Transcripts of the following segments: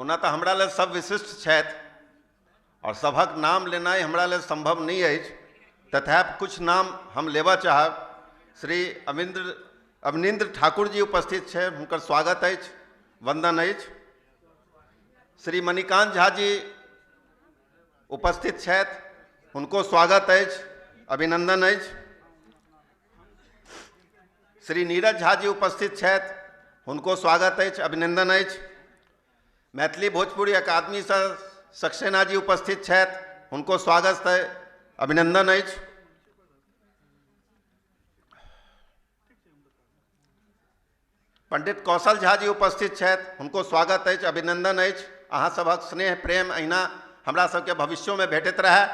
ओना तऽ हमरा लेल सब विशिष्ट छथि और सभक नाम लेनाइ हमरा लेल संभव नहीं अछि, तथापि कुछ नाम हम लेबऽ चाहब। श्री अवनीन्द्र ठाकुर जी उपस्थित छथि, हुनकर स्वागत अछि, वंदन अछि। श्री मणिकांत झा जी उपस्थित छथि, हुनको स्वागत अछि, अभिनंदन अछि। श्री नीरज झा जी उपस्थित छथि, हुनको स्वागत अछि, अभिनंदन अछि। मैथिली भोजपुरी अकादमीसँ सक्सेना जी उपस्थित छथि, हुनको स्वागत अछि, अभिनंदन अछि। पंडित कौशल झा जी उपस्थित छथि, हुनको स्वागत अछि, अभिनंदन अछि। अहाँ सभक स्नेह प्रेम अहिना हमरा सबके भविष्योमे भेटैत रहए।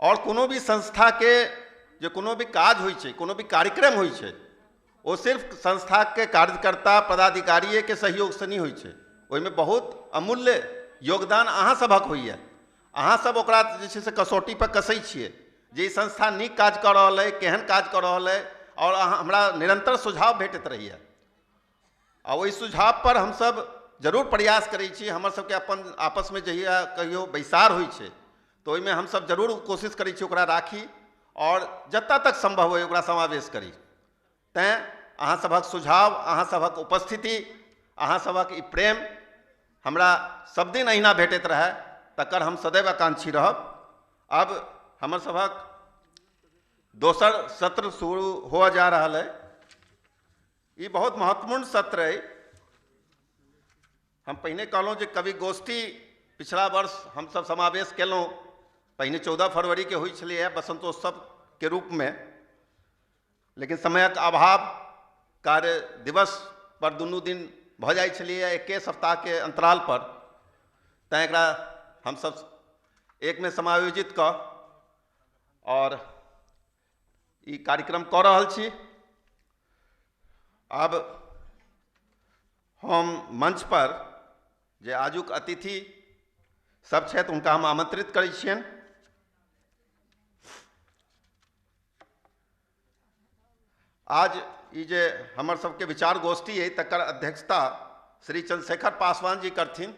और कोनो भी संस्था के जे कोनो भी काज होइ छै, कोनो भी कार्यक्रम होइ छै, ओ सिर्फ संस्था के कार्यकर्ता पदाधिकारिये के सहयोग से नहीं होइ छै, ओहिमे बहुत अमूल्य योगदान अहाँ सभक होइए। अहाँ सब ओकरा जे छै से कसौटी पर कसै छियै जे ई संस्था नीक काज कऽ रहल अइ, केहन काज कऽ रहल अइ, और अहाँ हमरा निरंतर सुझाव भेटैत रहैए आ ओहि सुझाव पर हमसब जरूर प्रयास करै छी। हमर सबके अपन आपसमे जहिया कहियो बैसार होइ छै तऽ ओहिमे हमसब जरूर कोशिश करै छी ओकरा राखी और जतऽ तक संभव होइ ओकरा समावेश करी। तैँ अहाँ सभक सुझाव, अहाँ सभक उपस्थिति, अहाँ सभक ई प्रेम हमरा सब दिन अहिना भेटैत रहए, तकर हम सदैव आकांक्षी रहब। अब हमर सभक दोसर सत्र शुरू हुआ जा रहल है। ई बहुत महत्वपूर्ण सत्र है। हम पहिने कहलहुँ जे कवि गोष्ठी पिछला वर्ष हम सब समावेश केलहुँ, पहिने 14 फरवरी के होइ छलैए बसंतोत्सव के रूप में, लेकिन समयक अभाव कार्य दिवस पर दुनू दिन भऽ जाइ छलैए एके सप्ताह के अंतराल पर, तैँ एकरा हम सब एक में समायोजित कऽ और ई कार्यक्रम कऽ रहल छी। अब हम मंच पर जे आजुक अतिथि सब छथि हुनका हम आमंत्रित करै छियनि। आज ई जे हमर सबके विचार गोष्ठी है तकर अध्यक्षता श्री चंद्रशेखर पासवान जी करथिन।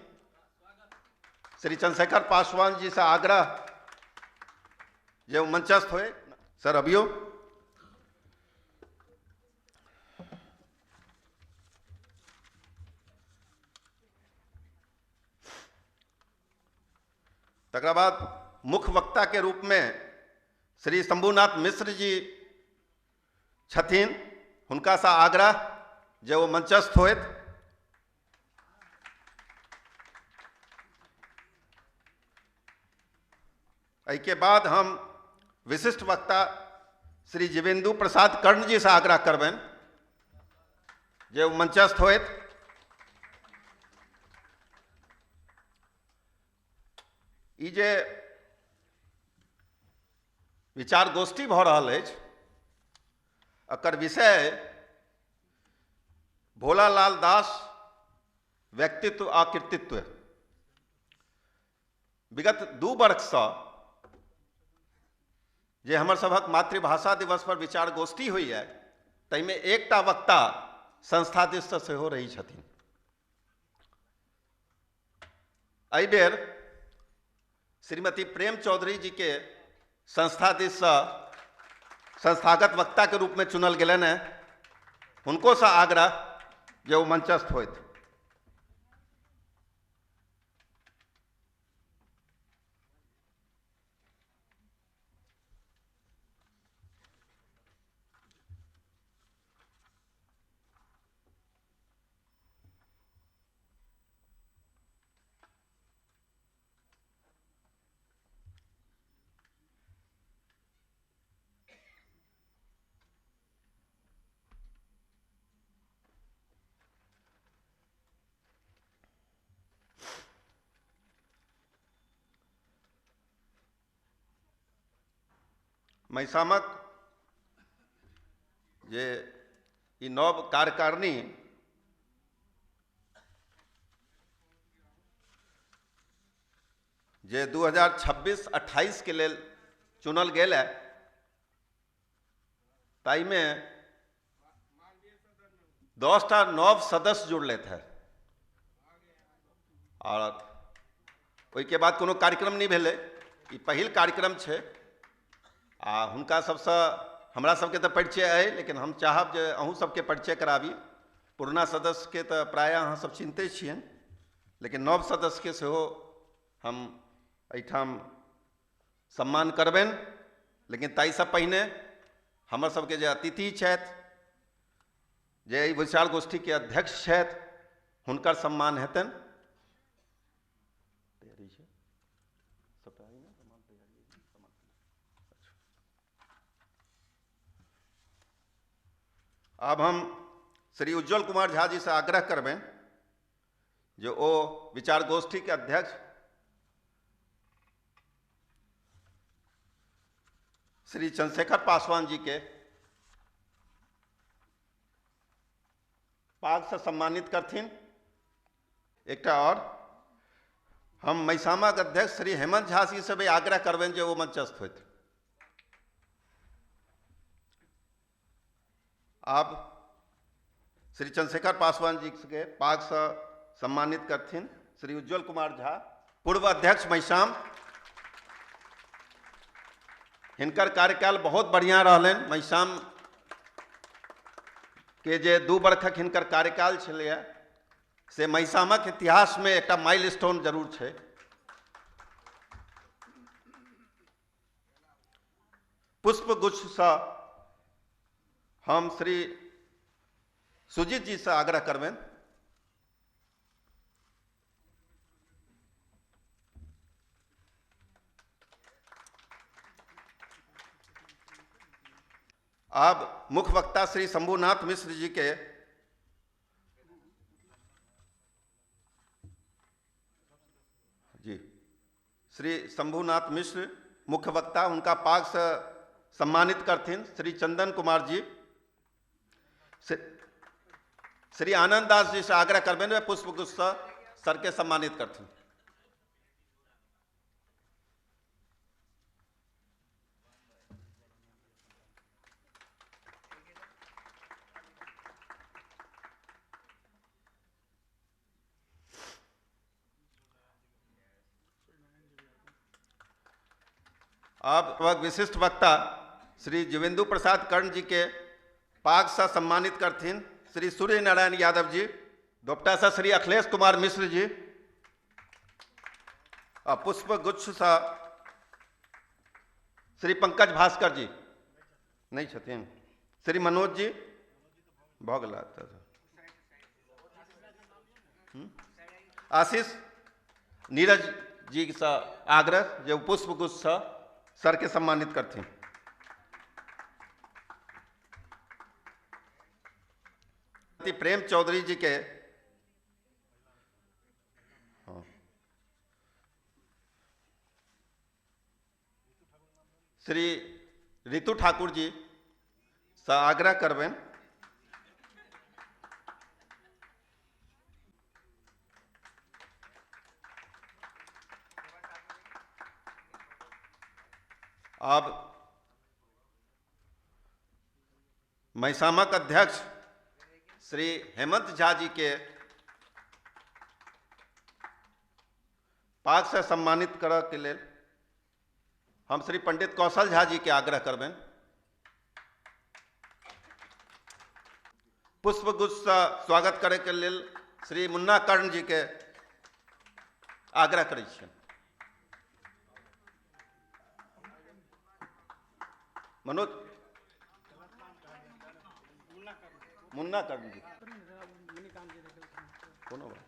श्री चंद्रशेखर पासवान जी से आग्रह जे ओ मंचस्थ होए। सर अबियो। तकरा बाद मुख्य वक्ता के रूप में श्री शंभुनाथ मिश्र जी छथिन, हुनका से आग्रह जे ओ मंचस्थ होइत। एहिके बाद हम विशिष्ट वक्ता श्री जीवेंदु प्रसाद कर्ण जी से आग्रह करबनि जे ओ मंचस्थ होइत। ई जे विचार गोष्ठी भऽ रहल अछि एकर विषय भोलालाल दास व्यक्तित्व आ कृतित्व। विगत 2 वर्षसँ जे हमर सभक मातृभाषा दिवस पर विचार गोष्ठी होइए ताहिमे एकटा वक्ता संस्था दिससँ सेहो रहै छथिन। एहि बेर श्रीमती प्रेम चौधरी जी के संस्था दिससँ संस्थागत वक्ता के रूप में चुनल गेलनि हैं, हुनको से आग्रह जे ओ मंचस्थ होइत। मैसामक जे ई नव कार्यकारिणी जे 2026-28 के लेल चुनल गेल है ताहिमे 10टा नव सदस्य जुड़ले थे। और ओहिके बाद कोनो कार्यक्रम नहि भेलै। ई पहिल कार्यक्रम छै आ हुनका सबसँ हमरा सबके तऽ परिचय अइ, लेकिन हम चाहब जे अहूँ सबके परिचय कराबी। पुरना सदस्यके तऽ प्रायः अहाँ सब चिन्हते छियनि, लेकिन नव सदस्यके सेहो हम एहिठाम सम्मान करबनि। लेकिन ताहिसँ पहिने हमर सबके जे अतिथि छथि, जे एहि विचार गोष्ठीके अध्यक्ष छथि, हुनकर सम्मान हेतनि। आब हम श्री उज्ज्वल कुमार झा जी से आग्रह करबनि जे ओ विचार गोष्ठी के अध्यक्ष श्री चंद्रशेखर पासवान जी के पाग से सम्मानित करथिन। एकटा और हम मैसामक अध्यक्ष श्री हेमंत झा जी से भी आग्रह करबनि जे ओ मंचस्थ होथि। आब श्री चंद्रशेखर पासवान जी के पाग से सम्मानित करथिन श्री उज्ज्वल कुमार झा, पूर्व अध्यक्ष मैसाम। हिनकर कार्यकाल बहुत बढ़िया रहलनि। मैसाम के जे 2 बरखक हिनकर कार्यकाल छलैए से मैसामक इतिहासमे एकटा माइलस्टोन जरूर छै। पुष्पगुच्छसँ हम श्री सुजीत जी से आग्रह करबनि। अब मुख्य वक्ता श्री शंभुनाथ मिश्र जी के जी श्री शंभुनाथ मिश्र मुख्य वक्ता, उनका पाग से सम्मानित करथिन श्री चंदन कुमार जी। श्री आनंद दास जी से आग्रह करबनि पुष्पगुच्छ से सर के सम्मानित करथिन। अब विशिष्ट वक्ता श्री जीवेंदु प्रसाद कर्ण जी के पाग से सम्मानित करथिन श्री सूर्य नारायण यादव जी, दोपटा से श्री अखिलेश कुमार मिश्र जी, और पुष्प गुच्छ से श्री पंकज भास्कर जी नहीं छथिन, श्री मनोज जी भऽ गेला, आशीष नीरज जी से आग्रह जे पुष्प गुच्छ से सर के सम्मानित करथिन। प्रेम चौधरी जी के श्री रितु ठाकुर जी से आग्रह करबनि। अब मैसामक अध्यक्ष श्री हेमंत झा जी के पाग से सम्मानित करऽ के लेल हम श्री पंडित कौशल झा जी के आग्रह करबनि। पुष्पगुच्छ से स्वागत करे के लेल श्री मुन्ना कर्ण जी के आग्रह करै छियनि। मनोज मुन्ना कर्ण जी कोनो बात।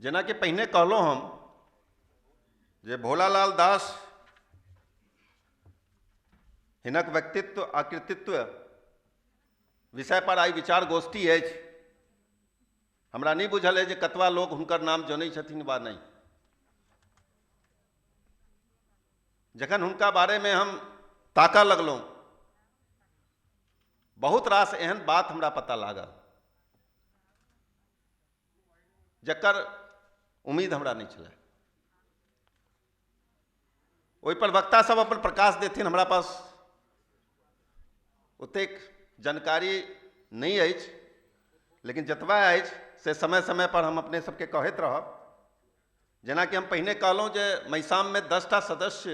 जेनाकि पहिने कहलहुँ हम जे भोलालाल दास हिनक व्यक्तित्व आ कृतित्व विषय पर आइ विचार गोष्ठी अछि। हमरा नहि बुझल अछि जे कतबा लोक हुनकर नाम जनै छथिन वा नहि। जखन हुनका बारेमे हम ताकऽ लगलहुँ, बहुत रास एहन बात हमरा पता लागल जकर उम्मीद हमरा नहि छलै। ओहि पर वक्ता सब अपन प्रकाश देथिन, हमरा पास ओतेक जानकारी नहि अछि, लेकिन जतबा अछि से समय समय पर हम अपने सबके कहैत रहब। जेनाकि हम पहिने कहलहुँ जे मैसाममे 10टा सदस्य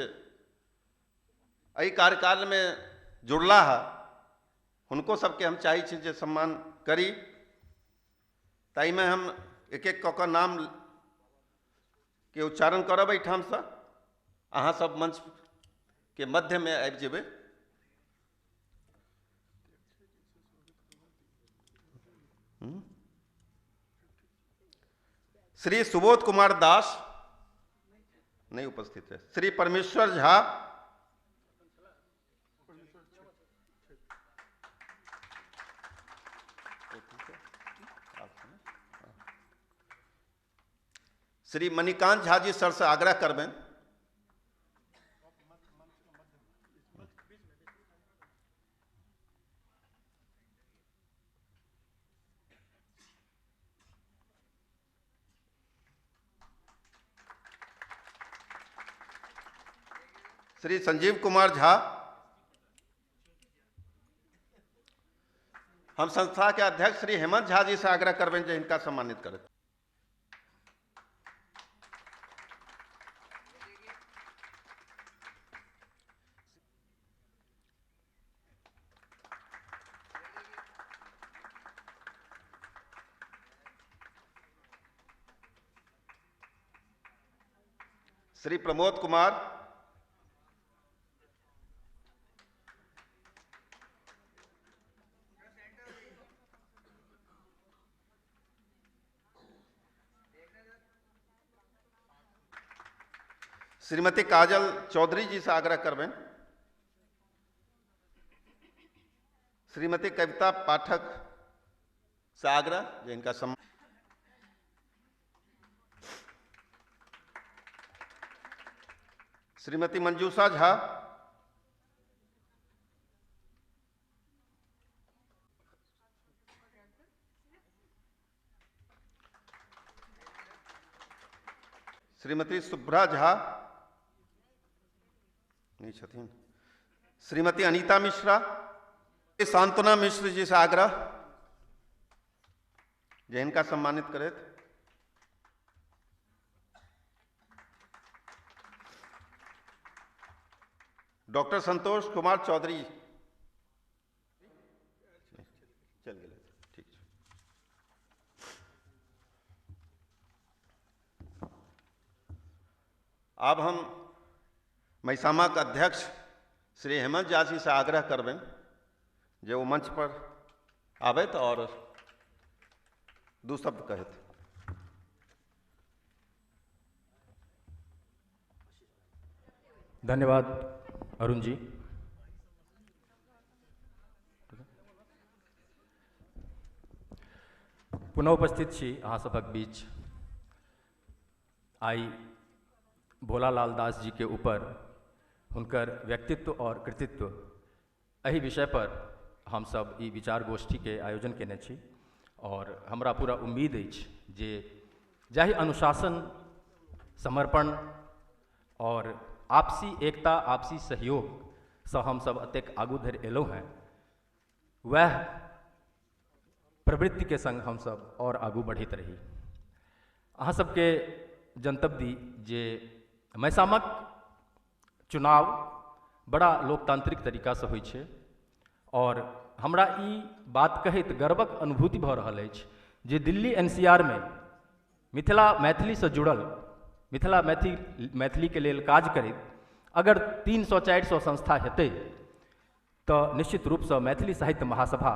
एहि कार्यकालमे जुड़ला है, हुनको सबके हम चाहै छी जे सम्मान करी। ताहिमे हम एक एक कऽ कऽ नाम के उच्चारण करब एहिठामसँ, अहाँ सब मंच के मध्यमे आबि जेबै। श्री सुबोध कुमार दास नहीं उपस्थित है। श्री परमेश्वर झा, श्री मणिकांत झा जी सर से आग्रह करबें। श्री संजीव कुमार झा, हम संस्था के अध्यक्ष श्री हेमंत झा जी से आग्रह करबें जे हिनका सम्मानित करत। श्री प्रमोद कुमार, श्रीमती काजल चौधरी जी से आग्रह करबें। श्रीमती कविता पाठक से आग्रह जे इनका सम्मान। श्रीमती मंजूषा झा, श्रीमती शुभ्रा झा नहीं छथिन। श्रीमती अनीता मिश्रा, सांत्वना मिश्र जी से आग्रह जे हिनका सम्मानित करैत। डॉक्टर संतोष कुमार चौधरी चल गए, ठीक। अब हम मैसामा के अध्यक्ष श्री हेमंत झा जी से आग्रह करबें जे वो मंच पर आबैत और दू शब्द कहत। धन्यवाद अरुण जी। पुनः उपस्थित छी अहाँ सभक बीच। आई भोलालाल दास जी के ऊपर हुनकर व्यक्तित्व और कृतित्व एहि विषय पर हम सब ई विचार गोष्ठी के आयोजन केने छी और हमरा पूरा उम्मीद अछि जे जाहि अनुशासन, समर्पण और आपसी एकता, आपसी सहयोग से हम सब अतेक आगू धरि एलहुँ हैं, वह प्रवृत्ति के संग हम सब और आगू बढ़ैत रही। अहाँ सबके जनतब दी जे मैसामक चुनाव बड़ा लोकतांत्रिक तरीकासँ होइ छै और हमरा ई बात कहैत गर्वक अनुभूति भऽ रहल अछि जे दिल्ली NCR में मिथिला मैथिलीसँ जुड़ल, मिथिला मैथिलीके लेल काज करैत अगर 300-400 संस्था हेतै तऽ निश्चित रूपसँ मैथिली साहित्य महासभा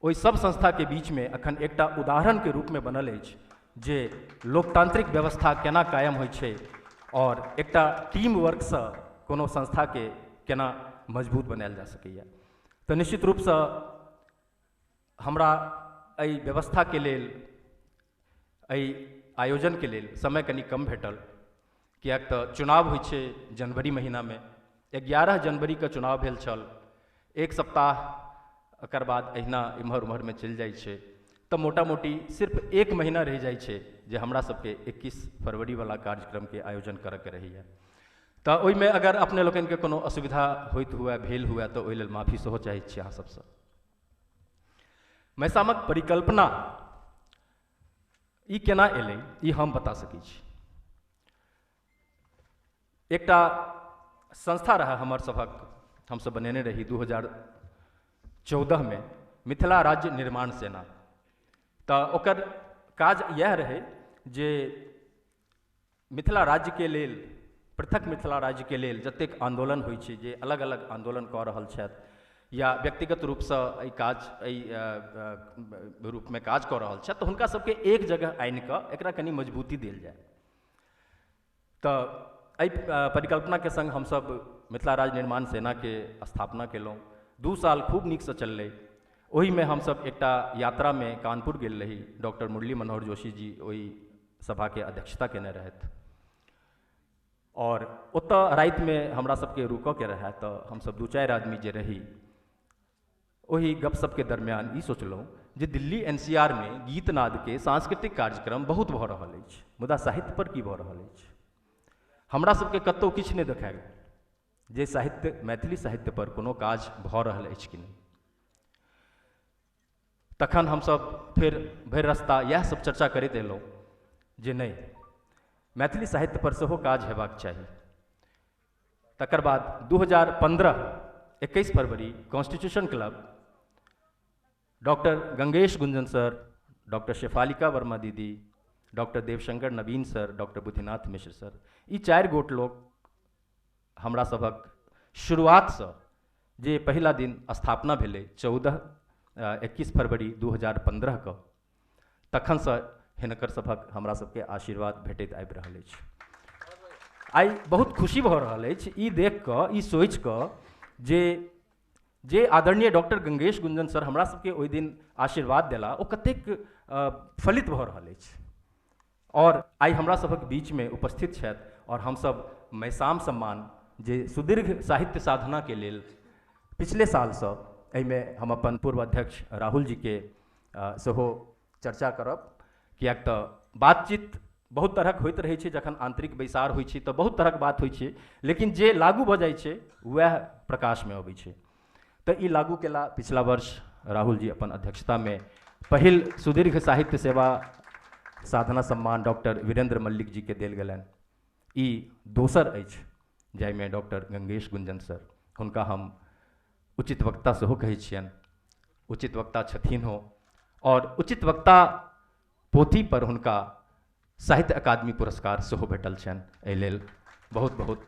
ओहि सब संस्थाके बीचमे अखन एकटा उदाहरणके रूपमे बनल अछि जे लोकतांत्रिक व्यवस्था केना कायम होइ छै और एकटा टीम वर्कसँ कोनो संस्थाके केना मजबूत बनायल जा सकैए। तऽ निश्चित रूपसँ हमरा एहि व्यवस्थाके लेल, एहि आयोजनके लेल समय कनि कम भेटल, किएक तऽ चुनाव होइ छै जनवरी महीनामे। 11 जनवरीके चुनाव भेल छल, एक सप्ताह एकर बाद अहिना एम्हर उम्हरमे चलि जाइ छै, तऽ मोटा मोटी सिर्फ एक महीना रहि जाइ छै जे हमरा सबके 21 फरवरीवला कार्यक्रमके आयोजन करऽके रहैए। तऽ ओहिमे अगर अपने लोकनिके कोनो असुविधा होइत हुए, भेल हुए, तऽ ओहि लेल माफी सेहो चाहै छी अहाँ सबसँ। मैसामक परिकल्पना ई केना एलै ई हम बता सकै छी। एकटा संस्था रहै हमर सभक, हमसब बनेने रही 2014 में मिथिला राज्य निर्माण सेना। तऽ ओकर काज इएह रहै जे मिथिला राज्यके लेल, पृथक मिथिला राज्यके लेल जतेक आन्दोलन होइ छै, जे अलग अलग आन्दोलन कऽ रहल छथि या व्यक्तिगत रूपसँ एहि काज एहि रूपमे काज कऽ रहल छथि, तऽ हुनका सबके एक जगह आनिकऽ एकरा कनि मजबूती देल जाय। तऽ एहि परिकल्पनाके संग हमसब मिथिला राज्य निर्माण सेनाके स्थापना केलहुँ। 2 साल खूब नीकसँ चललै। ओहिमे हमसब एकटा यात्रामे कानपुर गेल रही। डॉक्टर मुरली मनोहर जोशी जी ओहि सभाके अध्यक्षता केने रहथि और ओतऽ रातिमे हमरा सबके रुकऽके रहै, तऽ हमसब 2-4 आदमी जे रही ओहि गपशपके दरमियान ई सोचलहुँ जे दिल्ली NCR मे गीतनादके सांस्कृतिक कार्यक्रम बहुत भऽ रहल अछि, मुदा साहित्य पर की भऽ रहल अछि? हमरा सबके कतहु किछु नहि देखायल जे साहित्य, मैथिली साहित्य पर कोनो काज भऽ रहल अछि कि नहि। तखन हमसब फेर भरि रास्ता इएह सब चर्चा करैत एलहुँ जे नहि, मैथिली साहित्य पर सेहो काज हेबाक चाही। तकर बाद 2015 21 फरवरी constitution club doctor Gangesh Gunjan sir, doctor Shefalika Verma दीदी, doctor Devshankar Naveen sir, doctor Buddhinath Mishra sir, ई 4 गोट लोक हमरा सभक शुरुआतसँ जे पहिला दिन स्थापना भेलै 21 फरवरी 2015 के, तखनसँ हिनकर सभक हमरा सबके आशीर्वाद भेटैत आबि रहल अछि। आइ बहुत खुशी भऽ रहल अछि ई देख कऽ, ई सोचि कऽ जे आदरणीय डॉक्टर गंगेश गुंजन सर हमरा सबके ओहि दिन आशीर्वाद देला, ओ कतेक फलित भऽ रहल अछि। और आइ हमरा सभक बीचमे उपस्थित छथि और हमसब मैसाम सम्मान जे सुदीर्घ साहित्य साधनाके लेल पिछले सालसँ एहिमे हम अपन पूर्व अध्यक्ष राहुल जीके सेहो चर्चा करब, किएक तऽ बातचीत बहुत तरहक होइत रहै छै, जखन आंतरिक बैसार होइ छै तऽ बहुत तरहक बात होइ छै, लेकिन जे लागू भऽ जाइ छै वएह प्रकाशमे अबै छै। तऽ ई लागू केला पिछला वर्ष राहुल जी अपन अध्यक्षतामे पहिल सुदीर्घ साहित्य सेवा साधना सम्मान डॉक्टर वीरेंद्र मल्लिक जी के देल गेलनि। ई दोसर अछि जाहिमे डॉक्टर गंगेश गुंजन सर, हुनका हम उचित वक्ता सेहो कहै छियनि, उचित वक्ता छथिन हो, और उचित वक्ता पोथी पर हुनका साहित्य अकादमी पुरस्कार सेहो भेटल छनि। एहि लेल बहुत बहुत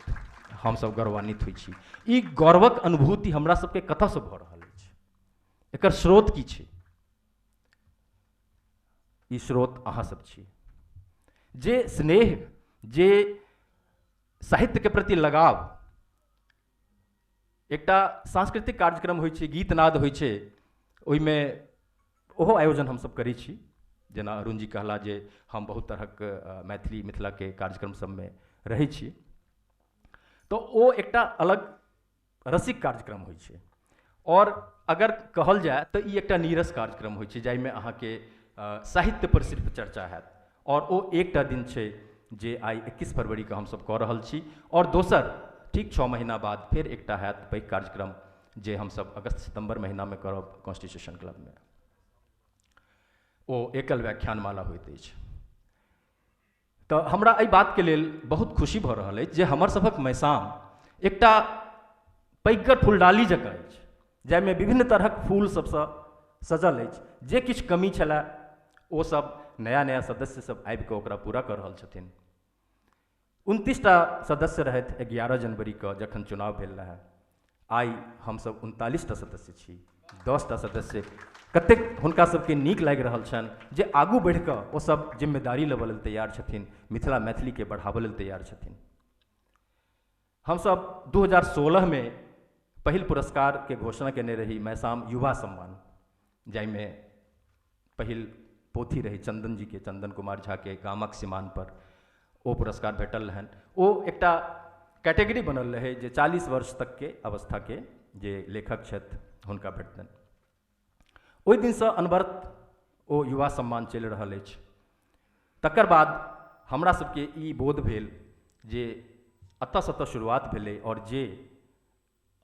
हमसब गौरवान्वित होइ छी। ई गौरवक अनुभूति हमरा सबके कतऽसँ भऽ रहल अछि, एकर स्रोत की छै? ई स्रोत अहाँ सब छी। जे स्नेह, जे साहित्यके प्रति लगाव, एकटा सांस्कृतिक कार्यक्रम होइ छै, गीतनाद होइ छै, ओहिमे ओहो आयोजन हमसब करै छी। जेना अरुण जी कहला जे हम बहुत तरहक मैथिली मिथिलाके कार्यक्रम सबमे रहै छी, तऽ ओ एकटा अलग रसिक कार्यक्रम होइ छै। और अगर कहल जाय तऽ ई एकटा नीरस कार्यक्रम होइ छै जाहिमे अहाँके साहित्य पर सिर्फ चर्चा हैत, और ओ एकटा दिन छै जे आइ 21 फरवरीके हमसब कऽ रहल छी। और दोसर ठीक 6 महीना बाद फेर एकटा हैत पैघ कार्यक्रम जे हमसब अगस्त सितम्बर महीनामे करब कॉन्स्टिट्यूशन क्लबमे, ओ एकल व्याख्यानमाला होइत अछि। तऽ हमरा एहि बातके लेल बहुत खुशी भऽ रहल अछि जे हमर सभक मैसाम एकटा पैघगर फुलडाली जकाँ अछि जाहिमे विभिन्न तरहक फूल सबसँ सजल अछि। जे किछु कमी छलए ओ सब नया नया सदस्य सब आबिकऽ ओकरा पूरा कऽ रहल छथिन। 29 टा सदस्य रहथि 11 जनवरीके जखन चुनाव भेल रहए, आइ हमसब 39 टा सदस्य छी। 10 टा सदस्य कतेक हुनका सबके नीक लागि रहल छनि जे आगू बढ़िकऽ ओ सब जिम्मेदारी लेबऽ लेल तैयार छथिन, मिथिला मैथिलीके बढ़ाबऽ लेल तैयार छथिन। हमसब 2016 में पहिल पुरस्कारके घोषणा केने रही मैसाम युवा सम्मान, जाहिमे पहिल पोथी रही चंदन जी के, चंदन कुमार झा के गामक सीमान पर ओ पुरस्कार भेटल रहनि। ओ एकटा कैटेगरी बनल रहै जे 40 वर्ष तक के अवस्था के जे लेखक छथि हुनका भेटतनि। ओहि दिनसँ अनवरत ओ युवा सम्मान चलि रहल अछि। तकर बाद हमरा सबके ई बोध भेल जे एतऽसँ तऽ शुरुआत भेलै और जे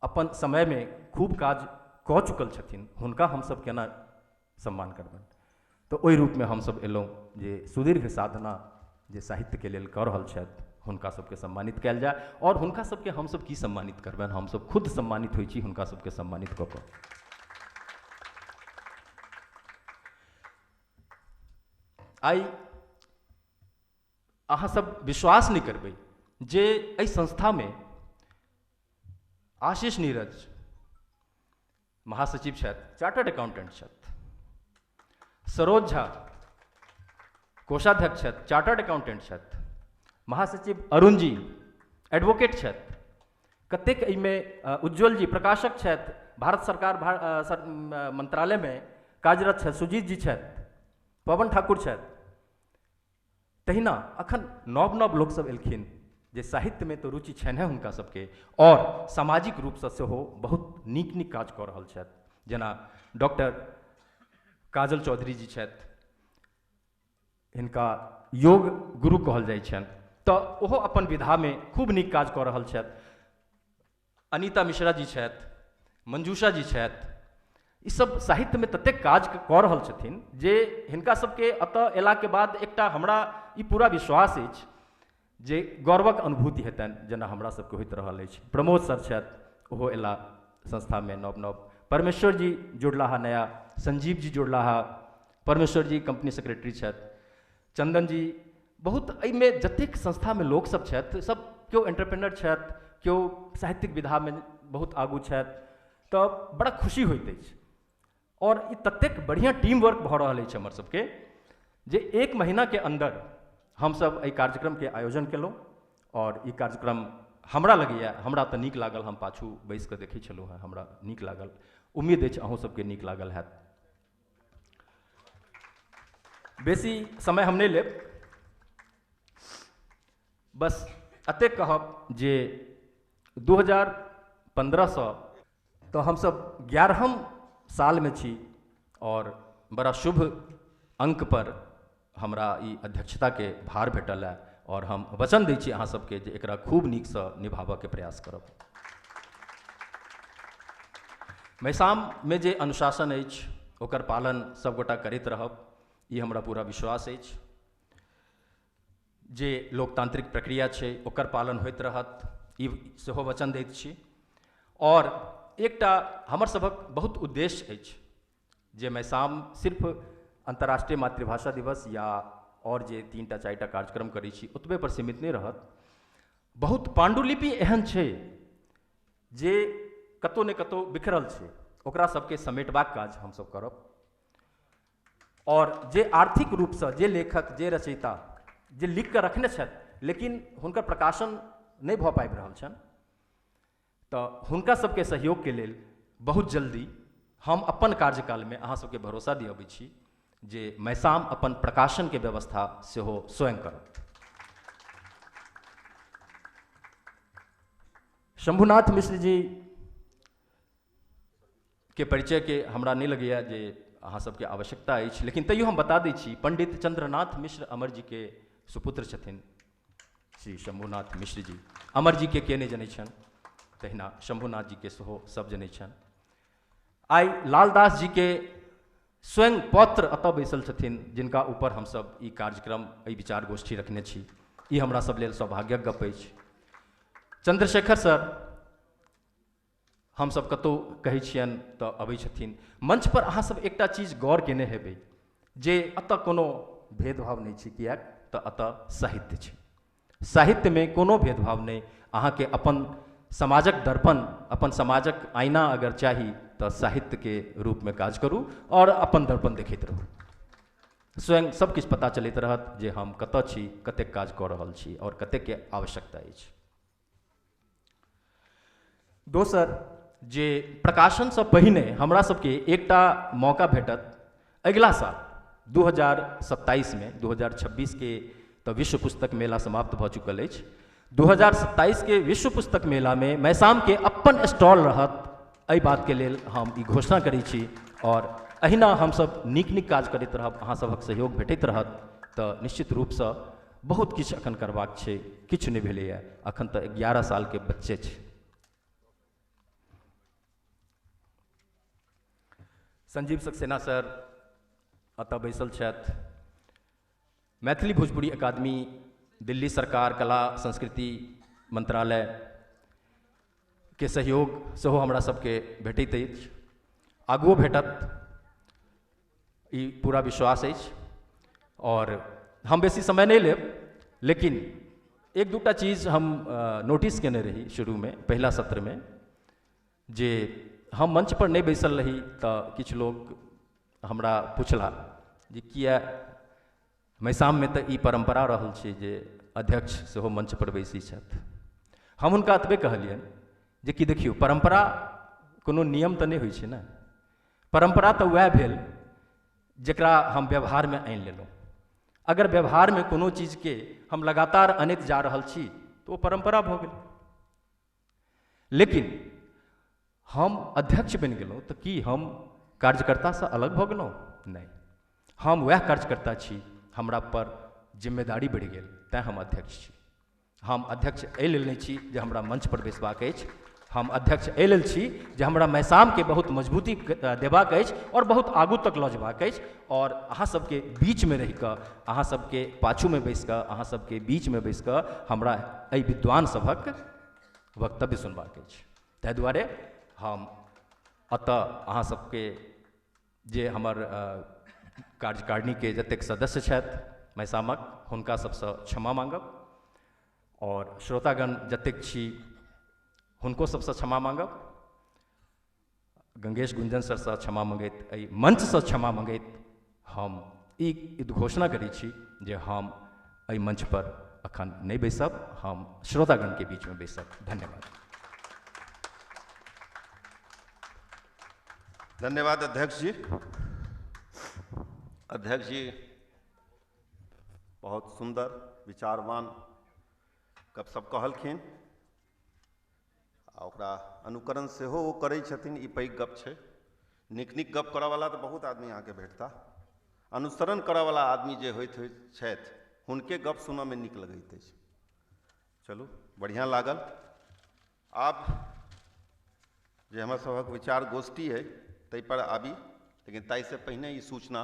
अपन समयमे खूब काज कऽ चुकल छथिन हुनका हमसब केना सम्मान करबनि। तऽ ओहि रूपमे हमसब एलहुँ जे सुदीर्घ साधना जे साहित्यके लेल कऽ रहल छथि हुनका सबके सम्मानित कयल जाय। और हुनका सबके हमसब की सम्मानित करबनि, हमसब खुद सम्मानित होइ छी हुनका सबके सम्मानित कऽ कऽ। आइ अहाँ सब विश्वास नहि करबै जे एहि संस्थामे आशीष नीरज महासचिव छथि, चार्टर्ड अकाउंटेंट छथि, सरोज झा कोषाध्यक्ष छथि, चार्टर्ड अकाउंटेंट छथि, महासचिव अरुण जी एडवोकेट छथि, कतेक एहिमे उज्ज्वल जी प्रकाशक छथि, भारत सरकार मंत्रालयमे कार्यरत छथि, सुजीत जी छथि, पवन ठाकुर छथि। तहिना अखन नव नव लोकसब एलखिन जे साहित्यमे तऽ रुचि छनि है हुनका सबके और सामाजिक रूपसँ सेहो बहुत नीक नीक काज कऽ रहल छथि, जेना डॉक्टर काजल चौधरी जी छथि, हिनका योग गुरु कहल जाइ छनि, तऽ ओहो अपन विधामे खूब नीक काज कऽ रहल छथि। अनीता मिश्रा जी छथि, मंजूषा जी छथि, ईसब साहित्यमे ततेक काज कऽ रहल छथिन जे हिनका सबके एतऽ अयलाके बाद एकटा हमरा ई पूरा विश्वास अछि जे गौरवक अनुभूति हेतनि, जेना हमरा सबके होइत रहल अछि। प्रमोद सर छथि, ओहो अयला संस्थामे नव नव, परमेश्वर जी जुड़ला हा नया, संजीव जी जुड़ला हा, परमेश्वर जी कंपनी सेक्रेटरी छथि, चंदन जी, बहुत एहिमे जतेक संस्थामे लोकसब छथि सब केओ एंटरप्रेन्योर छथि, केओ साहित्यिक विधामे बहुत आगू छथि, तऽ बड़ा खुशी होइत अछि। और ई ततेक बढ़िआँ टीम वर्क भऽ रहल अछि हमर सबके जे एक महीनाके अन्दर हमसब एहि कार्यक्रमके आयोजन केलहुँ और ई कार्यक्रम हमरा लगैए, हमरा तऽ नीक लागल, हम पाछू बैस कऽ देखै छलहुँ हेँ, हमरा नीक लागल, उम्मीद अछि अहूँ सबके नीक लागल हैत। बेसी समय हम नहि लेब, बस एतेक कहब जे 2015 तऽ हमसब 11म सालमे छी और बड़ा शुभ अंक पर हमरा ई अध्यक्षताके भार भेटल है और हम वचन दै छी अहाँ सबके जे एकरा खूब नीकसँ निभाबऽके प्रयास करब। मैसाममे जे अनुशासन अछि ओकर पालन सबगोटा करैत रहब, ई हमरा पूरा विश्वास अछि। जे लोकतांत्रिक प्रक्रिया छै ओकर पालन होइत रहत, ई सेहो वचन दैत छी। और एकटा हमर सभक बहुत उद्देश्य अछि जे मैसाम सिर्फ अंतर्राष्ट्रीय मातृभाषा दिवस या और जे 3टा 4टा कार्यक्रम करै छी ओतबे पर सीमित नहि रहत। बहुत पांडुलिपि एहन छै जे कतौ ने कतौ बिखरल छै, ओकरा सबके समेटबाक काज हमसब करब। और जे आर्थिक रूपसँ जे लेखक जे रचयिता जे लिख कऽ रखने छथि लेकिन हुनकर प्रकाशन नहि भऽ पाबि रहल छनि, तऽ हुनका सबके सहयोगके लेल बहुत जल्दी हम अपन कार्यकालमे अहाँ सबके भरोसा दिअबै छी जे मैसाम अपन प्रकाशनके व्यवस्था सेहो स्वयं करत। शंभुनाथ मिश्र जी के परिचय के हमरा नहि लगैए जे अहाँ सबके आवश्यकता अछि, लेकिन तैयो हम बता दै छी, पंडित चंद्रनाथ मिश्र अमर जी के सुपुत्र छथिन श्री शंभुनाथ मिश्र जी। अमर जी के नहि जनै छनि, तहिना शंभुनाथ जी के सेहो सब जनै छनि। आइ लालदास जी के स्वयं पौत्र एतऽ बैसल छथिन जिनका ऊपर हमसब ई कार्यक्रम एहि विचार गोष्ठी रखने छी, ई हमरा सब लेल सौभाग्यक गप अछि। चंद्रशेखर सर हमसब कतहु कहै छियनि तऽ अबै छथिन। मंच पर अहाँ सब एकटा चीज गौर केने हेबै जे एतऽ कोनो भेदभाव नहि छै, किएक तऽ एतऽ साहित्य छै, साहित्यमे कोनो भेदभाव नहि। अहाँके अपन समाजक दर्पण, अपन समाजक आईना अगर चाही तऽ साहित्यके रूपमे काज करू और अपन दर्पण देखैत रहू, स्वयं सब किछु पता चलैत रहत जे हम कतऽ छी, कतेक काज कऽ रहल छी और कतेकके आवश्यकता अछि। दोसर जे प्रकाशनसँ पहिने हमरा सबके एकटा मौका भेटत अगिला साल 2027 में, 2026 के तऽ विश्व पुस्तक मेला समाप्त भऽ चुकल अछि। 2027 के विश्व पुस्तक मेला में मैसाम के अपन स्टॉल रहत, एहि बात के लेल हम ई घोषणा करै छी। और अहिना हमसब नीक नीक काज करैत रहब, अहाँ सबहक सहयोग भेटैत रहत तऽ निश्चित रूपसँ बहुत किछु अखन करबाक छै, किछु नहि भेलैए, अखन तऽ 11 साल के बच्चे छै। संजीव सक्सेना सर एतऽ बैसल छथि, मैथिली भोजपुरी अकादमी दिल्ली सरकार कला संस्कृति मंत्रालय के सहयोग सेहो हमरा सबके भेटैत अछि, आगुओ भेटत, ई पूरा विश्वास अछि। और हम बेसी समय नहि लेब, लेकिन एक दूटा चीज हम नोटिस केने रही शुरूमे पहिला सत्रमे, जे हम मंच पर नहि बैसल रही तऽ किछु लोक हमरा पुछला जे किया मैसाममे तऽ ई परम्परा रहल छै जे अध्यक्ष सेहो मंच पर बैसै छथि। हम हुनका एतबे कहलियनि जे कि देखियौ, परम्परा कोनो नियम तऽ नहि होइ छै ने, परम्परा तऽ वएह भेल जकरा हम व्यवहारमे आनि लेलहुँ। अगर व्यवहारमे कोनो चीजके हम लगातार अनैत जा रहल छी तऽ ओ परम्परा भऽ गेल। लेकिन हम अध्यक्ष बनि गेलहुँ तऽ की हम कार्यकर्तासँ अलग भऽ गेलहुँ? नहि, हम वएह कार्यकर्ता छी, हमरा पर जिम्मेदारी बढ़ि गेल, तैँ हम अध्यक्ष छी। हम अध्यक्ष एहि लेल नहि छी जे हमरा मंच पर बैसबाक अछि, हम अध्यक्ष एहि लेल छी जे हमरा मैसामके बहुत मजबूती देबाक अछि और बहुत आगू तक लऽ जेबाक अछि, और अहाँ सबके बीचमे रहिकऽ, अहाँ सबके पाछूमे बैसिकऽ, अहाँ सबके बीचमे बैसिकऽ हमरा एहि विद्वान सभक वक्तव्य सुनबाक अछि। ताहि दुआरे हम एतऽ अहाँ सबके जे हमर कार्यकारिणीके जतेक सदस्य छथि मैसामक, हुनका सबसँ क्षमा माँगब, और श्रोतागण जतेक छी हुनको सबसँ क्षमा माँगब, गंगेश गुंजन सरसँ क्षमा मँगैत, एहि मंचसँ क्षमा मँगैत हम ई घोषणा करै छी जे हम एहि मंच पर अखन नहि बैसब, हम श्रोतागणके बीचमे बैसब। धन्यवाद। धन्यवाद अध्यक्ष जी। अध्यक्ष जी बहुत सुंदर विचारवान गपशप कहलखिन आ ओकरा अनुकरण सेहो ओ करै छथिन, ई पैघ गप छै। नीक नीक गप करऽवला तऽ बहुत आदमी अहाँके भेटता, अनुसरण करऽवला आदमी जे होइत होइत छथि हुनके गप सुनऽमे नीक लगैत अछि। चलू, बढ़िआँ लागल। आब जे हमर सभक विचार गोष्ठी अइ ताहिपर आबी, लेकिन ताहिसँ पहिने ई सूचना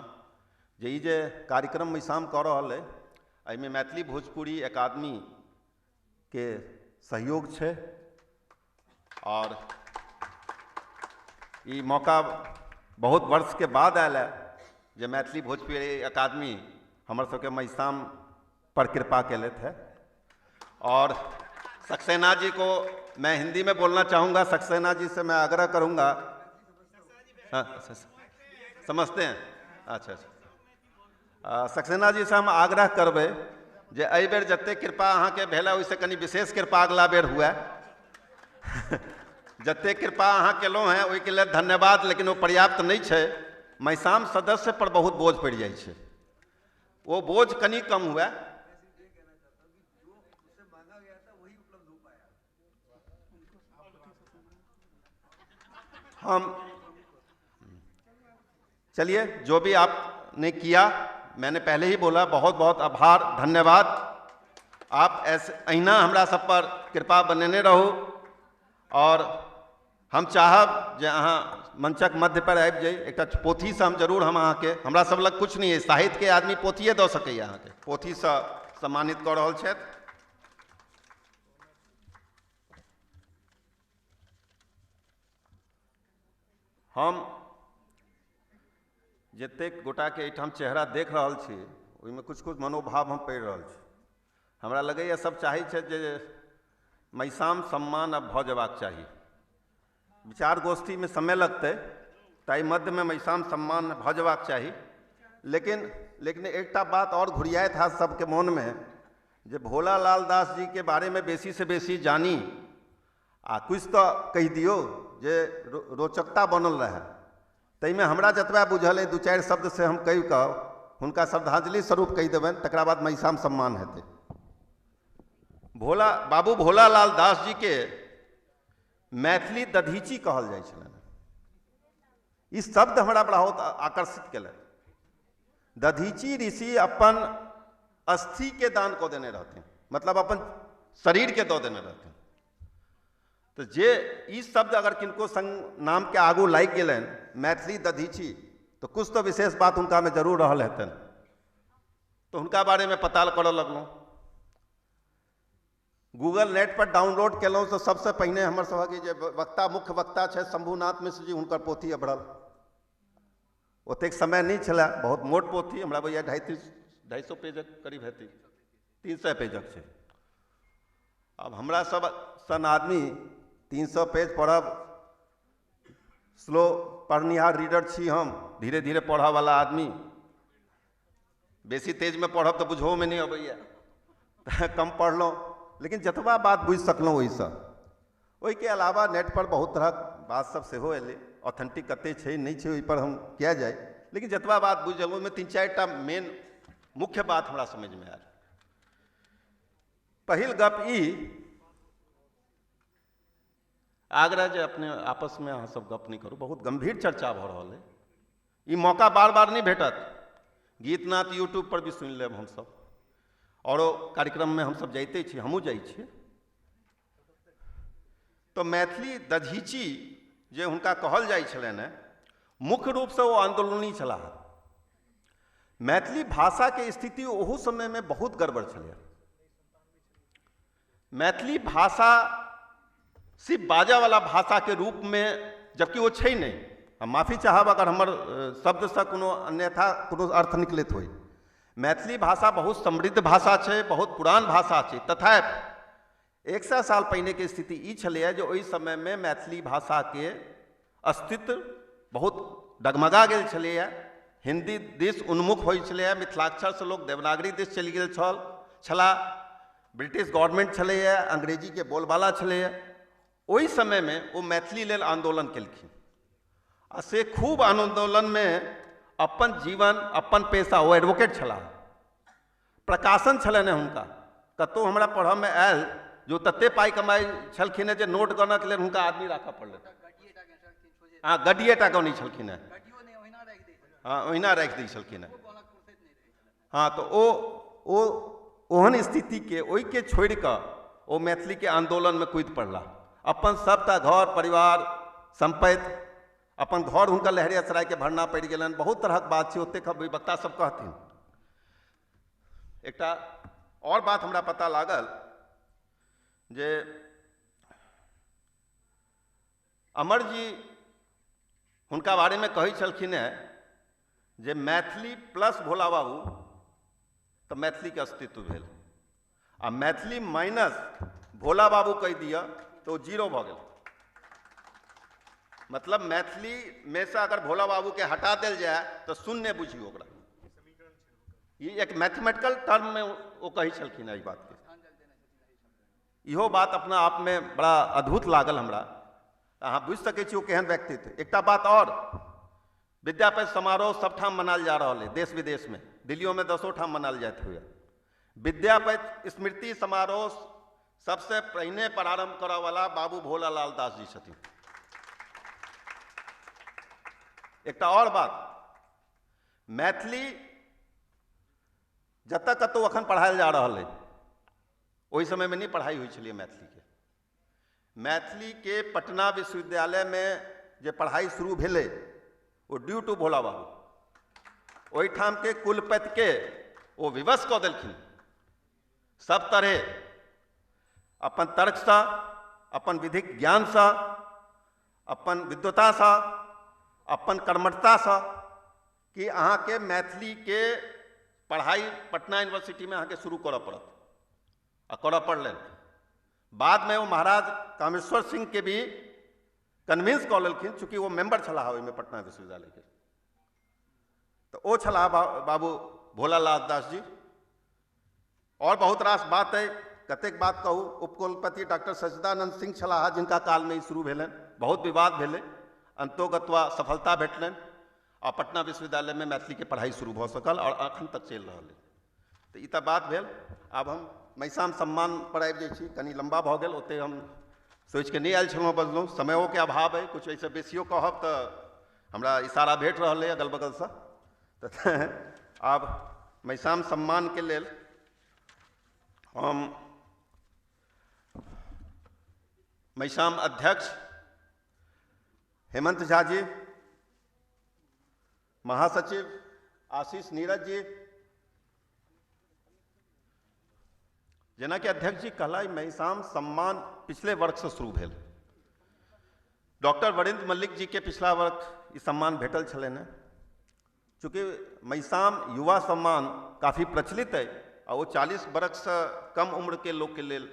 जे ई जे कार्यक्रम मैसाम कऽ रहल अइ एहिमे मैथिली भोजपुरी अकादमी के सहयोग छै, और ई मौका बहुत वर्ष के बाद आयल है जे मैथिली भोजपुरी अकादमी हमर सबके मैसाम पर कृपा केलथि है। और सक्सेना जी को मैं हिंदी में बोलना चाहूँगा, सक्सेना जी से मैं आग्रह करूँगा। हाँ, समझते हैं, अच्छा अच्छा। सक्सेना जी से हम आग्रह करबै जे एहि बेर जतेक कृपा अहाँके भेल है ओहिसँ कनि विशेष कृपा अगला बेर हुए। जतेक कृपा अहाँ केलहुँ हेँ ओहिके लेल धन्यवाद, लेकिन ओ पर्याप्त नहि छै। मैसाम सदस्य पर बहुत बोझ पड़ि जाइ छै, ओ बोझ कनि कम हुए। हम चलिए, जो भी आपने किया, मैंने पहले ही बोला, बहुत बहुत आभार, धन्यवाद। आप ऐसे अहिना हमरा सब पर कृपा बनेने रहू, और हम चाहब जे अहाँ मंचक मध्य पर आबि जाइ। एकटा पोथीसँ हम जरूर हम अहाँके, हमरा सब लग किछु नहि अइ, साहित्यके आदमी पोथिए दऽ सकैए अहाँके, पोथीसँ सम्मानित कऽ रहल छथि। हम जतेक गोटाके एहिठाम चेहरा देख रहल छी ओहिमे किछु किछु मनोभाव हम पढ़ि रहल छी। हमरा लगैए सब चाहै छथि जे मैसाम सम्मान अब भऽ जेबाक चाही। विचार गोष्ठीमे समय लगतै, ताहि मध्यमे मैसाम सम्मान भऽ जेबाक चाही। लेकिन लेकिन एकटा बात आओर घुरियाइत हैत सबके मोनमे जे भोला लाल दास जी के बारेमे बेसीसँ बेसी जानी आ किछु तऽ कहि दियौ जे रोचकता बनल रहए। ताहिमे हमरा जतबा बुझल अइ दू चारि शब्द से हम कहि कऽ हुनका श्रद्धांजलि स्वरूप कहि देबनि, तकरा बाद मैसाम सम्मान हेतै। भोला बाबू भोला लाल दास जी के मैथिली दधीची कहल जाइ छलनि। ई शब्द हमरा बहुत आकर्षित केलक। दधीची ऋषि अपन अस्थि के दान कऽ देने रहथिन, मतलब अपन शरीर के दऽ देने रहथिन। तो जे ई शब्द अगर किनको संग नाम के आगू लागि गेलनि मैथिली दधीची, तो कुछ तो विशेष बात हुनका में जरूर रहल हेतनि। तो हुनका बारे में पता करऽ लगलहुँ। गूगल नेट पर डाउनलोड केलहुँ तऽ सबसँ पहिने हमर सभक जे वक्ता मुख्य वक्ता छथि शंभूनाथ मिश्र जी, हुनकर पोथी अभरल। ओतेक समय नहि छलए, बहुत मोट पोथी, हमरा बुझाइए 250 पेजक करीब हेतै, 300 पेजक छै। आब हमरा सब सन आदमी 300 पेज पढ़ब, स्लो पढ़निहार रीडर छी हम, धीरे धीरे पढ़ऽवला आदमी, बेसी तेजमे पढ़ब तऽ बुझोमे नहि अबैए, तऽ कम पढ़लहुँ, लेकिन जतबा बात बुझि सकलहुँ ओहिसँ। ओहिके अलावा नेट पर बहुत तरहक बात सब सेहो एलै, ऑथेंटिक कते छै नहि छै ओहिपर हम किया जाय, लेकिन जतबा बात बुझि गेलहुँ ओहिमे 3-4 टा मेन मुख्य बात हमरा समझमे आयल। पहिल गप ई आग्रह जे अपने आपसमे अहाँ सब गप नहि करू, बहुत गंभीर चर्चा भऽ रहल है, ई मौका बार बार नहि भेटत। गीतनाथ यूट्यूब पर भी सुनि लेब हमसब, औरो कार्यक्रममे हमसब जाइते छी, हमहूँ जाइ छी। तऽ मैथिली दधीची जे हुनका कहल जाइ छलनि हेँ, मुख्य रूपसँ ओ आन्दोलनी छलाह। मैथिली भाषाके स्थिति ओहू समयमे बहुत गड़बड़ छलै। मैथिली भाषा सिर्फ बाजऽवला भाषाके रूपमे, जबकि ओ छै नहि, हम माफी चाहब अगर हमर शब्दसँ कोनो अन्यथा कोनो अर्थ निकलैत होइ। मैथिली भाषा बहुत समृद्ध भाषा छै, बहुत पुरान भाषा छै, तथापि 100 साल पहिनेके स्थिति ई छलैए जे ओहि समयमे मैथिली भाषाके अस्तित्व बहुत डगमगा गेल छलैए, हिन्दी दिस उन्मुख होइ छलैए, मिथिलाक्षरसँ लोक देवनागरी दिस चलि गेल छलाह, ब्रिटिश गवर्नमेंट छलैए, अंग्रेजीके बोलबाला छलैए। ओहि समयमे ओ मैथिली लेल आन्दोलन केलखिन आ से खूब आन्दोलनमे अपन जीवन, अपन पेशा, ओ एडवोकेट छलाह, प्रकाशन छलनि हुनका। कतहु हमरा पढ़ऽमे आयल जो तते पाइ कमाइ छलखिन हेँ जे नोट गणक लेल हुनका आदमी राखऽ पड़लनि। हँ, गड्डिएटा गनै छलखिन हेँ, हँ ओहिना राखि दै छलखिन हेँ। हँ, तऽ ओ ओहन स्थितिके ओहिके छोड़ि कऽ ओ मैथिलीके आन्दोलनमे कूदि पड़ला। अपन सबटा घर परिवार सम्पत्ति, अपन घर हुनका लहेरियासरायके भरना पड़ि गेलनि। बहुत तरहक बात छै, ओतेक वक्ता सब कहथिन। एकटा आओर बात हमरा पता लागल जे अमर जी हुनका बारेमे कहै छलखिन हेँ जे मैथिली प्लस भोला बाबू तऽ मैथिलीके अस्तित्व भेल, आ मैथिली माइनस भोला बाबू कहि दिअ तऽ ओ जीरो भऽ गेल। मतलब मैथिली में से अगर भोला बाबू के हटा देल जाए तो शून्य बुझियो ओकरा। ई एक मैथमेटिकल टर्म में ओ कहै छलखिन एहि बात के। इहो बात अपना आप में बड़ा अद्भुत लागल हमरा। अहाँ बुझि सकै छी ओ केहन व्यक्तित्व। एकटा बात और, विद्यापति समारोह सबठाम मनायल जा रहल है, देश विदेश में, दिल्लियों में 10 ठाम मनायल जाइत हुए। विद्यापति स्मृति समारोह सबसे पहिने प्रारंभ करऽवला बाबू भोला लाल दास जी छथिन। एकटा और बात, मैथिली जतऽ कतहु अखन पढ़ायल जा रहल है, ओहि समयमे नहि पढ़ाइ होइ छलै मैथिलीके। मैथिलीके पटना विश्वविद्यालयमे जे पढ़ाइ शुरू भेलै ओ ड्यू टू भोला बाबू। ओहिठामके कुलपतिके ओ विवश कऽ देलखिन सब तरहे, अपन तर्कसँ, अपन विधिक ज्ञानसँ, अपन विद्वतासँ, अपन कर्मठतासँ, कि अहाँके मैथिलीके पढ़ाइ पटना यूनिवर्सिटीमे अहाँके शुरू करऽ पड़त, आ करऽ पड़लनि। बादमे ओ महाराज कामेश्वर सिंह के भी कन्विंस कऽ लेलखिन, चूँकि ओ मेंबर छलाह ओहिमे पटना विश्वविद्यालयके, तऽ ओ छलाह बाबू भोला लाल दास जी। और बहुत रास बात अइ, कतेक बात कहू। उपकुलपति डॉक्टर सच्चिदानंद सिंह छलाह जिनका कालमे ई शुरू भेलनि, बहुत विवाद भेलै, अंतोगत्वा सफलता भेटलनि आ पटना विश्वविद्यालयमे मैथिलीके पढ़ाइ शुरू भऽ सकल और अखन तक चलि रहल अइ। तऽ ई तऽ बात भेल। आब हम मैसाम सम्मान पर आबि जाइ छी, कनि लम्बा भऽ गेल, ओतेक हम सोचिके नहि आयल छलहुँ, बजलहुँ, समयोके अभाव अइ, किछु एहिसँ बेसियो कहब तऽ हमरा इशारा भेट रहल अइ अगल बगलसँ। तऽ आब मैसाम सम्मानके लेल हम मैसाम अध्यक्ष हेमंत झा जी, महासचिव आशीष नीरज जी, जेनाकि अध्यक्ष जी कहला, मैसाम सम्मान पिछले वर्षसँ शुरू भेल। डॉक्टर वरिंद्र मल्लिक जी के पिछला वर्ष ई सम्मान भेटल छलनि हेँ। चूँकि मैसाम युवा सम्मान काफ़ी प्रचलित अइ आ ओ 40 बरखसँ कम उम्रके लोकके लेल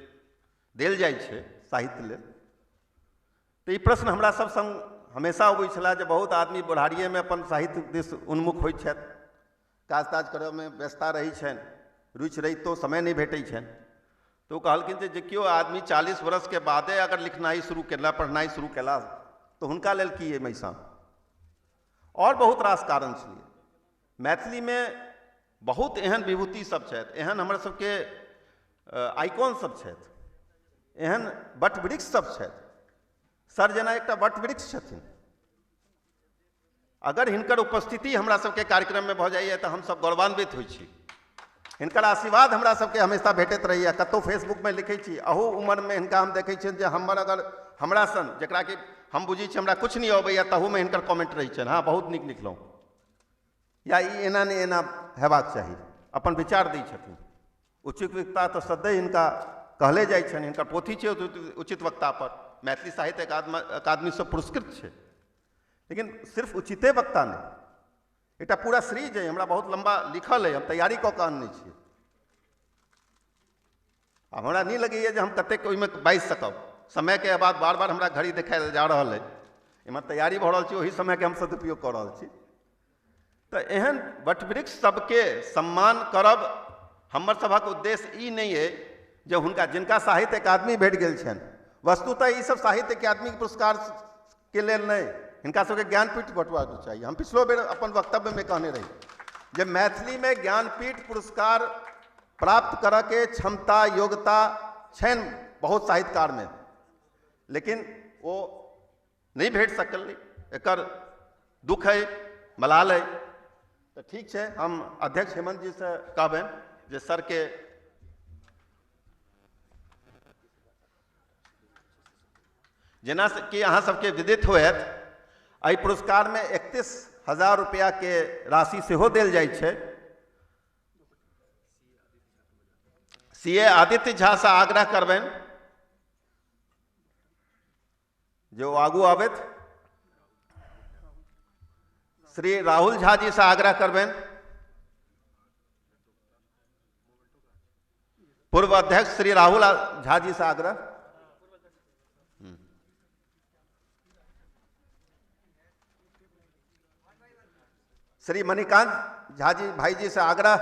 देल जाइ छै साहित्य लेल, तऽ ई प्रश्न हमरा सब संग हमेशा अबै छला जे बहुत आदमी बुढ़ारिएमे अपन साहित्य दिस उन्मुख होइ छथि, काज ताज करयमे व्यस्तता रहै छनि, रुचि रहितो समय नहि भेटै छनि। तऽ ओ कहलखिन जे केओ आदमी 40 वर्षके बादे अगर लिखनाइ शुरू केला, पढ़नाइ शुरू केला, तऽ हुनका लेल की अइ मैसाम? आओर बहुत रास कारण छलै। मैथिलीमे बहुत एहन विभूति सब छथि, एहन हमर सबके आइकॉन सब छथि, एहन वटवृक्ष सब छथि। सर जेना एकटा वटवृक्ष छथिन, अगर हिनकर उपस्थिति हमरा सबके कार्यक्रममे भऽ जाइए तऽ हमसब गौरवान्वित होइ छी। हिनकर आशीर्वाद हमरा सबके हमेशा भेटैत रहैए। कतहु फेसबुकमे लिखै छी, अहू उम्रमे हिनका हम देखै छियनि जे हमर अगर हमरा सन, जकरा कि हम बुझै छी हमरा किछु नहि अबैए, तहूमे हिनकर कमेंट रहै छनि, हँ बहुत नीक लिखलहुँ, या ई एना नहि एना हेबाक चाही, अपन विचार दै छथिन। उचित वक्ता तऽ सदैव हिनका कहले जाइ छनि, हिनकर पोथी छै उचित वक्ता पर, मैथिली साहित्य अकादमीसँ पुरस्कृत छै। लेकिन सिर्फ उचिते वक्ता नहि, एकटा पूरा सीरीज अइ, हमरा बहुत लम्बा लिखल अइ, हम तैयारी कऽ कऽ अनने छी। आब हमरा नहि लगैए जे हम कतेक ओहिमे बाजि सकब, समयके बाद बार बार हमरा घड़ी देखायल जा रहल अइ, एहिमे तैयारी भऽ रहल छी, ओहि समयके हम सदुपयोग कऽ रहल छी। तऽ एहन वटवृक्ष सबके सम्मान करब हमर सभक उद्देश्य ई नहि अइ जे हुनका जिनका साहित्य अकादमी भेट गेल छनि, वस्तुतः ई सब साहित्य अकादमीके पुरस्कारके लेल नहि, हिनका सबके ज्ञानपीठ बँटबाक चाही। हम पिछलो बेर अपन वक्तव्यमे कहने रही जे मैथिलीमे ज्ञानपीठ पुरस्कार प्राप्त करऽके क्षमता योग्यता छनि बहुत साहित्यकारमे, लेकिन ओ नहि भेट सकल, एकर दुख अइ, मलाल अइ। तऽ ठीक छै, हम अध्यक्ष हेमंत जीसँ कहबनि जे सरके जेना कि अहाँ सबके विदित होयत, एहि पुरस्कारमे 31,000 रुपैआके राशि सेहो देल जाइ छै। सी ए आदित्य झासँ आग्रह करबनि जे ओ आगू आबथि। श्री राहुल झा जी से आग्रह करबनि, पूर्व अध्यक्ष श्री राहुल झा जी से आग्रह। श्री मणिकांत झा जी भाई जी से आग्रह।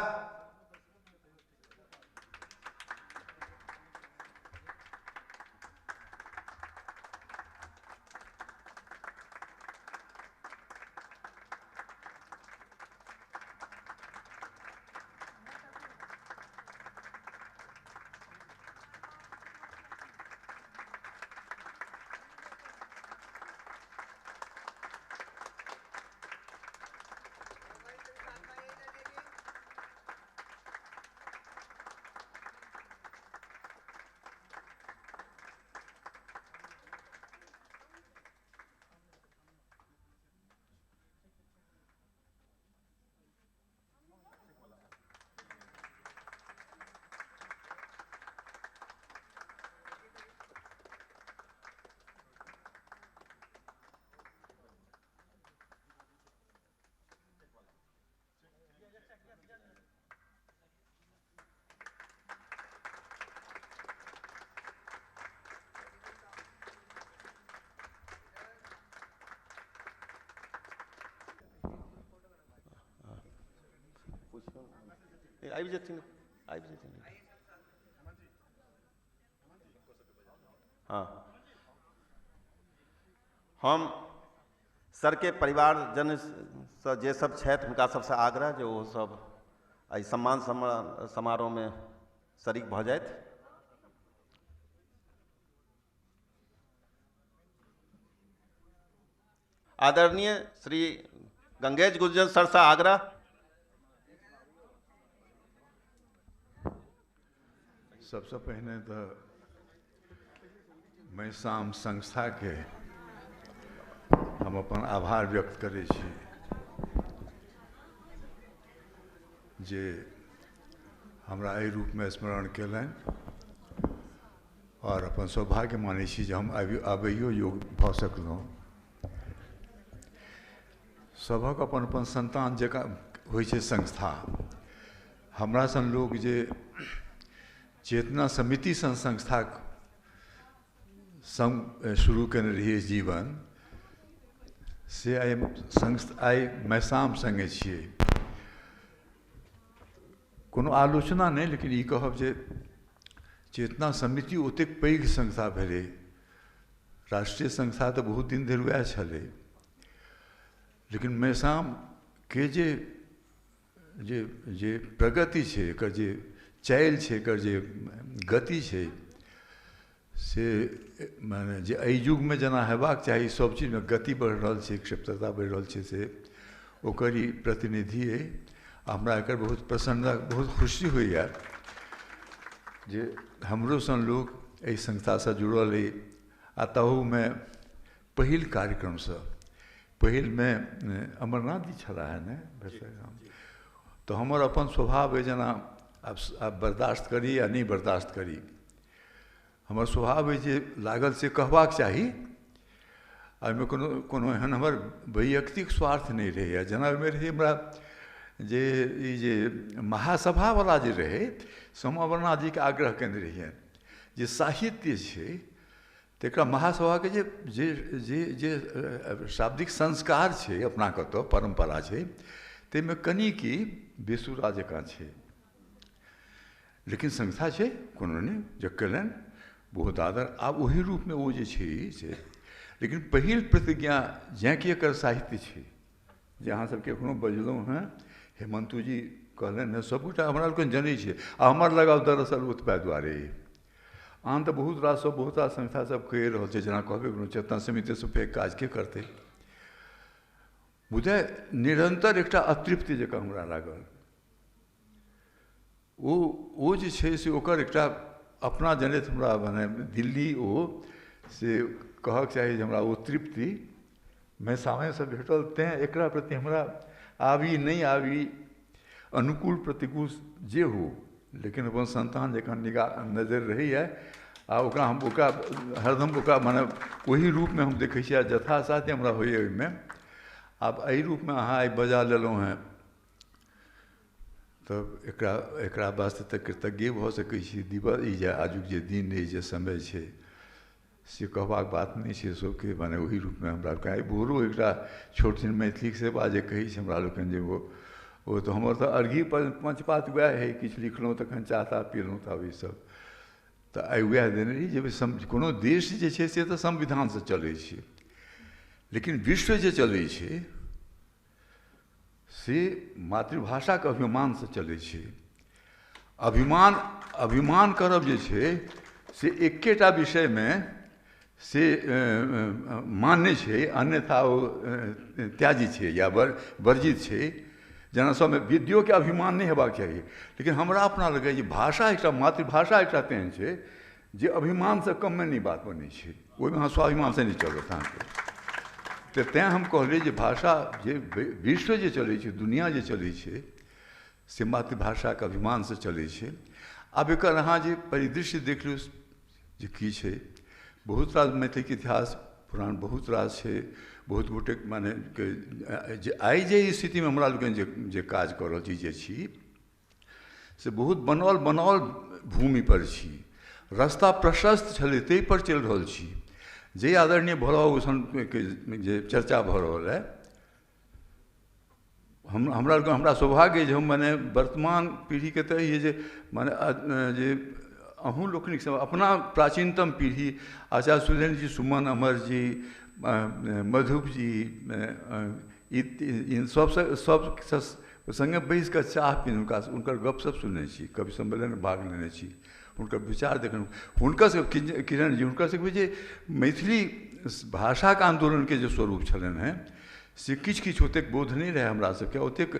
आबि जेथिन, आबि जेथिन। हाँ, हम सर के परिवारजन से जे सब छथि हुनका सबसँ आग्रह जे ओ सब एहि सम्मान समारोहमे शरीक भऽ जाथि। आदरणीय श्री गंगेश गुंजन सर से आग्रह। सबसे पहिने तो मैसाम संस्था के हम अपन आभार व्यक्त करै छी जे हमरा एहि रूपमे स्मरण केलनि। आओर अपन सौभाग्य मानै छी जे हम आबैयो योग भऽ सकलहुँ। सभक अपन अपन संतान जकाँ होइ छै संस्था। हमरा सन लोक जे चेतना समिति सन संस्थाक संग शुरू केने रहियै जीवन, से आइ संस्था आइ मैसाम सङ्गे छियै। कोनो आलोचना नहि, लेकिन ई कहब जे चेतना समिति ओतेक पैघ संस्था भेलै, राष्ट्रीय संस्था तऽ बहुत दिन धरि वएह छलै, लेकिन मैसामके जे जे जे प्रगति छै, एकर जे चालि छै, एकर जे गति छै, से माने जे एहि युगमे जेना हेबाक चाही, सब चीजमे गति बढ़ि रहल छै, क्षिप्रता बढ़ि रहल छै, से ओकर ई प्रतिनिधि अइ। हमरा एकर बहुत प्रसन्नता, बहुत खुशी होइए जे हमरो सन लोक एहि संस्थासँ जुड़ल अइ, आ ताहूमे पहिल कार्यक्रमसँ, पहिलमे अमरनाथ जी छलाह हे ने, तऽ हमर अपन स्वभाव अइ जेना आब बर्दाश्त करी या नहि बर्दाश्त करी, हमर स्वभाव अइ जे लागल से कहबाक चाही। एहिमे कोनो कोनो एहन हमर वैयक्तिक स्वार्थ नहि रहैए। जेना ओहिमे रहै हमरा जे ई जे महासभावला जे रहै, से हम अमरनाथ जीके आग्रह केने रहियनि जे साहित्य छै तकरा महासभाके जे जे जे जे शाब्दिक संस्कार छै अपना कतऽ परम्परा छै, ताहिमे कनि की बेसुरा जकाँ छै, लेकिन संस्था छै, कोनो नहि, जे केलनि बहुत आदर। आब ओही रूपमे ओ जे छै से, लेकिन पहिल प्रतिज्ञा जेँ कि एकर साहित्य छै, जे अहाँ सबके एखनो बजलहुँ हेँ, हेमन्तू जी कहलनि हेँ, सबगोटा हमरा लोकनि जनै छियै, आ हमर लगाव दरअसल ओतबे दुआरे अइ। आन तऽ बहुत रास सब बहुत रास संस्था सब कहि रहल छै, जेना कहबे केलहुँ चेतना समितिसँ पैघ काज के करतै, मुदा निरन्तर एकटा अतृप्ति जकाँ हमरा लागल। ओ जे छै से ओकर एकटा अपना जनैत हमरा माने दिल्ली ओ से कहक चाही जे हमरा ओ तृप्ति मैसामेसँ भेटल, तेँ एकरा प्रति हमरा आबी नहि आबी, अनुकूल प्रतिकूल जे हो, लेकिन अपन संतान जकाँ निगाह नजरि रहैए, आ ओकरा हम ओकरा हरदम ओकरा माने ओही रूपमे हम देखै छियै, आ यथासाध्य हमरा होइए ओहिमे। आब एहि रूपमे अहाँ आइ बजा लेलहुँ हेँ तऽ एकरा एकरा वास्ते तऽ कृतज्ञ भऽ सकै छी। दिवस ई जे आजुक जे दिन अइ, जे समय छै, से कहबाक बात नहि छै सबके, माने ओही रूपमे हमरा लोकनि आइ भोरो एकटा छोट छिन मैथिलीके सेवा जे कहै छै हमरा लोकनि, जे ओ तऽ हमर तऽ अर्घी पञ्चपात वएह हइ, किछु लिखलहुँ तखन चाह ताह पीलहुँ, तब ईसब तऽ आइ वएह देने रही जे कोनो देश जे छै से तऽ संविधानसँ चलै छै, लेकिन विश्व जे चलै छै से मातृभाषाके अभिमानसँ चलै छै। अभिमान अभिमान करब जे छै से एकेटा विषयमे से मान्य छै, अन्यथा ओ त्याज्य छै या वर्जित छै। जेना सबमे विद्योके अभिमान नहि हेबाक चाही, लेकिन हमरा अपना लगैए जे भाषा एकटा मातृभाषा एकटा तेहन छै जे अभिमानसँ कममे नहि बात बनै छै, ओहिमे अहाँ स्वाभिमानसँ नहि चलत अहाँके। तऽ तेँ हम कहलियै जे भाषा जे विश्व जे चलै छै, दुनिया जे चलै छै, से मातृभाषाके अभिमानसँ चलै छै। आब एकर अहाँ जे परिदृश्य देख लियौ जे की छै, बहुत रास मैथिलीके इतिहास पुरान बहुत रास छै, बहुत गोटे माने जे आइ जे स्थितिमे हमरा लोकनि जे जे काज कऽ रहल छी जे छी, से बहुत बनाओल बनाओल भूमिपर छी, रास्ता प्रशस्त छलै ताहिपर चलि रहल छी। जे आदरणीय भोला बाबू सनके जे चर्चा भऽ रहल है, हमरा हमरा सौभाग्य जे हम माने वर्तमान पीढ़ीके तऽ ई जे माने जे अहूँ लोकनिक सब अपना प्राचीनतम पीढ़ी आचार्य सुरेन्द्र जी, सुमन अमर जी, मधुप जी, इन सबसँ सब सङ्गे बैस कऽ चाह पी हुनका हुनकर गपशप सुनने छी, कवि सम्मेलनमे भाग लेने छी, हुनकर विचार देखलहुँ, हुनकर सब किरण जी, हुनकर सबके जे मैथिली भाषाके आन्दोलनके जे स्वरूप छलनि हेँ से किछु किछु ओतेक बोध नहि रहै हमरा सबके। ओतेक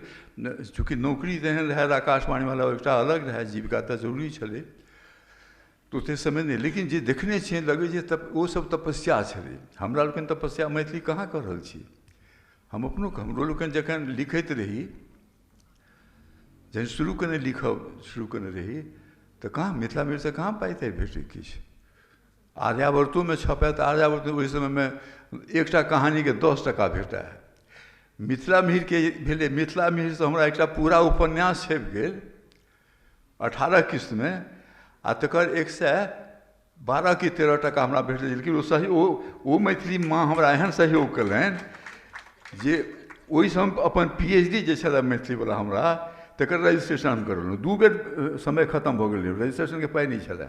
चूँकि नौकरी तेहन रहै आकाशवाणीवला, एकटा अलग रहै, जीविका तऽ जरूरी छलै, तऽ ओतेक समय नहि, लेकिन जे देखने छियै लगै छै तब ओ सब तपस्या छलै। हमरा लोकनि तपस्या मैथिली कहाँ कऽ रहल छी? हम अपनो हमरो लोकनि जखन लिखैत रही, जखन शुरू केने लिखब शुरू केने रही, तऽ कहाँ मिथिला मिहिरसँ कहाँ पाइ ताइ भेटै किछु। आर्यावर्तोमे छपै तऽ आर्यावर्त ओहि समयमे एकटा कहानीके 10 टका भेटै। मिथिला मिहिरके भेलै, मिथिला मिहिरसँ हमरा एकटा पूरा उपन्यास छपि गेल 18 किस्तमे, आ तकर 112 कि 13 टका हमरा भेटलै। लेकिन ओ सही ओ मैथिली माँ हमरा एहन सहयोग कयलनि जे ओहिसँ हम अपन PhD जे छलै मैथिलीवला हमरा, तकर रजिस्ट्रेशन हम करौलहुँ। 2 बेर समय खतम भऽ गेल, रजिस्ट्रेशनके पाइ नहि छलै।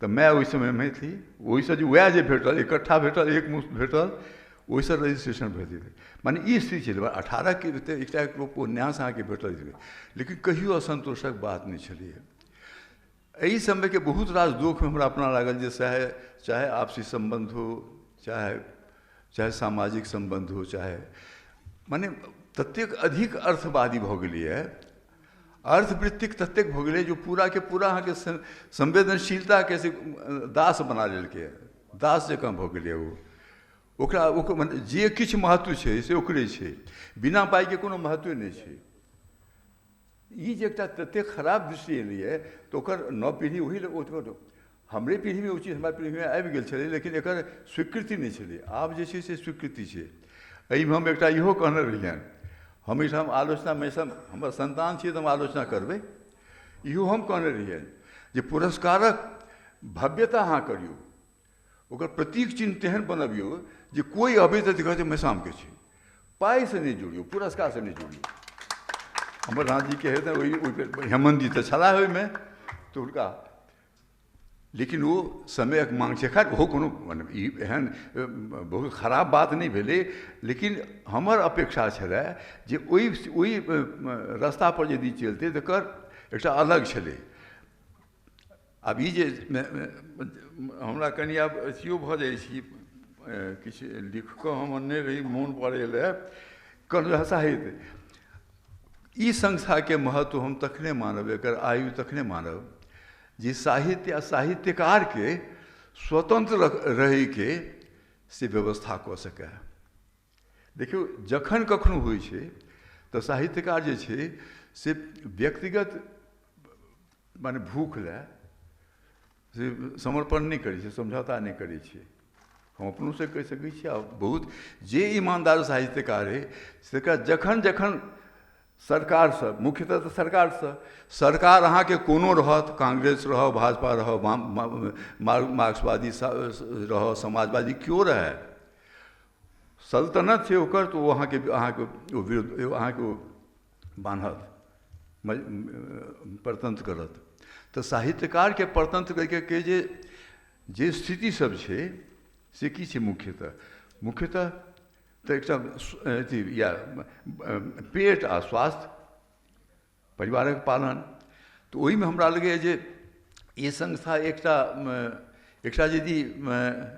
तऽ माय ओहि समय मैथिली ओहिसँ जे वएह जे भेटल, इकट्ठा भेटल, एक मुश्त भेटल, ओहिसँ रजिस्ट्रेशन भऽ गेलै। माने ई स्थिति छलै। 18 के एकटा उपन्यास अहाँके भेटल छलै, लेकिन कहियो असन्तोषक बात नहि छलैए। एहि समयके बहुत रास दुःखमे हमरा अपना लागल जे चाहे आपसी सम्बन्ध हो, चाहे सामाजिक सम्बन्ध हो, चाहे माने ततेक अधिक अर्थवादी भऽ गेलैए, अर्थवृत्तिक ततेक भऽ गेलै जो पूराके पूरा अहाँके संवेदनशीलताके से दास बना लेलकै, दास जकाँ भऽ गेलै ओ। ओकरा ओकर माने जे किछु महत्व छै से ओकरे छै, बिना पाइके कोनो महत्वे नहि छै। ई जे एकटा ततेक खराब दृष्टि एलैए तऽ ओकर नव पीढ़ी ओही हमरे पीढ़ीमे ओ चीज हमरा पीढ़ीमे आबि गेल छलै, लेकिन एकर स्वीकृति नहि छलै। आब जे छै से स्वीकृति छै। एहिमे हम एकटा इहो कहने रहियनि, हम एहिठाम आलोचनामे हमर सन्तान छियै तऽ हम आलोचना करबै, इहो हम कहने रहियनि जे पुरस्कारक भव्यता अहाँ करियौ, ओकर प्रतीक चिन्ह तेहन बनबियौ जे कोइ अबै तऽ कहत मैसामके छै। पाइसँ नहि जोड़ियौ, पुरस्कारसँ नहि जोड़ियौ। हमर रामजीके हेतनि ओहि हेमन्त जी तऽ छलाह ओहिमे, तऽ हुनका लेकिन ओ समयक माँग छै। खैर ओहो कोनो मने ई एहन बहुत खराब बात नहि भेलै, लेकिन हमर अपेक्षा छलै जे ओहि ओहि रस्तापर यदि चलितै तकर एकटा अलग छलै। आब ई जे हमरा कनि आब अथियो भऽ जाइ छी, किछु लिख कऽ हम अनने रही, मोन पड़ै लए कहलहुँ साहित्य ई संस्थाके महत्व हम तखने मानब, एकर आयु तखने मानब जे साहित्य आ साहित्यकारके स्वतंत्र रहैके से व्यवस्था कऽ सकए। देखियौ जखन कखनो होइ छै तऽ साहित्यकार जे छै से व्यक्तिगत माने भूख लए से समर्पण नहि करै छै, समझौता नहि करै छै। हम अपनोसँ कहि सकै छी, आ बहुत जे ईमानदार साहित्यकार अइ तकरा जखन जखन सरकारसँ, मुख्यतः तऽ सरकारसँ, सरकार अहाँके कोनो रहत, कांग्रेस रहऽ, भाजपा रहऽ, मार्क्सवादी रहऽ, समाजवादी केओ रहए, सल्तनत छै ओकर, तऽ ओ अहाँके अहाँके ओ विरुद्ध अहाँके ओ बान्हत, परतंत्र करत। तऽ साहित्यकारके परतंत्र करैके जे जे स्थिति सब छै से की छै मुख्यतः? मुख्यतः तऽ एकटा अथी या पेट आ स्वास्थ्य, परिवारक पालन। तऽ ओहिमे हमरा लगैए जे ई संस्था एकटा एकटा यदि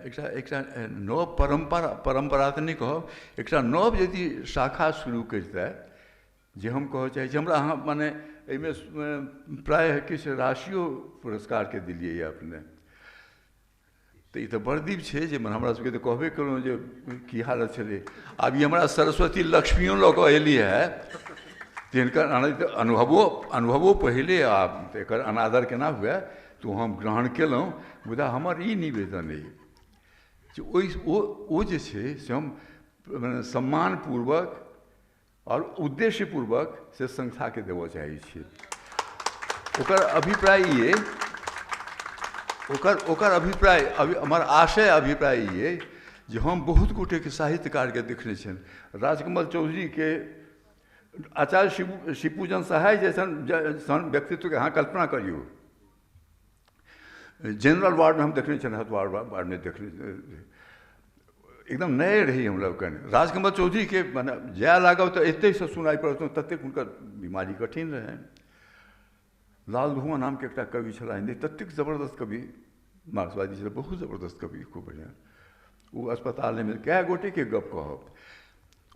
एकटा एकटा नव परम्परा, परम्परा तऽ नहि कहब, एकटा नव यदि शाखा शुरू करितै, जे हम कहऽ चाहै छी। हमरा अहाँ माने एहिमे प्रायः किछु राशियो पुरस्कारके देलियै अपने, तऽ ई तऽ बड़ दीप छै जे हमरा सबके तऽ कहबे केलहुँ जे की हालत छलै। आब ई हमरा सरस्वती लक्ष्मियो लऽ कऽ एली है, तिनकर अनुभवो पहिले, आ एकर अनादर केना हुए, तऽ हम ग्रहण केलहुँ। मुदा हमर ई निवेदन अइ जे ओहि ओ जे छै से हम सम्मानपूर्वक आओर उद्देश्यपूर्वक से संस्थाके देबऽ चाहै छियै। ओकर अभिप्राय ई अइ, ओकर अभिप्राय हमर आशय अभिप्राय ई अइ जे हम बहुत गोटेके साहित्यकारके देखने छियनि, राजकमल चौधरीके, आचार्य शिवपूजन सहाय जैसन सन व्यक्तित्वके अहाँ कल्पना करियौ। जनरल वार्डमे हम देखने छियनि, हथवार वार्डमे देखने, एकदम नए रही हम लोकनि। राजकमल चौधरीके मने जाय लागब तऽ एतहिसँ सुनाइ पड़त, ततेक हुनकर बीमारी कठिन रहनि। लाल धुआँ नामके एकटा कवि छलाह हिन्दी, ततेक जबरदस्त कवि, मार्क्सवादी छलाह, बहुत जबरदस्त कवि, खूब बढ़िआँ। ओ अस्पतालमे कए गोटेके गप कहब।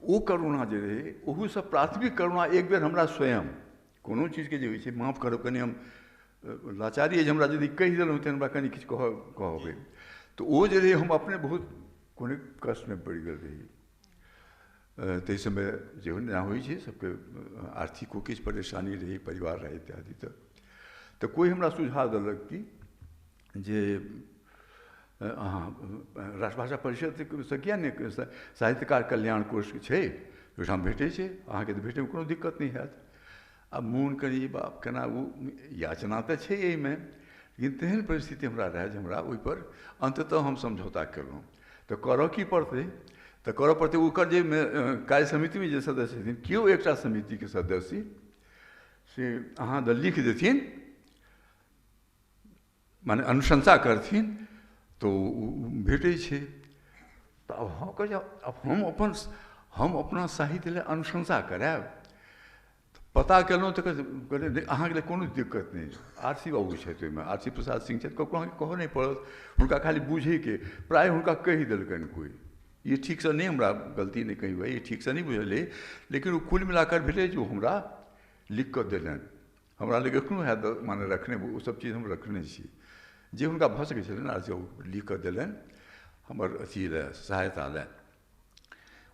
ओ करुणा जे रहै, ओहूसँ प्राथमिक करुणा एक बेर हमरा स्वयं कोनो चीजके जे होइ छै, माफ करब कनि हम लाचारी अछि, हमरा यदि कहि देलहुँ तऽ हमरा कनि किछु कहबै, तऽ ओ जे रहै हम अपने बहुत कोनो कष्टमे पड़ि गेल रही। ताहि समय जे होइ छै सबके आर्थिको किछु परेशानी रहै, परिवार रहै इत्यादि। तऽ कोइ हमरा सुझाव देलक कि जे अहाँ राष्ट्रभाषा परिषदसँ किया नहि, साहित्यकार कल्याण कोष छै ओहिठाम भेटै छै, अहाँके तऽ भेटैमे कोनो दिक्कत नहि हैत। आब मोन करी बाप केना ओ याचना तऽ छै एहिमे, लेकिन तेहन परिस्थिति हमरा रहए जे हमरा ओहिपर अन्ततः हम समझौता केलहुँ। तऽ करऽ की पड़तै, तऽ करऽ पड़तै ओकर जे कार्य समितिमे जे सदस्य छथिन केओ एकटा समितिके सदस्य से अहाँ दऽ लिख देथिन, माने अनुशंसा करथिन तऽ ओ भेटै छै। तऽ आब हम कहै आब हम अपना साहित्य लए अनुशंसा करायब। पता केलहुँ तऽ कहलियै अहाँके लेल कोनो दिक्कत नहि, आर सी बाबू छथि ओहिमे, आर सी प्रसाद सिंह छथि, ककरो अहाँके कहऽ नहि पड़त, हुनका खाली बुझैके प्रायः हुनका कहि देलकनि कोइ, ई ठीकसँ नहि, हमरा गलती नहि कही भाइ, ई ठीकसँ नहि बुझल अइ, लेकिन ओ कुल मिलाकर भेलै जे ओ हमरा लिख कऽ देलनि। हमरा लग एखनो हैत, माने रखने ओ सब चीज हम रखने छी जे हुनका भऽ सकै छलनि, आर सी बाबू लिख कऽ देलनि हमर अथी लए, सहायता लए।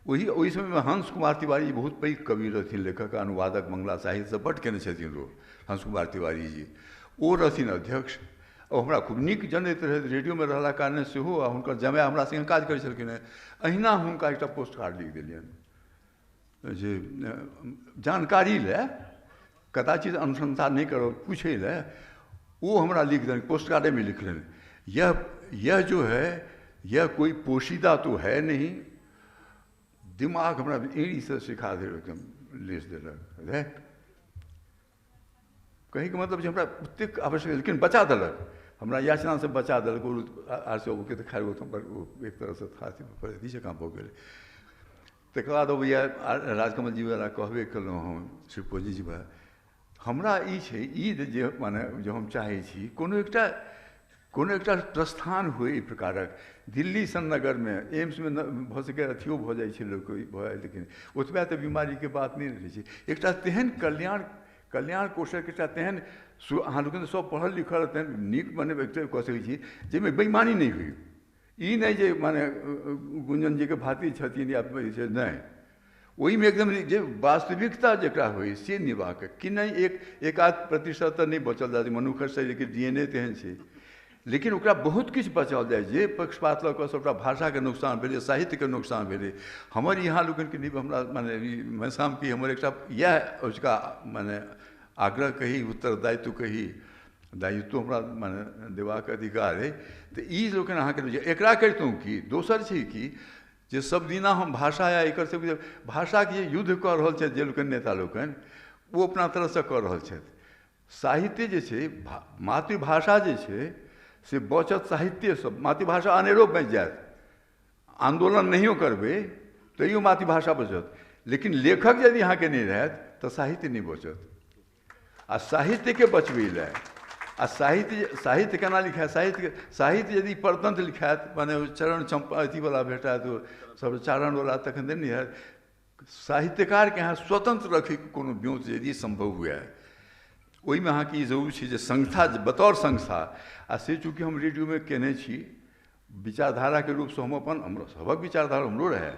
ओहि समयमे हंस कुमार तिवारी बहुत पैघ कवि रहथिन, लेखक, अनुवादक, बंगला साहित्यसँ बड्ड केने छथिन ओ हंस कुमार तिवारी जी, ओ रहथिन अध्यक्ष। ओ हमरा खूब नीक जनैत रहथि, रेडियोमे रहलाक कारणे सेहो, आ हुनकर जमाय हमरा सङ्गे काज करै छलखिन हेँ। अहिना हुनका एकटा पोस्ट कार्ड लिख देलियनि जे जानकारी लए, कदाचित अनुशंसा नहि करब, पूछै लए। ओ हमरा लिख देलनि, पोस्ट कार्डेमे लिखलनि, यह जो है यह कोई पोशीदा तो है नहीं। दिमाग हमरा एड़ीसँ सिखा देलक, एकदम लेस देलक। रे कहैके मतलब जे हमरा ओतेक आवश्यक, लेकिन बचा देलक हमरा, याचनासँ बचा देलक। ओ आर सी बाबूके तऽ खैर ओ तऽ एक तरहसँ अथी जकाँ भऽ गेलै। तकर बाद अबैया राजकमल जी वला कहबे केलहुँ हम, शिवपूजी जी वला। हमरा ई छै, ई जे माने जे हम चाहै छी कोनो एकटा प्रस्थान होइ एहि प्रकारक। दिल्ली सन नगरमे एम्समे भऽ सकै अथियो भऽ जाइ छै लोकके भऽ जाइ, लेकिन ओतबे तऽ बीमारीके बात नहि रहै छै। एकटा तेहन कल्याण कोषक एकटा तेहन अहाँ लोकनि सब पढ़ल लिखल तेहन नीक मने कऽ सकै छी जाहिमे बेईमानी नहि होइ। ई नहि जे माने गुंजन जीके भातिज छथिन या नहि, ओहिमे एकदम जे वास्तविकता जकरा होइ से निभा कऽ कि नहि एक आध प्रतिशत तऽ नहि बचल जाय मनुखक शरीरके DNA तेहन छै, लेकिन ओकरा बहुत किछु बचाओल जाय। जे पक्षपात लऽ कऽ सभटा भाषाके नुकसान भेलै, साहित्यके नुकसान भेलै। हमर यहाँ लोकनिके नहि, हमरा माने मैसामके हमर एकटा इएह ओझुका माने आग्रह कही, उत्तरदायित्व कही, दायित्व हमरा माने देबाक अधिकार अइ। तऽ ई लोकनि अहाँके एकरा करितहुँ कि दोसर छै कि जे सबदिना हम भाषा या एकर सबके भाषाके जे युद्ध कऽ रहल छथि जे लोकनि नेता लोकनि, ओ अपना तरफसँ कऽ रहल छथि। साहित्य जे छै, मातृभाषा जे छै से बचत साहित्यसँ। मातृभाषा अनेरो बचि जायत, आन्दोलन नहियो करबै तैयो मातृभाषा बचत, लेकिन लेखक यदि अहाँके नहि रहत तऽ साहित्य नहि बचत। आ साहित्यके बचबै लए, आ साहित्य केना लिखायत, साहित्य यदि परतंत्र लिखायत माने चरण चम्पा अथीवला भेटत सब चारणवला, तखन तऽ नहि हैत। साहित्यकारके अहाँ स्वतंत्र रखैके कोनो ब्योत यदि सम्भव हुए, ओहिमे अहाँके ई जरूर छै जे संस्था बतौर संस्था, आ से चूँकि हम रेडियोमे केने छी, विचारधाराके रूपसँ हम अपन, हमरो सभक विचारधारा हमरो रहए,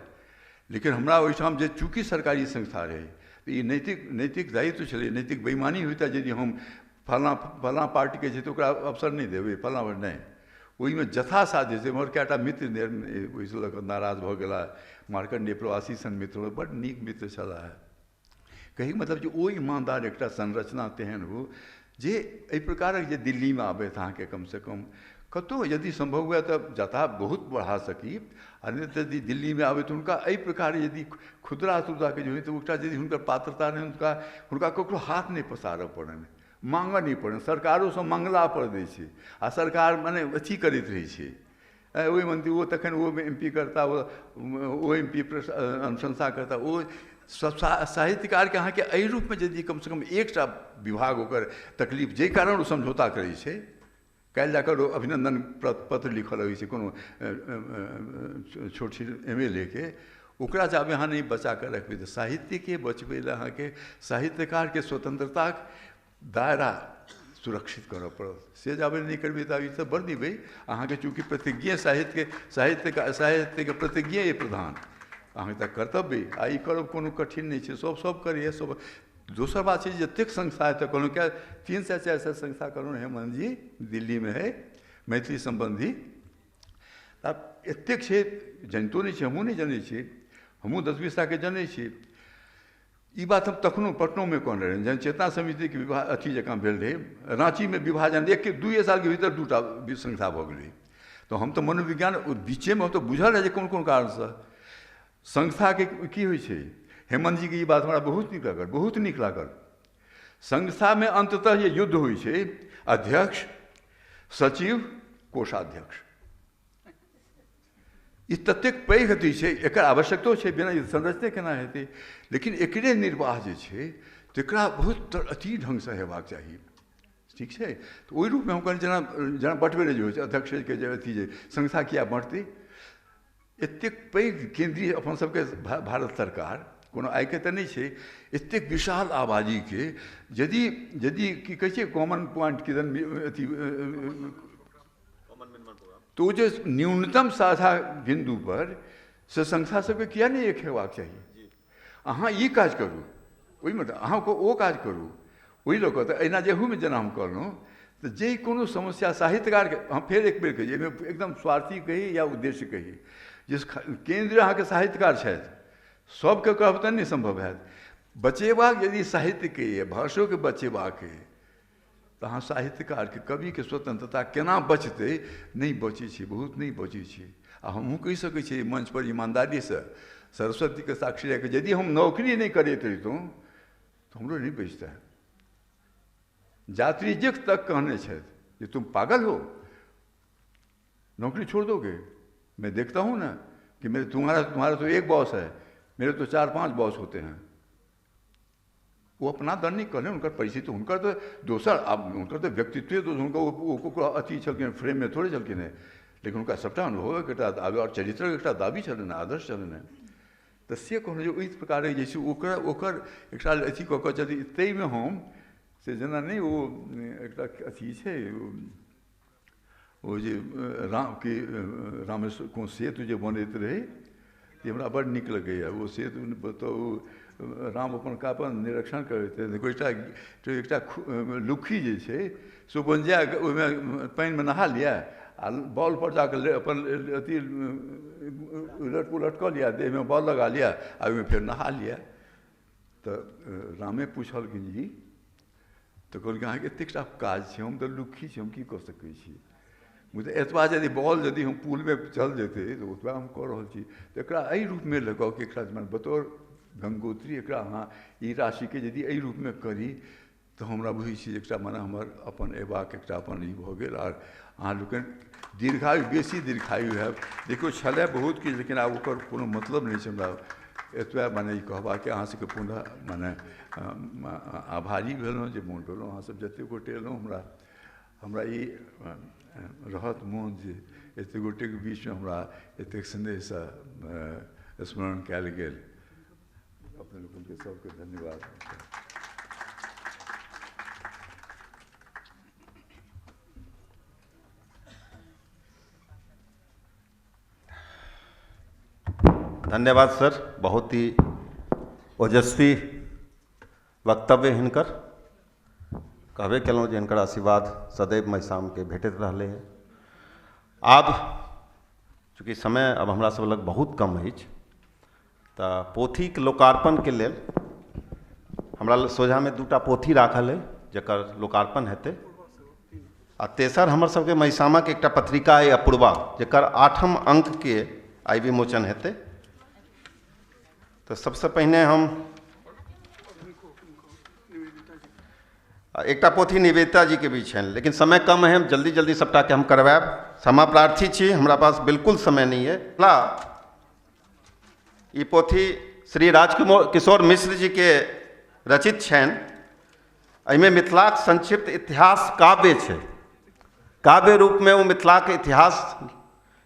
लेकिन हमरा ओहिठाम जे चूँकि सरकारी संस्था रहै तऽ ई नैतिक दायित्व छलै। नैतिक बेईमानी होइता यदि हम फलाँ फलाँ पार्टीके छै तऽ ओकरा अवसर नहि देबै, फलाँ नहि, ओहिमे यथासाध्य छै। हमर कएटा मित्र ओहिसँ लऽ कऽ नाराज भऽ गेला, मार्कण्डेय प्रवासी सन मित्र बड्ड नीक मित्र छलाह। कहैके मतलब जे ओ ईमानदार एकटा संरचना तेहन हो जे एहि प्रकारक जे दिल्लीमे आबथि अहाँके कमसँ कम कतहु यदि सम्भव हुए तऽ जता बहुत बढ़ा सकी, आ नहि तऽ यदि दिल्लीमे आबै तऽ हुनका एहि प्रकार यदि खुदरा तुदराके जे होइ तऽ एकटा यदि हुनकर पात्रता रहनि, हुनका ककरो हाथ नहि पसारऽ पड़नि, माँगऽ नहि पड़नि, सरकारोसँ माँगला पर दै छै आ सरकार माने अथी करैत रहै छै। ओहि मंत्री ओ तखन ओ एम पी करता, ओ एम पी अनुशंसा करता। ओ सब साहित्यकारके अहाँके एहि रूपमे यदि कमसँ कम एकटा विभाग ओकर तकलीफ जाहि कारण ओ समझौता करै छै, काल्हि जाकर ओ अभिनन्दन पत्र लिखऽ लगै छै कोनो छोट छिन MLA के, ओकरा जाबे अहाँ नहि बचा कऽ रखबै तऽ साहित्यके बचबै लए अहाँके साहित्यकारके स्वतंत्रताक दायरा सुरक्षित करऽ पड़त। से जाबे नहि करबै तऽ ई तऽ बड़ देबै अहाँके, चूँकि प्रतिज्ञे साहित्यके प्रतिज्ञे प्रधान अहाँके तऽ कर्तव्य, आ ई करब कोनो कठिन नहि छै, सब करैए सब। दोसर बात छै जतेक संस्था है तऽ कहलहुँ क्या 300-400 संस्था कहलहुँ हेमंत जी दिल्लीमे है मैथिली सम्बन्धी, आब एतेक छै, जनितो नहि छै, हमहूँ नहि जनै छी, हमहूँ 10-20 टाके जनै छी। ई बात हम तखनो पटनोमे कहने रही, जहन चेतना समितिके विवाह अथी जकाँ भेल रहै, राँचीमे विभाजन 1-2 सालके भीतर 2टा संस्था भऽ गेलै। तऽ हम तऽ मनोविज्ञान बीचेमे तऽ बुझल रहै जे कोन कोन कारणसँ संस्थाके की होइ छै। हेमंत जीके ई बात हमरा बहुत नीक लागल, बहुत नीक लागल। संस्थामे अन्ततः जे युद्ध होइ छै, अध्यक्ष, सचिव, कोषाध्यक्ष, ई ततेक पैघ अथी छै, एकर आवश्यकतो छै, बिना संरचने केना हेतै। लेकिन एकरे निर्वाह जे छै तकरा बहुत अथी ढङ्गसँ हेबाक चाही, ठीक छै। तऽ ओहि रूपमे हम कहने जेना जेना बँटबे जे होइ छै अध्यक्षके जे अथी जे संस्था किया बँटतै, एतेक पैघ केन्द्रीय अपन सबके भारत सरकार कोनो आइके तऽ नहि छै, एतेक विशाल आबादीके यदि यदि की कहै छै कॉमन पॉइंट किदन अथी, तो जे न्यूनतम साझा बिन्दु पर से संस्था सबके किया नहि एक हेबाक चाही। अहाँ ई काज करू, ओहिमे तऽ अहाँ ओ काज करू, ओहि लऽ कऽ तऽ एहिना जेहूमे जेना हम कहलहुँ तऽ जे कोनो समस्या साहित्यकारके, हम फेर एक बेर कही, एहिमे एकदम स्वार्थी कही या उद्देश्य कही, जे केन्द्र अहाँके साहित्यकार छथि सबके कहब तऽ नहि सम्भव हैत। बचेबाक यदि साहित्यके यऽ, भाषोके बचेबाक यऽ, तऽ अहाँ साहित्यकारके कविके स्वतंत्रता केना बचतै, नहि बचै छै, बहुत नहि बचै छै। आ हमहूँ कहि सकै छियै मंचपर ईमानदारीसँ सरस्वतीके साक्षी राखि, यदि हम नौकरी नहि करैत रहितहुँ तऽ हमरो नहि बचितै। यात्री जी तक कहने छथि जे तुम पागल हो, नौकरी छोड़ दोगे, मैं देखता हूँ ना कि मेरे तुम्हारा तुम्हारा तो एक बॉस है, मेरे तो 4-5 बॉस होते हैं। वो अपना दर नहीं कहले, हुनकर परिस्थिति, हुनकर तो दोसर, आब हुनकर तो व्यक्तित्व तो हुनका अथी छलखिन, फ्रेममे थोड़े छलखिन हेँ, लेकिन हुनका सबटा अनुभवक एकटा और चरित्रक एकटा दाबी छलनि, आदर्श छलनि हेँ। तऽ से कहलहुँ जे ओहि प्रकारक जे छै ओकर ओकर एकटा अथी कऽ कऽ चली, ताहिमे हम से जेना नहि ओ एकटा अथी छै ओ जे रामके रामेश्वर कोन सेतु जे बनैत रहै, से हमरा बड़ नीक लगैए। ओ सेतु तऽ ओ राम अपन कापन निरीक्षण करैत रहै, एकटा लुक्खी जे छै से अपन जाए ओहिमे पानिमे नहा लिअ आ बॉल पर जाकऽ अपन अथी उलट पुलट कऽ लिअ, देहमे बॉल लगा लिअ आ ओहिमे फेर नहा लिअ। तऽ रामे पुछलखिन जी, तऽ कहलखिन अहाँके एतेक टा काज छै, हम तऽ लुक्खी छी, हम की कऽ सकै छी, मुदा एतबा यदि बॉल यदि हम पुलमे चल जेतै तऽ ओतबा हम कऽ रहल छी। तऽ एकरा एहि रूपमे लऽ कऽ एकरा बतौर गंगोत्री एकरा अहाँ ई राशिके यदि एहि रूपमे करी तऽ हमरा बुझै छी एकटा मने हमर अपन अयबाक एकटा अपन ई भऽ गेल। आर अहाँ लोकनि दीर्घायु, बेसी दीर्घायु हैब। देखियौ छलै बहुत किछु, लेकिन आब ओकर कोनो मतलब नहि छै। हमरा एतबा मने ई कहबाक, अहाँ सबके पुनः मने आभारी भेलहुँ जे मोन भेलहुँ अहाँसब जतेक गोटे एलहुँ। हमरा हमरा ई रहत मोन जे एतेक गोटेके बीचमे हमरा एतेक स्नेहसँ स्मरण कयल गेल। अपने लोकनिके सबके धन्यवाद। धन्यवाद सर, बहुत ही ओजस्वी वक्तव्य हिनकर। कहबे केलहुँ जे हिनकर आशीर्वाद सदैव महिसामके भेटैत रहलै हँ। आब चूँकि समय अब हमरा सब लग बहुत कम अछि, तऽ पोथीके लोकार्पणके लेल हमरा सोझामे 2टा पोथी राखल अइ जकर लोकार्पण हेतै। आ तेसर हमर सबके महिसामक एकटा पत्रिका अइ अपूर्वा, जकर 8म अंकके आइ विमोचन हेतै। तऽ सबसँ पहिने हम एकटा पोथी निवेदिता जीके भी छनि, लेकिन समय कम है, हम जल्दी जल्दी सबटाके हम करवायब। क्षमा प्रार्थी छी, हमरा पास बिल्कुल समय नहीं है। ई पोथी श्री राजकिशोर मिश्र जी के रचित छनि। एहिमे मिथिलाक संक्षिप्त इतिहास काव्य छै, काव्य रूपमे ओ मिथिलाक इतिहास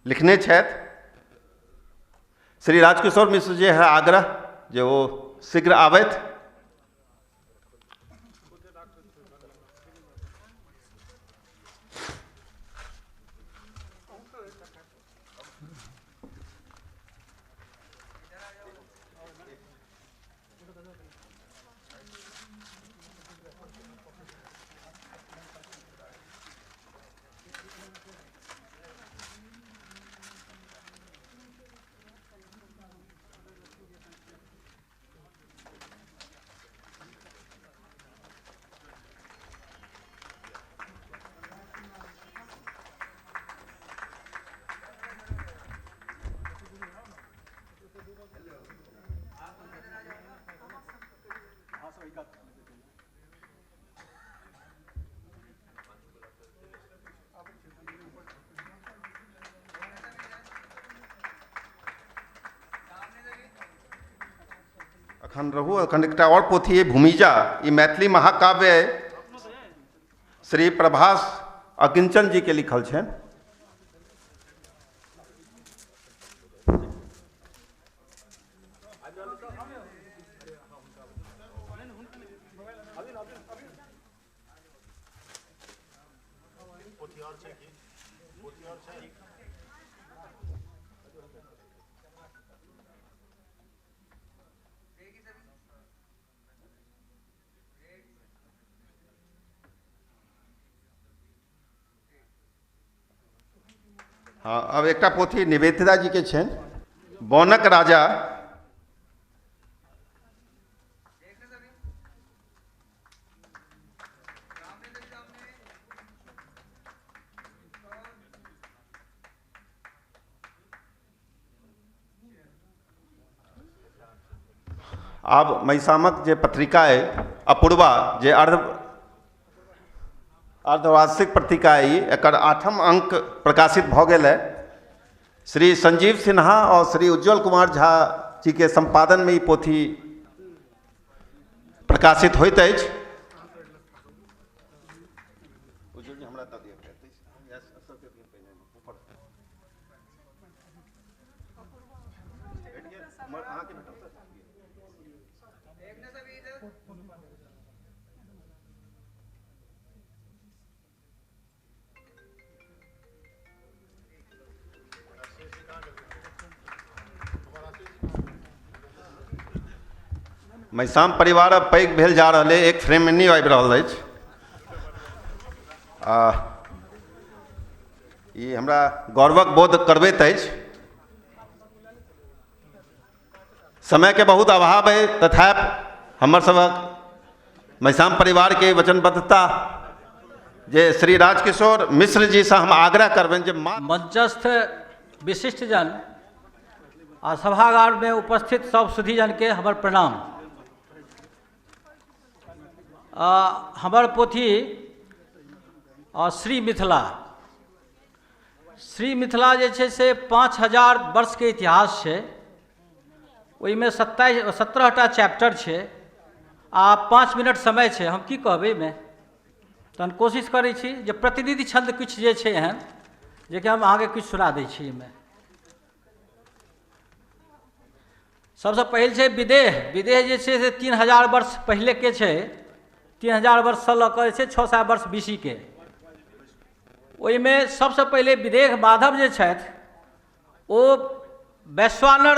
लिखने छथि। श्री राजकिशोर मिश्र जी है आग्रह जे ओ शीघ्र आबथि। एखन रहू, एखन एकटा आओर पोथी अइ भूमिजा, ई मैथिली महाकाव्य अइ, श्री प्रभास अकिंचन जी के लिखल छनि। हँ, अब एकटा पोथी निवेदिता जी के छनि, बौनक राजा। आब मैसामक जे पत्रिका अइ अपूर्वा, जे अर्धवार्षिक पत्रिका अइ, एकर 8म अंक प्रकाशित भऽ गेल है। श्री संजीव सिन्हा और श्री उज्जवल कुमार झा जी के संपादन में ई पोथी प्रकाशित होइत अछि। मैसाम परिवार अब पैघ भेल जा रहल है, एक फ्रेम में नहीं आबि रहल अछि। आ ई हमरा गौरवक बोध करबैत अछि। समय के बहुत अभाव है, तथापि हमर सबक मैसाम परिवार के वचनबद्धता जे श्री राजकिशोर मिश्र जी से हम आग्रह करबनि जे मंचस्थ विशिष्टजन आ सभागार में उपस्थित सब सुधीजन के हमर प्रणाम। हमर पोथी श्री मिथिला, श्री मिथिला जे छै से 5000 वर्षके इतिहास छै। ओहिमे 17टा चैप्टर छै आ 5 मिनट समय छै। हम की कहबै एहिमे, तहन कोशिश करै छी जे प्रतिनिधि छंद किछु जे छै एहन जेकि हम अहाँके किछु सुना दै छी। एहिमे सबसँ पहिल छै विदेह। विदेह जे छै से 3000 वर्ष पहिलेके छै, 3000 वर्षसँ लऽ कऽ जे छै 600 वर्ष बीसीके। ओहिमे सबसँ पहिले विदेह माधव जे छथि ओ वैश्वानर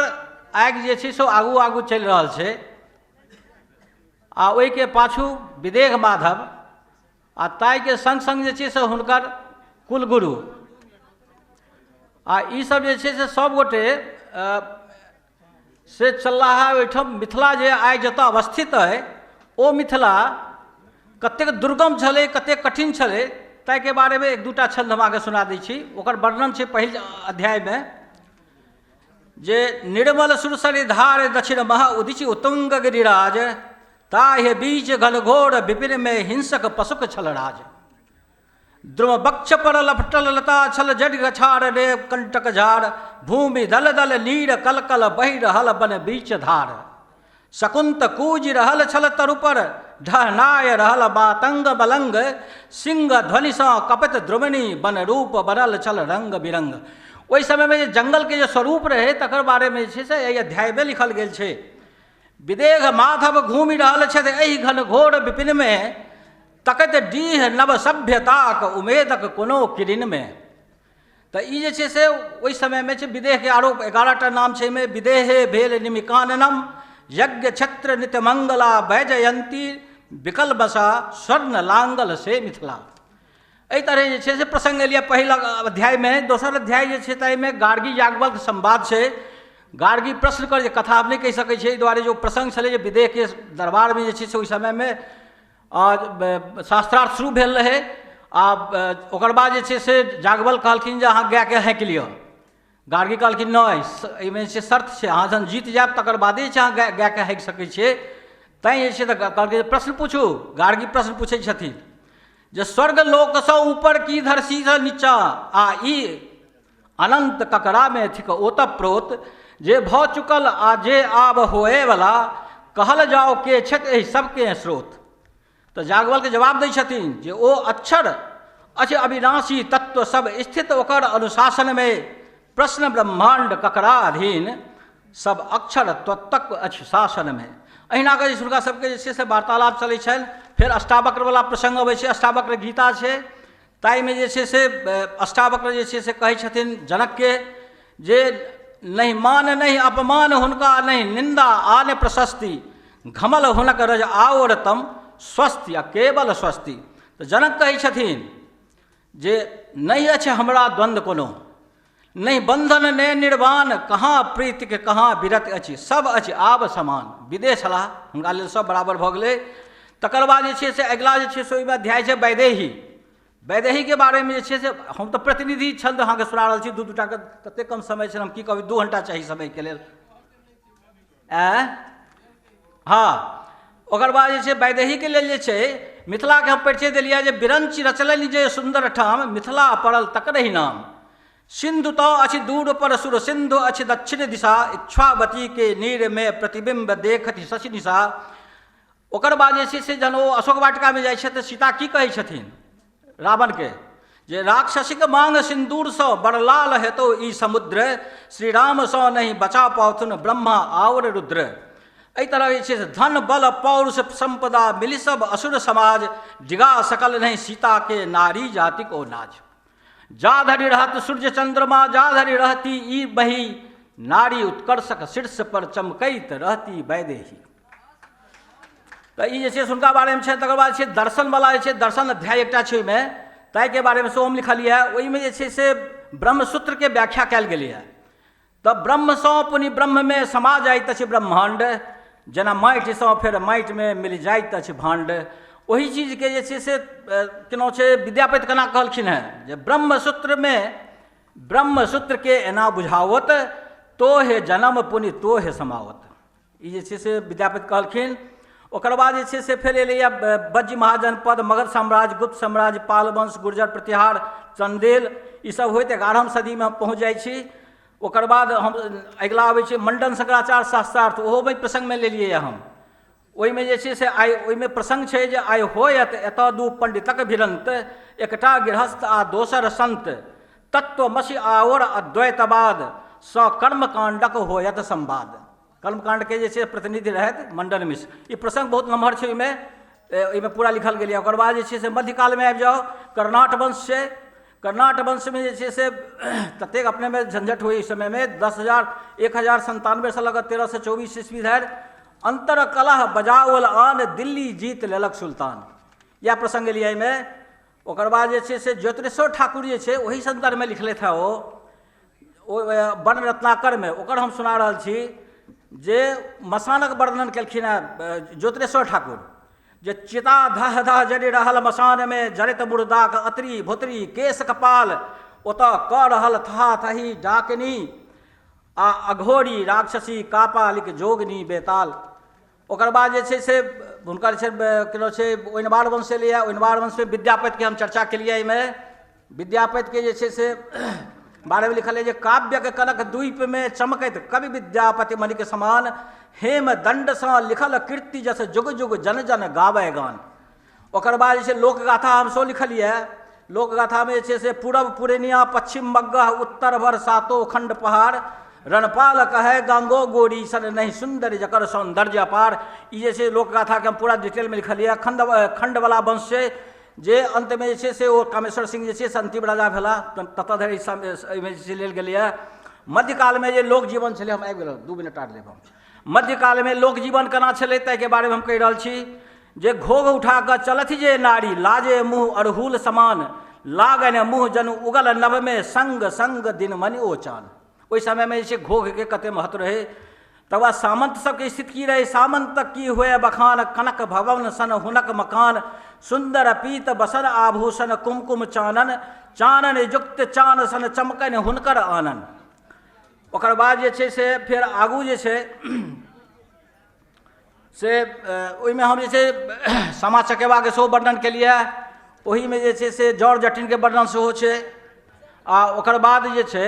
आगि जे छै से आगू आगू चलि रहल छै आ ओहिके पाछू विदेह माधव आ ताहिके सङ्ग सङ्ग जे छै से हुनकर कुलगुरु आ ईसब जे छै से सबगोटे से चललाह है। ओहिठाम मिथिला जे आइ जतऽ अवस्थित अइ ओ मिथिला कतेक दुर्गम छलै, कतेक कठिन छलै, ताहिके बारेमे एक दूटा छंद हम अहाँके सुना दै छी। ओकर वर्णन छै पहिल अध्यायमे जे निर्मल सुरसरि धार दक्षिण मह उदिच उत्तुंग गिरिराज, ताहि बीच घनघोर विपिन में हिंसक पशुक छल राज। द्रुम बक्ष पर लपटल लता छल जड़ गछार रे कंटक झार, भूमि दल दल नीर कल कल बहि रहल बन बीच धार। शकुंत कूजि रहल छल तरुपर ढहनाय रहल मातंग बलंग, सिंह ध्वनिसँ कपित द्रुमनी बन रूप बनल छल रंग बिरंग। ओहि समयमे जे जंगलके जे स्वरूप रहै तकर बारेमे जे छै से एहि अध्यायमे लिखल गेल छै। विदेह माधव घूमि रहल छथि एहि घनघोर विपिनमे, तकैत डीह नव सभ्यताक उमेदक कोनो किरणमे। तऽ ई जे छै से ओहि समयमे छै। विदेहके आरो 11टा नाम छै एहिमे। विदेहे भेल निमिकाननम यज्ञ क्षेत्र नित्यमंगला वैजयंती विकल बसा स्वर्ण लांगल से मिथिला। एहि तरह जे छै से प्रसंग एलियै पहिल अध्यायमे। दोसर अध्याय जे छै ताहिमे गार्गी याज्ञवल्क्य संवाद छै। गार्गी प्रश्न कर जे कथा हम नहि कहि सकै छियै, एहि दुआरे जे ओ प्रसंग छलै जे विदेहके दरबारमे जे छै से ओहि समयमे शास्त्रार्थ शुरू भेल रहै आ ओकर बाद जे छै से याज्ञवल्क्य कहलखिन जे अहाँ गायके हाँकि लिअ। गार्गी कहलखिन नहि, एहिमे जे छै शर्त छै, अहाँ जहन जीत जायब तकर बादे जे छै अहाँ गायके हाँकि सकै छियै। तैँ जे छै तऽ कहलकै प्रश्न पूछू। गार्गी प्रश्न पूछै छथिन जे स्वर्ग लोकसँ ऊपर की धरतीसँ नीचाँ आ ई अनंत ककरामे थिक ओतप्रोत, जे भऽ चुकल आ जे आब होएवला, कहल जाओ के छथि एहि सबके स्रोत। तऽ याज्ञवल्क्य जवाब दै छथिन जे ओ अक्षर अछि अविनाशी तत्व सब स्थित ओकर अनुशासनमे, प्रश्न ब्रह्माण्ड ककरा अधीन, सब अक्षर तत्व अछि शासनमे। अहिना कऽ जे हुनका सबके जे छै से वार्तालाप चलै छनि। फेर अष्टावक्रवला प्रसङ्ग अबै छै, अष्टावक्र गीता छै, ताहिमे जे छै से अष्टावक्र जे छै से कहै छथिन जनकके जे नहि मान नहि अपमान हुनका, नहि निन्दा आ नहि प्रशस्ति, घमल हुनक रज आओर तम स्वस्ति आ केवल स्वस्ति। तऽ जनक कहै छथिन जे नहि अछि हमरा द्वन्द्व कोनो, नहि बन्धन ने निर्वाण, कहाँ प्रीतिके कहाँ विरत अछि, सब अछि आब समान। विदेह छलाह, हुनका लेल सब बराबर भऽ गेलै। तकर बाद जे छै से अगिला जे छै से ओहिमे अध्याय छै वैदेही। वैदेहीके बारेमे जे छै से हम तऽ प्रतिनिधि छन्द अहाँके सुना रहल छी, दू दूटाके ततेक कम समय छै, हम की कहबै, 2 घंटा चाही समयके लेल। आँय हँ, ओकर बाद जे छै वैदेहीके लेल जे छै मिथिलाके हम परिचय देलियै जे बिरञ्च रचलनि जे सुन्दर ठाम, मिथिला पड़ल तकरहि नाम। सिन्धु तऽ अछि दूर पर सुर सिन्धु अछि दक्षिण दिशा, इच्छावती के नीरमे प्रतिबिम्ब देखति शशि निशा। ओकर बाद जे छै से जहन ओ अशोक वाटिकामे जाइ छथि तऽ सीता की कहै छथिन रावणके जे राक्षसीक मांग सिन्दूरसँ बड़ लाल हेतौ ई समुद्र, श्रीरामसँ नहि बचा पाथुन ब्रह्मा आओर रुद्र। एहि तरह जे छै से धन बल पौरुष सम्पदा मिलि सब असुर समाज, डिगा सकल नहि सीताके नारी जातिक ओ नाज। जा धरि रहत सूर्य चंद्रमा, जा धरि रहती ई बही, नारी उत्कर्षक शीर्ष पर चमकैत रहती वैदेही। तऽ ई जे छै से हुनका बारेमे छै। तकर बाद छै दर्शनवला जे छै दर्शन अध्याय एकटा छै ओहिमे, ताहिके बारेमे सेहो हम लिखलियै। ओहिमे जे छै से ब्रह्मसूत्रके व्याख्या कयल गेलैए। तऽ ब्रह्मसँ पुनि ब्रह्ममे समा जाइत अछि ब्रह्माण्ड, जेना माटिसँ फेर माटिमे मिल जाइत अछि भाण्ड। ओहि चीजके जे छै से केना छै विद्यापति केना कहलखिन हेँ जे ब्रह्मसूत्रमे ब्रह्मसूत्रके एना बुझाओत, तोहे जन्म पुनि तोहे समाओत। ई जे छै से विद्यापति कहलखिन। ओकर बाद जे छै से फेर एलैए बज्जी महाजन पद, मगध साम्राज्य, गुप्त साम्राज्य, पालवंश, गुर्जर प्रतिहार, चन्देल, ईसब होइत 11म सदीमे हम पहुँच जाइ छी। ओकर बाद हम अगिला आबै छै मण्डन शंकराचार्य शास्त्रार्थ, ओहोमे प्रसङ्गमे लेलियै हम। ओहिमे जे छै से आइ ओहिमे प्रसङ्ग छै जे आइ होयत एतऽ दू पण्डितक भिड़न्त, एकटा गृहस्थ आ दोसर सन्त, तत्वमसि आओर अद्वैतवाद सँ कर्मकाण्डक होयत संवाद। कर्मकाण्डके जे छै प्रतिनिधि रहथि मण्डन मिश्र। ई प्रसङ्ग बहुत नमहर छै, ओहिमे पूरा लिखल गेलै। ओकर बाद जे छै से मध्यकालमे आबि जाउ, कर्णाट वंश छै। कर्णाट वंशमे जे छै से ततेक अपनेमे झंझट होइ समयमे, 10,000 1097 लऽ कऽ 1324 ईस्वी धरि अन्तर कलह बजाओल आन, दिल्ली जीत लेलक सुल्तान। इएह प्रसङ्ग एलियै एहिमे। ओकर बाद जे छै से ज्योतिरेश्वर ठाकुर जे छै ओहि सन्दर्भमे लिखलथि हेँ ओ वर्ण रत्नाकरमे। ओकर हम सुना रहल छी जे मसानक वर्णन केलखिन हेँ ज्योतिरेश्वर ठाकुर जे चिता धह धह जरि रहल मसानमे, जरैत मुर्दाक अतरी भोतरी केश कपाल, ओतऽ कऽ रहल थहा थही डाकनी आ अघोरी राक्षसी कापालिक जोगनी बेताल। ओकर बाद जे छै से हुनकर छै केना छै ओइनवार वंश एलैए। ओइनवार वंशमे विद्यापतिके हम चर्चा केलियै। एहिमे विद्यापतिके जे छै से बारेमे लिखल है जे काव्यक कनक द्वीपमे चमकैत कवि विद्यापति मणिक समान, हेम दण्डसँ लिखल कीर्ति जस जुग जुग जन जन गाबै गान। ओकर बाद जे छै लोकगाथा हम सेहो लिखलियै। लोकगाथामे जे छै से पूरब पुरनिया पश्चिम मग्गह, उत्तर भर सातो खंड पहाड़, रणपाल कहै गंगो गोरी सन नहीं सुंदर जकर सौंदर्य अपार। ई जे छै लोकगाथाके हम पूरा डिटेलमे लिखलियै। खंडवला वंश छै जे अंतमे जे छै से ओ कामेश्वर सिंह जे छै से अंतिम राजा भेला, ततऽ धरि एहिमे जे छै लेल गेलैए। मध्यकालमे जे लोक जीवन छलै, हम आबि गेलहुँ, 2 मिनट आर लेब हम। मध्यकालमे लोक जीवन केना छलै ताहिके बारेमे हम कहि रहल छी जे घोघ उठा कऽ चलथि जे नारी, लाजे मुँह अड़हुल समान, लागनि मुँह जनु उगल नभमे, संग संग दिनमणि ओ चान। ओहि समयमे जे छै घोघके कते महत्व रहै। तकर बाद सामन्त सबके स्थिति की रहै, सामन्त की हुए बखान, कनक भवन सन हुनक मकान, सुन्दर पीत बसन आभूषण कुमकुम चानन, चानन युक्त चान सन चमकनि हुनकर आनन। ओकर बाद जे छै से फेर आगू जे छै से ओहिमे हम जे छै सामा चकेबाके सेहो वर्णन केलियै। ओहिमे जे छै से जड़ जटिनके वर्णन सेहो छै। आ ओकर बाद जे छै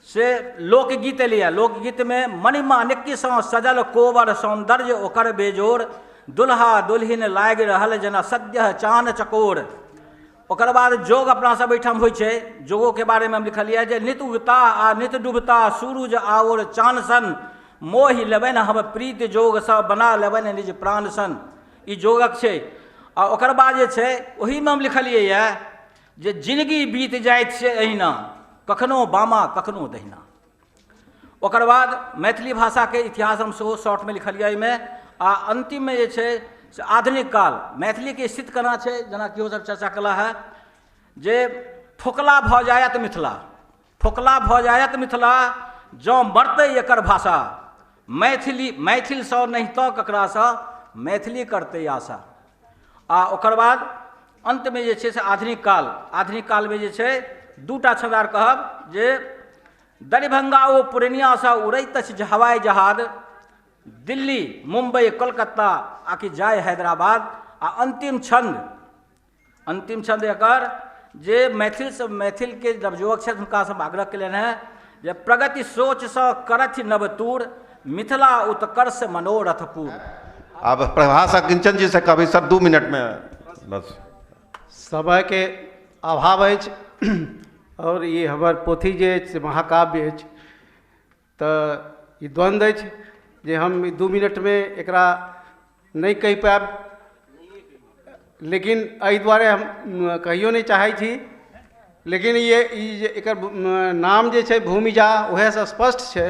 से लोकगीत एलैए। लोकगीतमे मणिमाणिक्यसँ सजल कोबर सौन्दर्य ओकर बेजोड़, दुल्हा दुल्हिन लागि रहल जेना सद्यः चान चकोर। ओकर बाद जोग अपना सब एहिठाम होइ छै, जोगोके बारेमे हम लिखलियै जे नित उगता आ नित डूबता सूरुज आओर चान सन, मोहि लेबनि हम प्रीत जोगसँ बना लेबनि निज प्राण सन। ई जोगक छै। आ ओकर बाद जे छै ओहिमे हम लिखलियै यऽ जे जिनगी बीत जाइत छै एहिना, कखनो बामा कखनो दहिना। ओकर बाद मैथिली भाषाके इतिहास हम सेहो शॉर्टमे लिखलियै एहिमे। आ अन्तिममे जे छै से आधुनिक काल मैथिलीके स्थिति केना छै, जेना कि सब चर्चा कला है जे फोकला भऽ जायत मिथिला, फोकला भऽ जायत मिथिला जँ मरतै एकर भाषा, मैथिली मैथिलसँ नहि तऽ ककरासँ मैथिली करतै आशा। आ ओकर बाद अन्तमे जे छै से आधुनिक काल, आधुनिक कालमे जे छै दूटा छन्द आर कहब जे दरभंगा ओ पूर्णियासँ उड़ैत अछि हवाई जहाज, दिल्ली मुम्बई कोलकाता आकि जाय हैदराबाद। आ अंतिम छंद, अंतिम छंद एकर जे मैथिलसँ मैथिलके नवयुवक छथि हुनकासँ हम आग्रह केलनि हेँ जे प्रगति सोचसँ करथि नवतूर, मिथिला उत्कर्ष मनोरथपुर। अब प्रभास किंचन जी से कहबै सर 2 मिनट में बस। समयके अभाव अछि और ई हमर पोथी जे अछि से महाकाव्य अछि, तऽ ई द्वन्द्व अछि जे हम 2 मिनटमे एकरा नहि कहि पायब, लेकिन एहि दुआरे हम कहियो नहि चाहै छी। लेकिन ये ई जे एकर नाम जे छै भूमिजा, उएहसँ स्पष्ट छै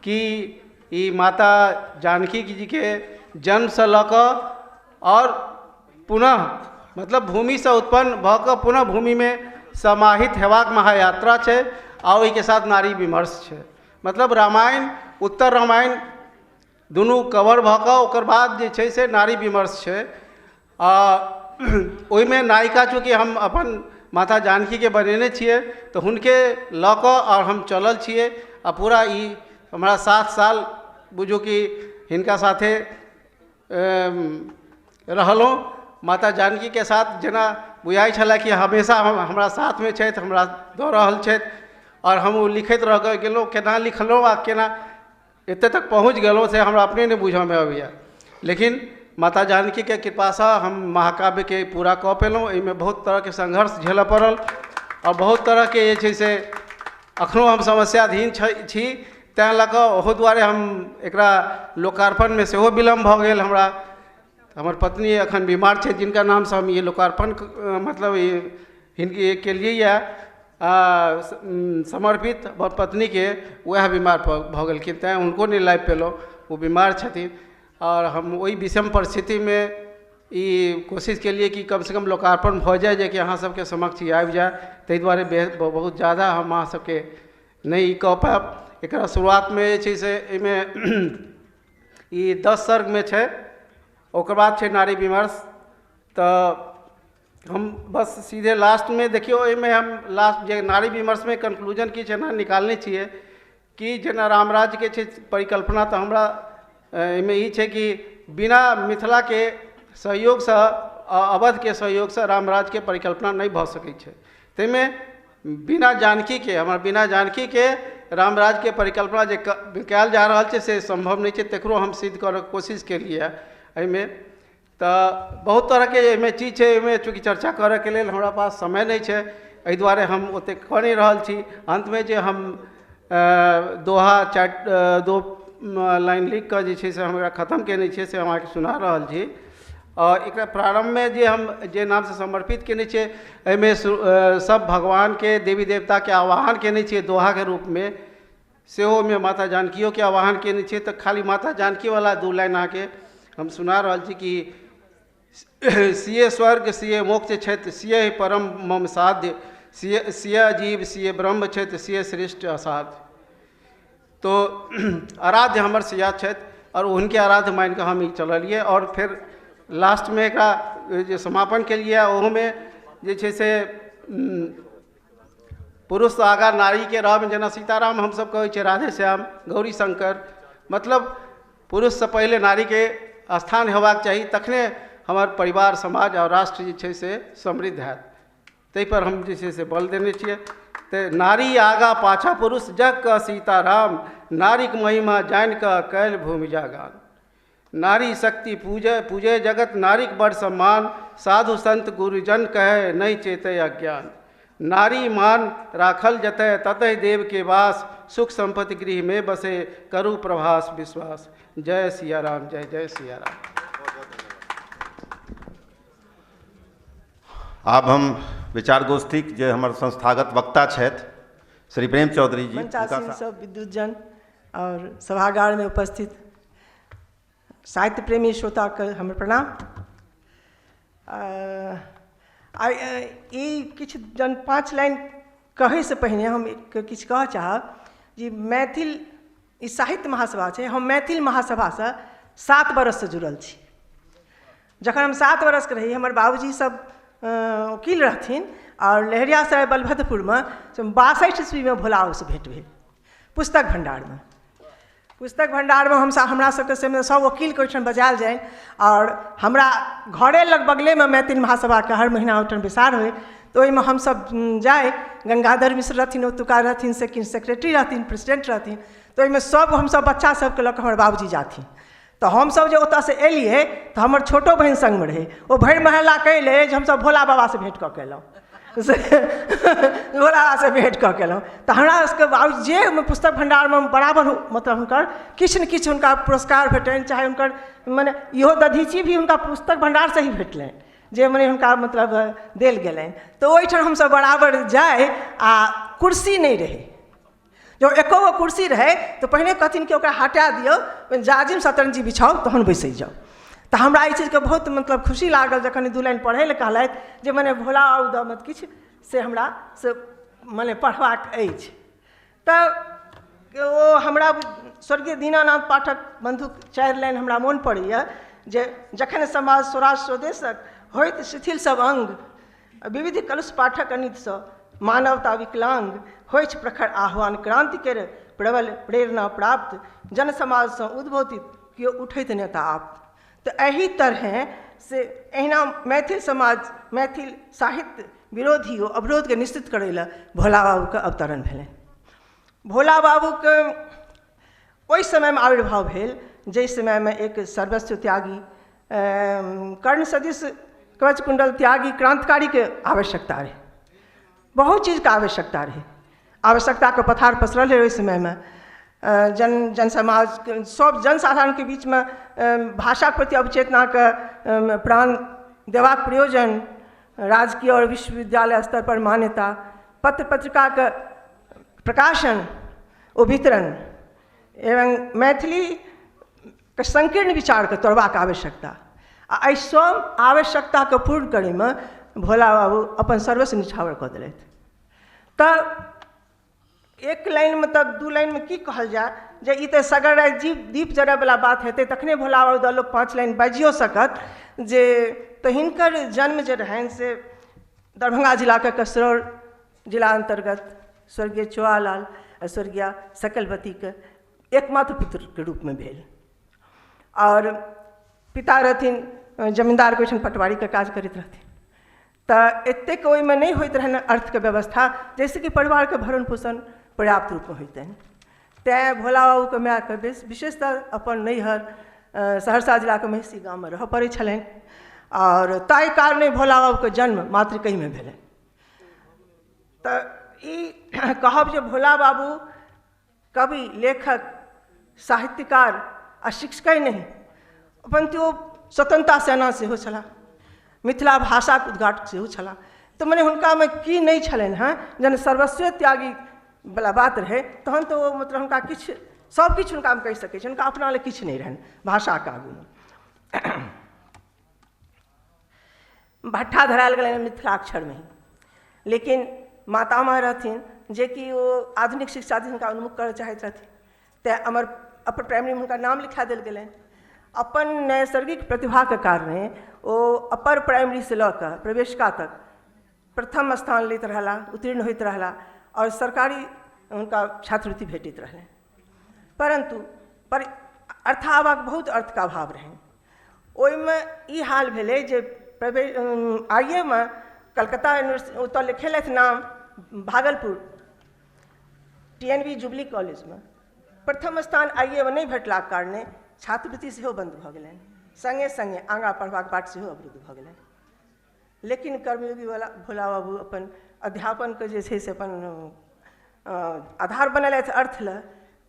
कि ई माता जानकी जीके जन्मसँ लऽ कऽ और पुनः मतलब भूमिसँ उत्पन्न भऽ कऽ पुनः भूमिमे समाहित हेबाक महायात्रा छै। आ ओहिके साथ नारी विमर्श छै, मतलब रामायण उत्तर रामायण दुनू कवर भऽ कऽ ओकर बाद जे छै से नारी विमर्श छै। आ ओहिमे नायिका चूँकि हम अपन माता जानकीके बनेने छियै तऽ हुनके लऽ कऽ आओर हम चलल छियै। आ पूरा ई हमरा 7 साल बुझू कि हिनका साथे रहलहुँ माता जानकीके साथ, जेना बुझाइ छलै कि हमेशा हम हमरा साथमे छथि, हमरा दऽ रहल छथि। आओर हम ओ लिखैत रह गेलहुँ, केना लिखलहुँ आ केना एते तक पहुँच गेलहुँ से हमरा अपने नहि बुझऽमे अबैए। लेकिन माता जानकीके कृपासँ हम महाकाव्यके पूरा कऽ पेलहुँ। एहिमे बहुत तरहके संघर्ष झेलऽ पड़ल आओर बहुत तरहके जे छै से अखनो हम समस्याधीन छी, तैँ लऽ कऽ ओहो दुआरे हम एकरा लोकार्पणमे सेहो विलम्ब भऽ गेल। हमरा हमर पत्नी एखन बीमार छै, जिनका नामसँ हम ई लोकार्पण मतलब हिनके केलियै यऽ समर्पित हमर पत्नीके, वएह बीमार भऽ गेलखिन, तैँ हुनको नहि लाबि पेलहुँ, ओ बीमार छथिन। आओर हम ओहि विषम परिस्थितिमे ई कोशिश केलियै कि कमसँ कम लोकार्पण भऽ जाय, जेकि अहाँ सबके समक्ष ई आबि जाय। ताहि दुआरे बहुत ज़्यादा हम अहाँ सबके नहि ई कऽ पायब। एकरा शुरुआतमे जे छै से एहिमे ई 10 सर्गमे छै, ओकर बाद छै नारी विमर्श। तऽ हम बस सीधे लास्टमे देखियौ, एहिमे हम लास्ट जे नारी विमर्शमे कंक्लूजन किछु एना निकालने छियै कि जेना रामराज्यके छै परिकल्पना, तऽ हमरा एहिमे ई छै कि बिना मिथिलाके सहयोगसँ अवधके सहयोगसँ रामराज्यके परिकल्पना नहि भऽ सकै छै। ताहिमे बिना जानकीके, हमर बिना जानकीके रामराज्यके परिकल्पना जे कयल जा रहल छै से सम्भव नहि छै, तकरो हम सिद्ध करऽके कोशिश केलियै एहिमे। तऽ बहुत तरहके एहिमे चीज छै, एहिमे चूँकि चर्चा करऽके लेल हमरा पास समय नहि छै, एहि दुआरे हम ओतेक कऽ नहि रहल छी। अन्तमे जे हम दोहा 4-2 लाइन लिखि कऽ जे छै से हम एकरा खतम केने छियै से हम अहाँके सुना रहल छी। और एकरा प्रारम्भमे जे हम जे नामसँ समर्पित केने छियै एहिमे सब भगवानके देवी देवताके आह्वान केने छियै दोहाके रूपमे, सेहोमे माता जानकियोके आह्वान केने छियै। तऽ खाली माता जानकीवला 2 लाइन अहाँके हम सुना रहल छी कि सिये स्वर्ग सिये मोक्ष छथि, सिये परम मम साध्य, सिये सिय जीव सिये ब्रह्म छथि, सिये श्रेष्ठ असाध्य। तो आराध्य हमर सिया छथि और हुनके आराध्य मानिकऽ हम ई चललियै। और फेर लास्टमे एकरा जे समापन केलियै ओहोमे जे छै से पुरुषसँ आगाँ नारीके रहब, जेना सीताराम हमसब कहै छियै, राधे श्याम गौरी शंकर, मतलब पुरुषसँ पहिले नारीके स्थान हेबाक चाही, तखने हमर परिवार समाज और राष्ट्र जे छै से समृद्ध हैत। ताहिपर हम जे छै से बल देने छियै। तऽ नारी आगा पाछा पुरुष जग कऽ सीताराम, नारीक महिमा जानि कऽ कैल भूमि जागान। नारी शक्ति पूजे पूजे जगत नारीक बड़ सम्मान, साधु संत गुरुजन कहे नहीं चेते अज्ञान। नारी मान राखल जतय ततय देव के वास, सुख संपत्ति गृह में बसे करु प्रभास विश्वास। जय सिया राम, जय जय सिया राम। आब हम विचार गोष्ठी जे हमर संस्थागत वक्ता छथि श्री प्रेम चौधरी जी, मंचासीन सब विद्युतजन और सभागार में उपस्थित साहित्य प्रेमी श्रोता के हमर प्रणाम। ई किछु जन 5 लाइन कहैसँ पहिने हम किछु कहऽ चाहब जे मैथिल ई साहित्य महासभा छै। हम मैथिल महासभासँ 7 बरससँ जुड़ल छी। जखन हम 7 बरसके रही, हमर बाबूजी सब वकील रहथिन और लहेरियासराय बलभद्रपुरमे 62 ईस्वीमे भोला बाबूसँ भेँट भेल पुस्तक भण्डारमे। पुस्तक भण्डारमे हमसब हमरा सबके से सब वकीलके ओहिठाम बजायल जाय और हमरा घरे लग बगलेमे मैथिल महासभाके हर महीना ओहिठाम बैसार होइ, तऽ ओहिमे हमसब जाइ। गंगाधर मिश्र रहथिन ओतुका रहथिन, सेक्रेटरी रहथिन, प्रेसिडेंट रहथिन, तऽ ओहिमे सब हमसब बच्चा सबके लऽ कऽ हमर बाबूजी जाथिन। तऽ हमसब जे ओतऽसँ एलियै तऽ हमर छोटो बहिन सङ्गमे रहै, ओ भरि महल्ला कहलै जे हमसब भोला बाबासँ भेँट कऽ के एलहुँ, भोला बाबासँ भेँट कऽ के एलहुँ। तऽ हमरा सबके बाबूजी जे पुस्तक भण्डारमे बराबर मतलब हुनकर किछु ने किछु हुनका पुरस्कार भेटनि, चाहे हुनकर मने इहो दधीची भी हुनका पुस्तक भण्डारसँ ही भेटलनि, जे मने हुनका मतलब देल गेलनि। तऽ ओहिठाम हमसब बराबर जाइ आ कुर्सी नहि रहै, जँ एको गो कुर्सी रहै तऽ पहिने कहथिन कि ओकरा हटा दियौ, जाजिम शतरंजी बिछाउ तहन बैसै जाउ। तऽ हमरा एहि चीजके बहुत मतलब खुशी लागल जखन 2 लाइन पढ़ै लए कहलथि जे मने भोला बाबू दऽ मत किछु से हमरा से मने पढ़बाक अछि। तऽ ओ हमरा स्वर्गीय दीनानाथ पाठक बन्धुक 4 लाइन हमरा मोन पड़ैए जे जखन समाज स्वराज स्वदेशक होइत शिथिल सब अंग, विविध कलुष पाठक अनितसँ मानवता विकलांग, होइछ प्रखर आह्वान क्रांति केर प्रबल प्रेरणा प्राप्त, जन समाजसँ उद्बोधित केओ उठैत नेता आप। तऽ एहि तरहें से एहिना मैथिल समाज मैथिल साहित्य विरोधी ओ अवरोधके निश्चित करै लए भोला बाबूके अवतरण भेलनि। भोला बाबूके ओहि समयमे आविर्भाव भेल जाहि समयमे एक सर्वस्व त्यागी कर्ण सदृश कवच कुंडल त्यागी क्रांतिकारीके आवश्यकता रहै, बहुत चीजके आवश्यकता रहै, आवश्यकताके पथार पसरल रहै। ओहि समयमे जन जन समाज सब जनसाधारणके बीचमे भाषाके प्रति अवचेतनाके प्राण देबाक प्रयोजन, राजकीय और विश्वविद्यालय स्तर पर मान्यता, पत्र पत्रिकाके प्रकाशन ओ वितरण एवं मैथिलीके संकीर्ण विचारके तोड़बाक आवश्यकता, आ एहि सब आवश्यकताके पूर्ण करैमे भोला बाबू अपन सर्वस्व निछावर कऽ देलथि। तऽ 1 लाइनमे तऽ 2 लाइनमे की कहल जाय जे ई तऽ सगर राति जीव दीप जरयवला बात हेतै तखने भोला बाबू दऽ लोक 5 लाइन बाजियो सकत जे। तऽ हिनकर जन्म जे रहनि से दरभंगा जिलाके कसरौर जिला अन्तर्गत स्वर्गीय चोआलाल आ स्वर्गीय सकलवतीके एकमात्र पुत्रके रूपमे भेल। और पिता रहथिन जमीन्दारके ओहिठाम पटवारीके काज करैत रहथिन, तऽ एतेक ओहिमे नहि होइत रहनि अर्थके व्यवस्था जाहिसँ कि परिवारके भरण पोषण पर्याप्त रूपमे होइतनि। तैँ भोला बाबूके मायके विशेषतः अपन नैहर सहरसा जिलाके महिषी गाममे रहय पड़ै छलनि और ताहि कारणे भोला बाबूके जन्म मातृकहीमे भेलनि। तऽ ई कहब जे भोला बाबू कवि, लेखक, साहित्यकार आ शिक्षके नहि परन्तु ओ स्वतंत्रता सेना सेहो छलाह, मिथिला भाषाके उद्घाटक सेहो छलाह। तऽ मने हुनकामे की नहि छलनि हेँ, जहन सर्वस्व त्यागी वला बात रहै तहन तऽ ओ मतलब हुनका किछु सब किछु हुनकामे कहि सकै छी, हुनका अपना लए किछु नहि रहनि भाषाके आगूमे। भट्ठा धरायल गेलनि मिथिलाक्षरमे ही, लेकिन मातामह रहथिन जेकि ओ आधुनिक शिक्षा हुनका उन्मुख करय चाहैत रहथिन, तैँ अमर अपर प्राइमरीमे हुनका नाम लिखा देल गेलनि। अपन नैसर्गिक प्रतिभाके कारणे ओ अपर प्राइमरीसँ लऽ कऽ प्रवेशिका तक प्रथम स्थान लैत रहला, उत्तीर्ण होइत रहला और सरकारी हुनका छात्रवृत्ति भेटैत रहलनि। परन्तु पर अर्थाभाव, बहुत अर्थके अभाव रहनि। ओहिमे ई हाल भेलै जे आइएमे कलकत्ता यूनिवर्सिटी ओतऽ लिखेलथि नाम भागलपुर, TNB jubilee कॉलेजमे प्रथम स्थान आइए मे नहि भेटलाक कारणे छात्रवृत्ति सेहो बन्द भऽ गेलनि, सङ्गे सङ्गे आगाँ पढ़बाक बाट सेहो अवरुद्ध भऽ गेलनि। लेकिन कर्मयोगी वाला भोला बाबू अपन अध्यापनके जे छै से अपन आधार बनेलथि अर्थ लए,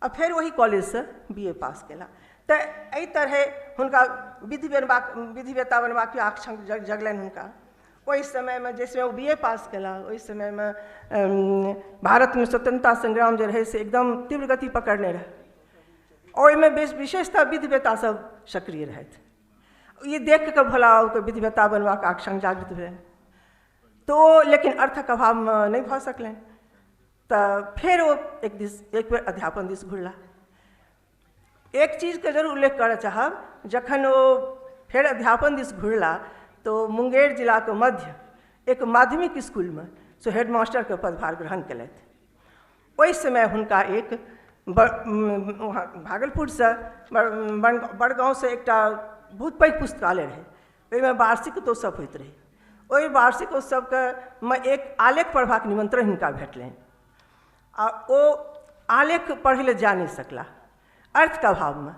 आ फेर ओही कॉलेजसँ BA पास केला। तऽ एहि तरहे हुनका विधिवेत्ता बनबाक आकांक्षा जगलनि हुनका। ओहि समयमे जाहि समय ओ BA पास केला ओहि समयमे भारतमे स्वतंत्रता संग्राम जे रहै से एकदम तीव्र गति पकड़ने रहै। ओहिमे विशेषतः विधिवेत्ता सब सक्रिय रहथि। ई देख कऽ भोला बाबूके विधिवेत्ता बनबाक आकांक्षा जागृत भेलनि, तो लेकिन अर्थक अभावमे नहि भऽ सकलनि। तऽ फेर ओ एक बेर अध्यापन दिस घुरला। एक चीजके जरूर उल्लेख करय चाहब, जखन ओ फेर अध्यापन दिस घुरला तो मुंगेर जिलाके मध्य एक माध्यमिक स्कूलमे से हेडमास्टरके पदभार ग्रहण केलथि। ओहि समय हुनका एक भागलपुरसँ बड़गाँवसँ एकटा बहुत पैघ पुस्तकालय रहै, ओहिमे वार्षिक उत्सव होइत रहै। ओहि वार्षिक उत्सवके मे एक आलेख पढ़बाक निमंत्रण हिनका भेटलनि आ ओ आलेख पढ़ै लए जा नहि सकला अर्थके अभावमे,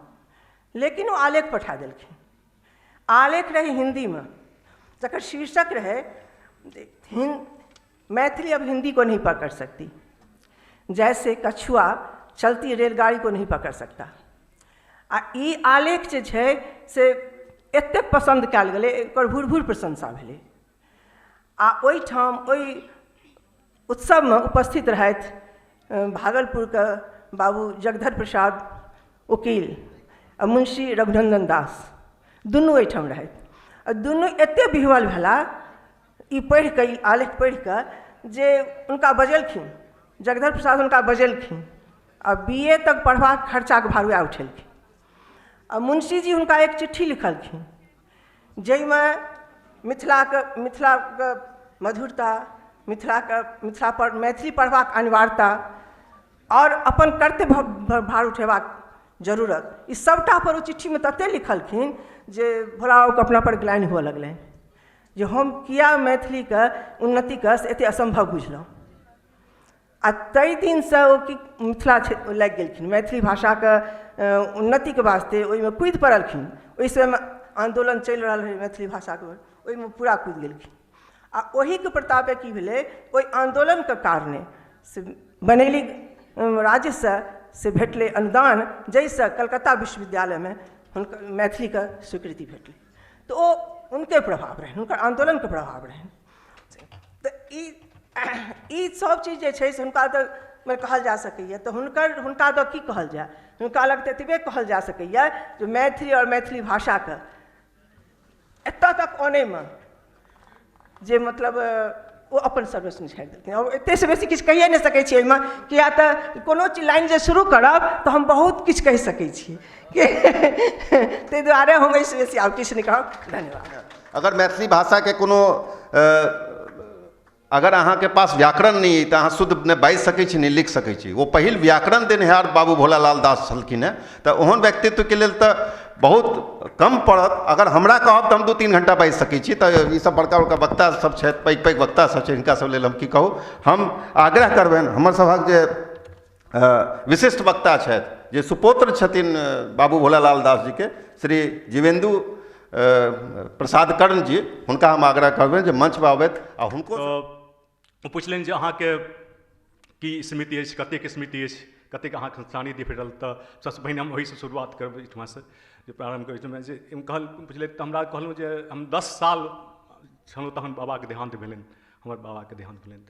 लेकिन ओ आलेख पठा देलखिन। आलेख रहै हिन्दीमे, जकर शीर्षक रहै मैथिली अब हिंदी को नहीं पकड़ सकती, जैसे कछुआ चलती रेलगाड़ी को नहीं पकड़ सकता। आ ई आलेख जे छै से एतेक पसन्द कयल गेलै, एकर भूर भूर प्रशंसा भेलै। आ ओहिठाम ओहि उत्सवमे उपस्थित रहथि भागलपुरके बाबू जगधर प्रसाद वकील आ मुंशी रघुनंदन दास, दुनू ओहिठाम रहथि। आ दुनू एतेक विह्वल भेला ई पढ़िकऽ, ई आलेख पढ़िकऽ, जे हुनका बजेलखिन, जगधर प्रसाद हुनका बजेलखिन आ BA तक पढ़बाक खर्चाके भार वएह उठेलखिन। आ मुंशीजी हुनका एक चिट्ठी लिखलखिन जाहिमे मिथिलाके मधुरता, मिथिला पर मैथिली पढ़बाक अनिवार्यता और अपन कर्तव्य भार उठेबाक जरूरत, ई सबटा पर ओ चिट्ठीमे ततेक लिखलखिन जे भोला बाबूके अपना पर ग्लानि हुअ लगलनि जे हम किया मैथिलीके उन्नतिके से एतेक असम्भव बुझलहुँ। आ ताहि दिनसँ ओ कि मिथिला लागि गेलखिन, मैथिली भाषाके उन्नतिके वास्ते ओहिमे कूदि पड़लखिन। ओहि समयमे आन्दोलन चलि रहल रहै मैथिली भाषाके, ओहिमे पूरा कूदि गेलखिन। आ ओहीके प्रतापे की भेलै, ओहि आन्दोलनके कारणे से बनैली राज्यसँ से भेटलै अनुदान, जाहिसँ कलकत्ता विश्वविद्यालयमे हुनकर मैथिलीके स्वीकृति भेटलै। तऽ ओ हुनके प्रभाव रहनि, हुनकर आन्दोलनके प्रभाव रहनि। तऽ ई सब चीज जे छै से हुनका तऽ कहल जा सकैए, तऽ हुनका तऽ की कहल जाय, हुनका लग तऽ एतबे कहल जा सकैए जे मैथिली और मैथिली भाषाके एतऽ तक अनैमे जे मतलब ओ अपन सर्वस्व छाड़ि देलखिन। और एतेसँ बेसी किछु कहिए नहि सकै छी एहिमे, किया तऽ कोनो चीज लाइन जे शुरू करब तऽ हम बहुत किछु कहि सकै छी, ताहि दुआरे हम एहिसँ बेसी आब किछु नहि कहब। धन्यवाद। अगर मैथिली भाषाके कोनो अगर अहाँके पास व्याकरण नहि अइ तऽ अहाँ शुद्ध नहि बाजि सकै छी, नहि लिख सकै छी। ओ पहिल व्याकरण देनिहार बाबू भोलालाल दास छलखिन हेँ, तऽ ओहन व्यक्तित्वके लेल तऽ बहुत कम पड़त। अगर हमरा कहब तऽ हम 2-3 घंटा बाजि सकै छी। तऽ ईसब बड़का बड़का वक्ता सब छथि, पैघ पैघ वक्ता सब छथि, हिनका सब लेल हम की कहू। हम आग्रह करबनि हमर सभक जे विशिष्ट वक्ता छथि, जे सुपुत्र छथिन बाबू भोलालाल दास जीके, श्री जीवेन्दु प्रसाद कर्ण जी, हुनका हम आग्रह करबनि जे मंच पर आबथि आ हुनको। ओ पुछलनि जे अहाँके की स्मृति अछि, कतेक स्मृति अछि, कतेक अहाँके सानिध्य भेटल। तऽ सबसँ पहिने हम ओहिसँ शुरुआत करबै, एहिठमासँ जे प्रारम्भ करै छी। जे कहल पुछलथि तऽ हमरा कहलहुँ जे हम 10 साल छलहुँ तहन बाबाके देहान्त भेलनि, हमर बाबाके देहान्त भेलनि।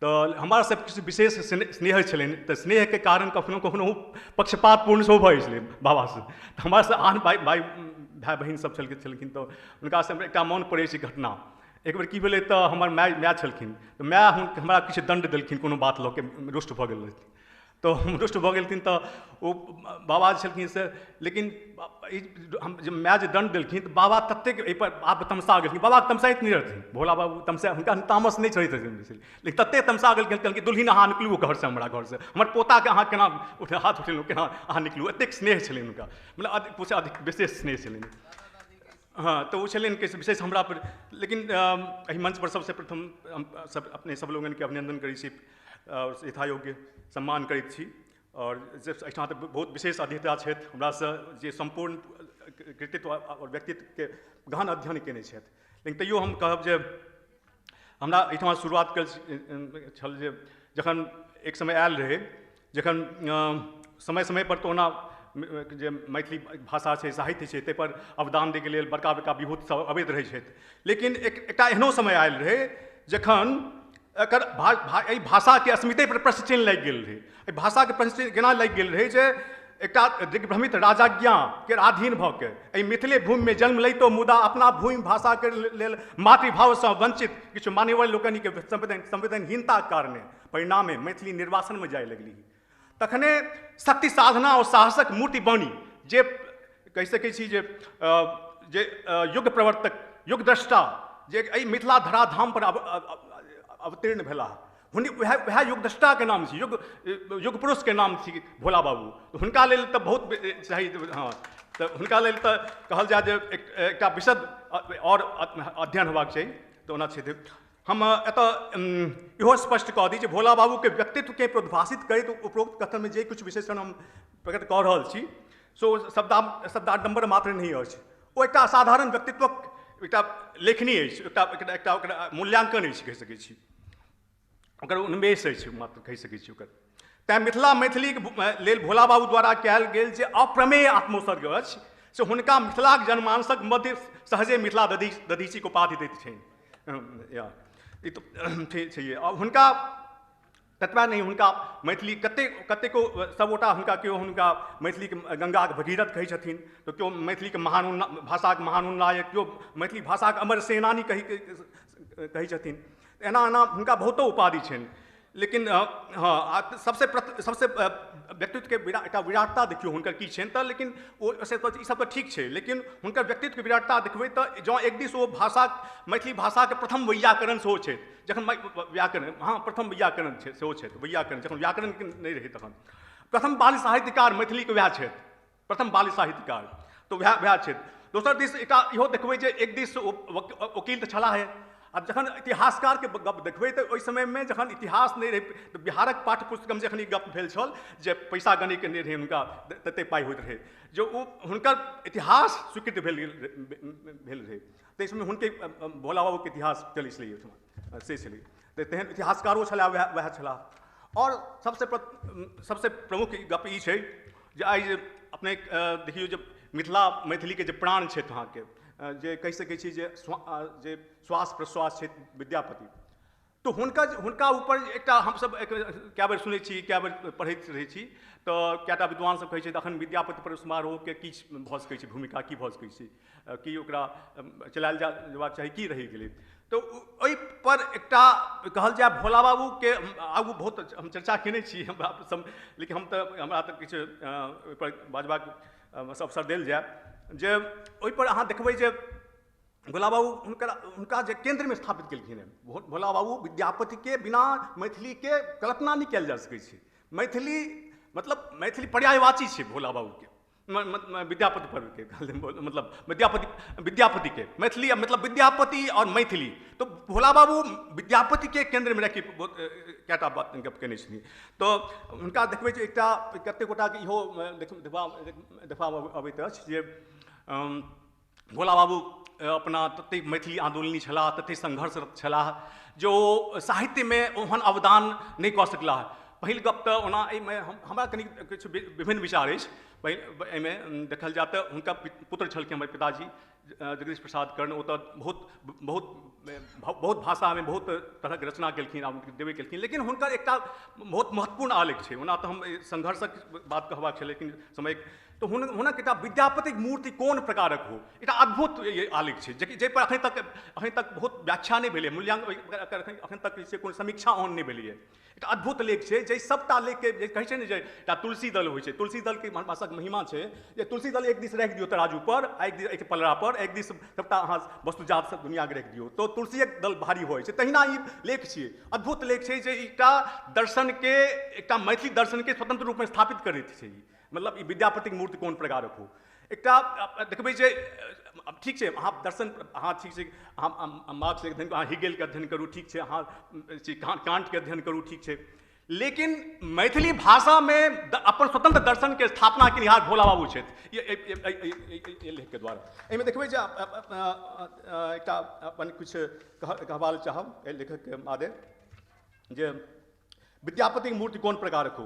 तऽ हमरा सब किछु विशेष स्नेह छलनि, तऽ स्नेहके कारण कखनो कखनो पक्षपातपूर्ण सेहो भऽ जाइ छलै बाबासँ। तऽ हमरासँ आन भाइ भाइ बहिन सब छलखिन, तऽ हुनकासँ हमरा एकटा मोन पड़ै छै घटना। एक बेर की भेलै तऽ हमर माय छलखिन, तऽ माय हमरा किछु दण्ड देलखिन कोनो बात लऽ के, रुष्ट भऽ गेल रहथिन। तऽ हम रुष्ट भऽ गेलखिन तऽ ओ बाबा छलखिन से, लेकिन हम जे माय जे दण्ड देलखिन तऽ बाबा ततेक एहिपर आब तमसा गेलखिन। बाबा तमसाइत नहि रहथिन, भोला बाबू तमसा, हुनका तामस नहि चढ़ैत रहथिन बेसी, लेकिन ततेक तमसा गेलखिन, कहलखिन दुल्हिन अहाँ निकलू घरसँ, हमरा घरसँ, हमर पोताके अहाँ केना हाथ उठेलहुँ, केना अहाँ निकलू। एतेक स्नेह छलनि हुनका, मतलब किछु अधिक विशेष स्नेह छलनि। हाँ, तऽ ओ छलनि कि विशेष हमरा पर। लेकिन एहि मंच पर सबसँ प्रथम हम सब अपने सब लोगनके अभिनंदन करै छी। आओर यथायोग्य सम्मान करैत छी। आओर जे एहिठाम तऽ बहुत विशेष अध्येता छथि हमरासँ, जे सम्पूर्ण कृतित्व आओर व्यक्तित्वके गहन अध्ययन कयने छथि, लेकिन तैयो हम कहब जे हमरा एहिठाम शुरुआत कयल छल जे जखन एक समय आयल रहै, जखन समय समयपर तऽ ओना जे मैथिली भाषा छै, साहित्य छै, ताहिपर अवदान दैके लेल बड़का बड़का विभूत सब अबैत रहै छथि, लेकिन एकटा एहनो समय आयल रहै जखन एकर एहि भाषाके अस्मितेपर प्रश्न चिन्ह लागि गेल रहै। एहि भाषाके प्रश्न चिन्ह केना लागि गेल रहै जे एकटा दिग्भ्रमित राजाज्ञाके अधीन भऽ के एहि मिथिले भूमिमे जन्म लैतो मुदा अपना भूमि भाषाके लेल मातृभावसँ वंचित किछु मान्यवर लोकनिके संवेदनहीनताके कारणे परिणामे मैथिली निर्वासनमे जाय लगली। तखने शक्ति साधना और साहसक मूर्ति बनी जे कहि सकै छी जे जे युग प्रवर्तक, युग द्रष्टा जे एहि मिथिला धराधाम पर अवतीर्ण भेलाह, वएह युगद्रष्टाके नाम छी, युग पुरुषके नाम छी भोला बाबू। तऽ हुनका लेल तऽ बहुत चाही, हँ, तऽ हुनका लेल तऽ कहल जाय जे एकटा विशद आओर अध्ययन होबाक चाही। तऽ ओना छथि। हम एतऽ इहो स्पष्ट कऽ दी जे भोला बाबूके व्यक्तित्वके प्रोद्भासित करैत उपरोक्त कथनमे जे किछु विशेषण हम प्रकट कऽ रहल छी सो शब्दाडम्बर मात्र नहि अछि, ओ एकटा असाधारण व्यक्तित्वक एकटा लेखनी अछि, एकटा एकटा ओकरा मूल्यांकन अछि कहि सकै छी, ओकर उन्मेष अछि मात्र कहि सकै छी ओकर। तैँ मिथिला मैथिलीके लेल भोला बाबू द्वारा कयल गेल जे अप्रमेय आत्मोत्सर्ग अछि से हुनका मिथिलाक जनमानसक मध्य सहजे मिथिला दधीचीके उपाधि दैत छनि। ई तऽ छैहे। आ हुनका ततबा नहि, हुनका मैथिली कतेको सबगोटा हुनका केओ हुनका मैथिलीके गङ्गाके भगीरथ कहै छथिन, तऽ केओ मैथिलीके महान भाषाके महान उन्नायक, केओ मैथिली भाषाके अमर सेनानी कहै छथिन। एना एना हुनका बहुतो उपाधि छनि। लेकिन हँ, सबसे व्यक्तित्वके एकटा विराटता देखियौ हुनकर की छनि तऽ, लेकिन ओ से तऽ ईसब तऽ ठीक छै, लेकिन हुनकर व्यक्तित्वके विराटता देखबै तऽ जँ एक दिस ओ भाषा मैथिली भाषाके प्रथम वैयाकरण सेहो छथि, जखन व्याकरण, हँ प्रथम वैयाकरण छै सेहो छथि, वैयाकरण जखन व्याकरण नहि रहै तखन प्रथम बाल साहित्यकार मैथिलीके वएह छथि, प्रथम बाल साहित्यकार तऽ वएह छथि। दोसर दिस एकटा इहो देखबै जे एक दिस ओ वकील तऽ छलाहे, आ जखन इतिहासकारके गप देखबै तऽ ओहि समयमे जखन इतिहास नहि रहै तऽ बिहारक पाठ्यपुस्तकमे जखन ई गप भेल छल जे पैसा गणैके नहि रहै हुनका ततेक पाइ होइत रहै, जे ओ हुनकर इतिहास स्वीकृत भेल रहै, ताहि समयमे हुनके भोला बाबूके इतिहास चलै छलै ओहिठमा से छलै। तऽ तेहन इतिहासकारो छलाह वएह छलाह। आओर सबसे प्रमुख गप ई छै जे आइ जे अपने देखियौ जे मिथिला मैथिलीके जे प्राण छथि अहाँके, जे कहि सकै छी जे श्वास प्रश्वास छथि विद्यापति, तऽ हुनका ऊपर एकटा हमसब कए बेर सुनै छी, कए बेर पढ़ैत रहै छी, तऽ कएटा विद्वान सब कहै छै अखन विद्यापति पर समारोहके की भऽ सकै छै भूमिका, की भऽ सकै छै, की ओकरा चलायल जेबाक चाही, की रहि गेलै। तऽ ओहिपर एकटा कहल जाय भोला बाबूके आगू बहुत हम चर्चा केने छी हमरा सब, लेकिन हम तऽ हमरा तऽ किछु ओहिपर बाजबाक अवसर देल जाय जे ओहिपर अहाँ देखबै जे भोला बाबू हुनका जे केन्द्रमे स्थापित केलखिन हेँ। भोला बाबू विद्यापतिके बिना मैथिलीके कल्पना नहि कयल जा सकै छै। मैथिली मतलब मैथिली पर्यायवाची छै भोला बाबूके, विद्यापति पर्वके मतलब विद्यापतिके मैथिली मतलब विद्यापति और मैथिली। तो भोला बाबू विद्यापतिके केन्द्रमे राखि कएटा बात गप केने छथिन। तऽ हुनका देखबै जे एकटा कतेक गोटाके इहो देखबा अबैत अछि जे भोला बाबू अपना ततेक मैथिली आन्दोलनी छलाह, ततेक संघर्षरत छलाह जे ओ साहित्यमे ओहन अवदान नहि कऽ सकलाह। पहिल गप तऽ ओना एहिमे हमरा कनि किछु विभिन्न विचार अछि। एहिमे देखल जाय तऽ हुनका पुत्र छलखिन हमर पिताजी जगदीश प्रसाद कर्ण, ओ तऽ बहुत बहुत बहुत भाषामे बहुत तरहक रचना केलखिन आ देबे केलखिन, लेकिन हुनकर एकटा बहुत महत्वपूर्ण आलेख छै। ओना तऽ हम संघर्षक बात कहबाक छै लेकिन समय तऽ हुनक एकटा विद्यापतिक मूर्ति कोन प्रकारक हो, एकटा अद्भुत आलेख छै जेकि जाहिपर अखन तक बहुत व्याख्या नहि भेलै, मूल्यांकन अखन तक से कोनो समीक्षा ओहन नहि भेलैए। एकटा अद्भुत लेख छै जाहि सभटा लेखके जे कहै छै ने जे एकटा तुलसी दल होइ छै, तुलसी दलके भाषाक महिमा छै जे तुलसी दल एक दिस राखि दियौ तराजू पर, एक दिस एक पलड़ा पर, एक दिस सभटा अहाँ वस्तुजात सब दुनिआके राखि दियौ तो तुलसीएक दल भारी होइ छै। तहिना ई लेख छियै, अद्भुत लेख छै जे एकटा दर्शनके, एकटा मैथिली दर्शनके स्वतंत्र रूपमे स्थापित करैत छै। मतलब ई विद्यापतिक मूर्ति कोन प्रकारक हो, एकटा देखबै जे ठीक छै अहाँ दर्शन, अहाँ ठीक छै अहाँ मार्क्सके अध्ययन, अहाँ हिगेलके अध्ययन करू ठीक छै, अहाँ कांटके अध्ययन करू ठीक छै, लेकिन मैथिली भाषामे अपन स्वतंत्र दर्शन के स्थापना केनिहार भोला बाबू छथि ये लेख के द्वारा। एहिमे देखबै जे एकटा अपन किछु कहबा लेल चाहब एहि लेखकके मादे जे विद्यापतिक मूर्ति कोन प्रकारक हो।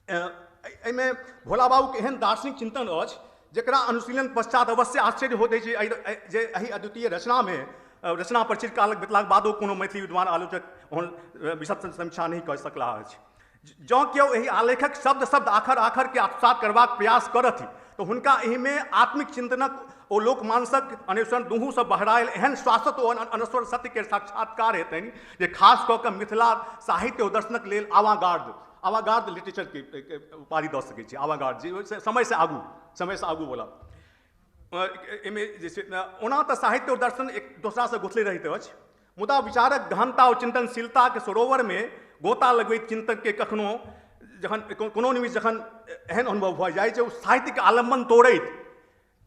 एहिमे भोला बाबूके एहन दार्शनिक चिंतन अछि जकरा अनुशीलन पश्चात अवश्य आश्चर्य होइत अछि जे एहि अद्वितीय रचनामे रचना पर चिरकालक बितलाक बादो कोनो मैथिली विद्वान आलोचक ओहन विशद समीक्षा नहि कऽ सकलाह अछि। जँ केओ एहि आलेखक शब्द शब्द आखर आखरके आत्मसात करबाक प्रयास करथि तऽ हुनका एहिमे आत्मिक चिंतनक ओ लोकमानसक अन्वेषण दुहूसँ बहरायल एहन शाश्वत ओ अनश्वर सत्यके साक्षात्कार हेतनि जे खास कऽ कऽ मिथिला साहित्य ओ दर्शनक लेल आवागार्द लिटरेचरके उपाधि दऽ सकै छी। आवागार्द जे समयसँ आगू बोला एहिमे जे छै ओना तऽ साहित्य और दर्शन एक दोसरासँ गुथले रहैत अछि, मुदा विचारक गहनता और चिंतनशीलताके सरोवरमे गोता लगबैत चिंतकके कखनो जखन कोनो निमिष जखन एहन अनुभव भऽ जाइ जे ओ साहित्यके आलम्बन तोड़ैत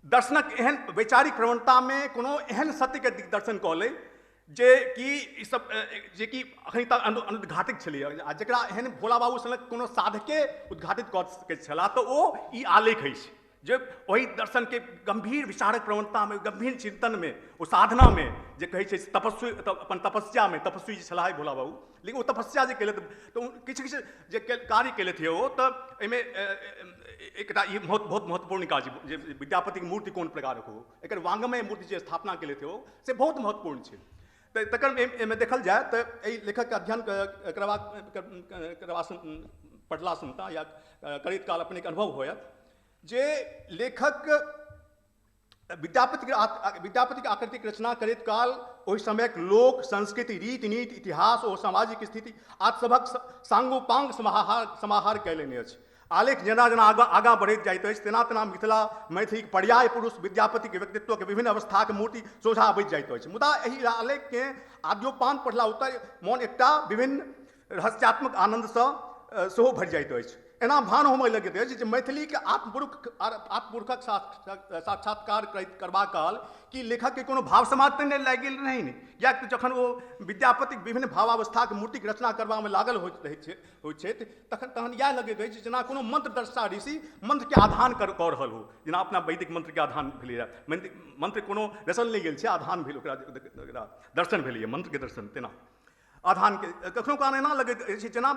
दर्शनक एहन वैचारिक प्रवणतामे कोनो एहन सत्यके दिग्दर्शन कऽ लै जे कि ईसब जे कि अखन तक अनुद्घाटित छलैए आ जकरा एहन भोला बाबू सनक कोनो साधके उद्घाटित कऽ सकैत छलाह तऽ ओ ई आलेख अछि जे ओहि दर्शनके गंभीर विचारक प्रवणतामे गंभीर चिंतनमे ओ साधनामे जे कहै छै तपस्वी अपन तपस्यामे तपस्वी जे छलाह भोला बाबू, लेकिन ओ तपस्या जे केलथि तऽ किछु किछु जे कार्य केलथि ओ तऽ एहिमे एकटा ई बहुत महत्वपूर्ण काज जे विद्यापतिक मूर्ति कोन प्रकारक हो एकर वाङ्मय मूर्ति जे स्थापना केलथि ओ से बहुत महत्वपूर्ण छै। तऽ तकर एहिमे देखल जाय तऽ एहि लेखकके अध्ययन करबा पढ़ला सुनता या करैत काल अपनेके अनुभव होयत जे लेखक विद्यापतिक आकृतिक रचना करैत काल ओहि समयक लोक संस्कृति रीति नीति इतिहास ओ सामाजिक स्थिति आदि सभक सांगोपांग समाहार कयलनि अछि। आलेख जेना जेना आगाँ बढ़ैत जाइत अछि तेना तेना मिथिला मैथिलीक पर्याय पुरुष विद्यापतिक व्यक्तित्वके विभिन्न अवस्थाक मूर्ति सोझाँ अबैत जाइत अछि। मुदा एहि आलेखकेँ आद्योपांत पढ़ला उत्तर मोन एकटा विभिन्न रहस्यात्मक आनन्दसँ सेहो भरि जाइत अछि। एना भान होमय लगैत अछि जे मैथिलीके आत्मपुरुषक साक्षात्कार करबा काल कि लेखकके कोनो भाव समाज तऽ नहि लागि गेल रहनि, किएक तऽ जखन ओ विद्यापतिक विभिन्न भावावस्थाक मूर्तिक रचना करबामे लागल होइत छथि तखन इएह लगैत अछि जेना कोनो मंत्रद्रष्टा ऋषि मंत्रके आधान कऽ रहल हो, जेना अपना वैदिक मंत्रके आधान भेलैए, मंत्र कोनो रचल नहि गेल छै, आधान भेल ओकरा दर्शन भेलैए मंत्रके दर्शन तेना आधानके। कखनो काल एना लगैत अछि जेना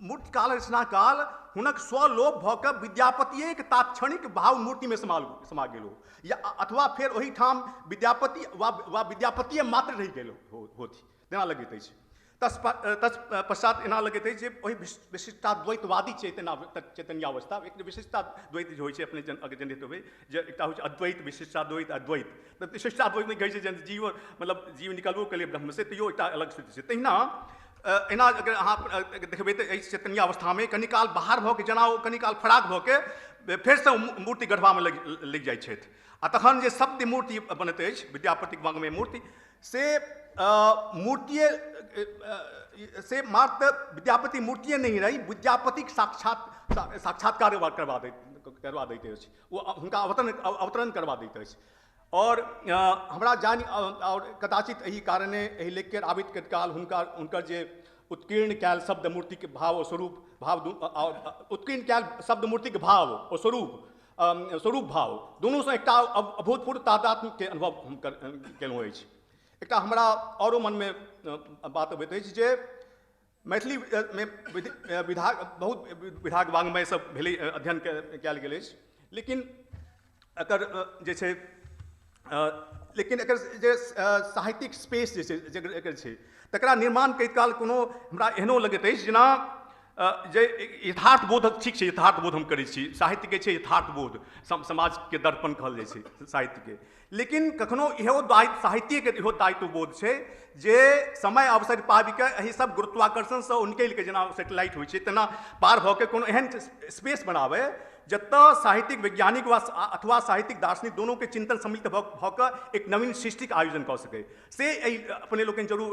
मूर्तिकाल रचना काल हुनक स्वलोप भऽ कऽ विद्यापतिएक तात्क्षणिक भाव मूर्तिमे समा गेल हो या अथवा फेर ओहिठाम विद्यापति वा विद्यापतिए मात्र रहि गेल होथि तेना लगैत अछि। तत्पश्चात एना लगैत अछि जे ओहि विशिष्टाद्वैतवादी चैतन्यावस्था एक विशिष्टाद्वैत जे होइ छै अपने जनैत होबै जे एकटा होइ छै अद्वैत विशिष्टाद्वैत अद्वैत, तऽ विशिष्टाद्वैतमे कहै छै जे जीव मतलब जीव निकलबो केलियै ब्रह्मसँ तैयो एकटा अलग स्थिति छै। तहिना एना अगर अहाँ देखबै तऽ एहि चैतन्यावस्थामे कनिकाल बाहर भऽ के जेना ओ कनिकाल फराक भऽ के फेरसँ मूर्ति गढ़बामे लागि जाइ छथि आ तखन जे शब्द मूर्ति बनैत अछि विद्यापतिक वाङ्मय मूर्ति से मूर्तिए से मात्र विद्यापति मूर्तिए नहि रही विद्यापतिक साक्षात्कार करबा दैत अछि, ओ हुनका अवतरण करबा दैत अछि। और हमरा जानि और कदाचित एहि कारणे एहि लेखके आबैत काल हुनकर जे उत्कीर्ण कयल शब्द मूर्तिके भाव ओ स्वरूप भाव उत्कीर्ण कयल शब्द मूर्तिके भाव ओ स्वरूप भाव दुनूसँ एकटा अभूतपूर्व तादात्म्यके अनुभव हम केलहुँ अछि। एकटा हमरा औरो मनमे बात अबैत अछि जे मैथिली मे विधा बहुत विधाक वाङ्मय सब भेलै अध्ययन कयल गेल अछि, लेकिन एकर जे छै लेकिन एकर जे साहित्यिक स्पेस जे छै एकर छै तकरा निर्माण करैत काल कोनो हमरा एहनो लगैत अछि जेना जे यथार्थ बोध ठीक छै यथार्थ बोध हम करै छी, साहित्यके छै यथार्थ बोध समाजके दर्पण कहल जाइ छै साहित्यके, लेकिन कखनो इहो दायित्व साहित्यके इहो दायित्व बोध छै जे समय अवसर पाबिके एहि सब गुरुत्वाकर्षणसँ ओ निकलिके जेना सेटेलाइट होइ छै तेना पार भऽ के कोनो एहन स्पेस बनाबै जतऽ साहित्यिक वैज्ञानिक वा अथवा साहित्यिक दार्शनिक दोनों के चिंतन सम्मिलित भऽ कऽ एक नवीन सृष्टिके आयोजन कऽ सकै, से एहि अपने लोकनि जरूर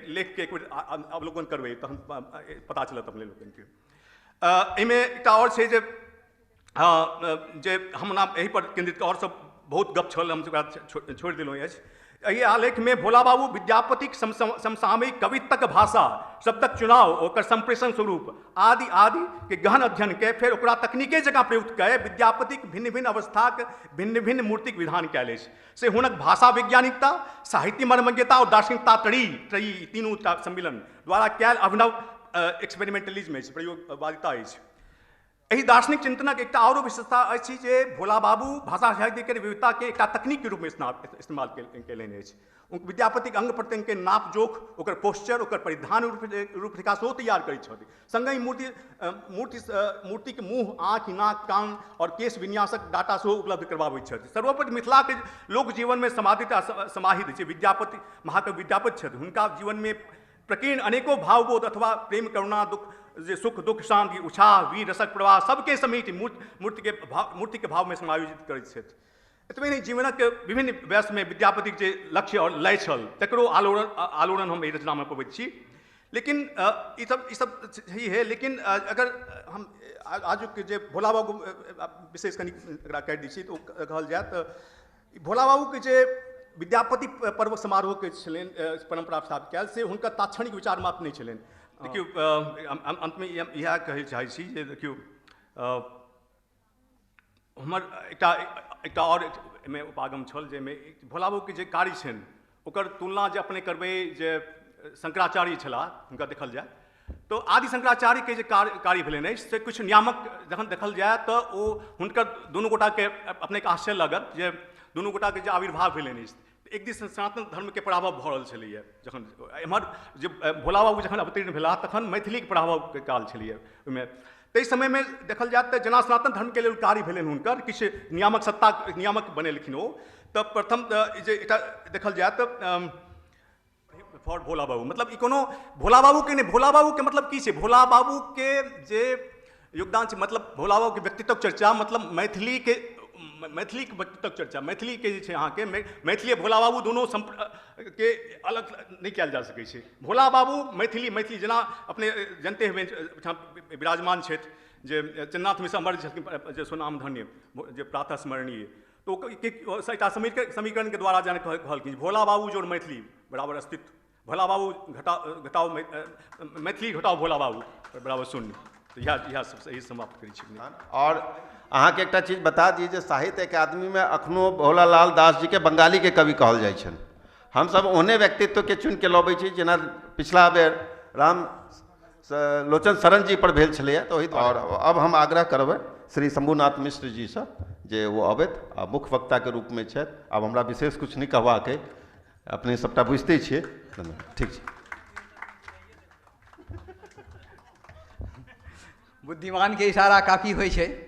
लेखके एक बेर अवलोकन करबै तहन पता चलत अपने लोकनिके। एहिमे एकटा आओर छै जे हम एहिपर केन्द्रित आओर सब बहुत गप छल, हम ओकरा छोड़ि देलहुँ अछि। एहि आलेखमे भोला बाबू विद्यापतिक समसामयिक कवित्वक भाषा, शब्दक चुनाव, ओकर संप्रेषण स्वरूप आदि आदि के गहन अध्ययन के फेर ओकरा तकनीके जकाँ प्रयुक्त कए विद्यापतिक भिन्न भिन्न अवस्थाक भिन्न भिन्न मूर्तिक विधान कयल अछि। से हुनक भाषा वैज्ञानिकता, साहित्य मर्मज्ञता और दार्शनिकता त्रयी तीनू सम्मिलन द्वारा कयल अभिनव एक्सपेरिमेंटलिज्म अछि, प्रयोगवादिता अछि। एहि दार्शनिक चिंतनक एकटा आओरो विशेषता अछि जे भोला बाबू भाषा साहित्यके विविधताके एकटा तकनीकके रूपमे इस्तेमाल कयलनि अछि। विद्यापतिक अंग प्रत्यंगके नाप जोख, ओकर पोस्चर, ओकर परिधान रूपरेखा सेहो तैयार करैत छथि। संगहि मूर्तिके मुँह, आँखि, नाक, कान और केश विन्यासक डाटा सेहो उपलब्ध करबाबैत छथि। सर्वोपरि मिथिलाके लोक जीवनमे समादित आ समाहित जे विद्यापति महाकवि विद्यापति छथि, हुनका जीवनमे प्रकीर्ण अनेको भावबोध अथवा प्रेम, करुणा, दुख, जे सुख, दुख, शांति, उत्साह, वीर रसक प्रवाह सबके समेटि मूर्तिके भावमे समायोजित करैत छथि। एतबे नहि, जीवनक विभिन्न वयसमे विद्यापतिक जे लक्ष्य और लय छल तकरो आलोड़न हम एहि रचनामे पबैत छी। लेकिन ई सब सही है, लेकिन अगर हम आजुक जे भोला बाबू विशेष कनि एकरा काटि दै छी तऽ ओ कहल जाय तऽ भोला बाबूके जे विद्यापति पर्व समारोहके छलनि परम्परा स्थापित कयल, से हुनकर तात्क्षणिक विचार मात्र नहि छलनि। देखियौ, अन्तमे इएह कहै चाहै छी जे देखियौ, हमर एकटा आओर एहिमे उपागम छल जाहिमे भोला बाबूके जे कार्य छनि ओकर तुलना जे अपने करबै जे शंकराचार्य छलाह हुनका देखल जाय तऽ आदि शंकराचार्यके जे कार्य भेलनि अछि से किछु नियामक जखन देखल जाय तऽ ओ हुनकर दुनू गोटाके अपनेके आश्चर्य लागत जे दुनू गोटाके जे आविर्भाव भेलनि अछि। एक दिस सनातन धर्मके पराभव भऽ रहल छलैए, जखन एम्हर जे भोला बाबू जखन अवतीर्ण भेलाह तखन मैथिलीके पराभवके काल छलैए। ओहिमे ताहि समयमे देखल जाय तऽ जेना सनातन धर्मके लेल कार्य भेलनि हुनकर, किछु नियामक सत्ता नियामक बनेलखिन ओ, तऽ प्रथम जे एकटा देखल जाय तऽ फॉर भोला बाबू, मतलब ई कोनो भोला बाबूके नहि, भोला बाबूके मतलब की छै, भोला बाबूके जे योगदान छै, मतलब भोला बाबूके व्यक्तित्वक चर्चा, मतलब मैथिलीके व्यक्तित्वक चर्चा, मैथिलीके जे छै अहाँके मैथिली भोला बाबू दुनू के अलग नहि कयल जा सकै छै। भोला बाबू मैथिली मैथिली जेना अपने जनते हेबै विराजमान छथि जे चन्नाथ मिश्र अमर छथिन जे स्वनामधन्य जे प्रातः स्मरणीय, तऽ ओ एकटा समीकरणके द्वारा जेना कहलखिन भोला बाबू जोड़ मैथिली बराबर अस्तित्व, भोला बाबू घटाओ मैथिली घटाओ भोला बाबू बराबर शून्य। तऽ इएह सब सही समाप्त करै छी। और अहाँके एकटा चीज बता दी जे साहित्य अकादमीमे अखनो भोला लाल दास जीके बंगालीके कवि कहल जाइ छनि। हमसब ओहने व्यक्तित्वके चुनिके लबै छी जेना पिछला बेर राम लोचन शरण जी पर भेल छलैए, तऽ ओहि। और अब हम आग्रह करबै श्री शंभुनाथ मिश्र जीसँ जे ओ अबैत आ मुख्य वक्ताके रूपमे छथि। आब हमरा विशेष किछु नहि कहबाक अइ, अपने सबटा बुझिते छियै। ठीक छै। बुद्धिमानके इशारा काफी होइ छै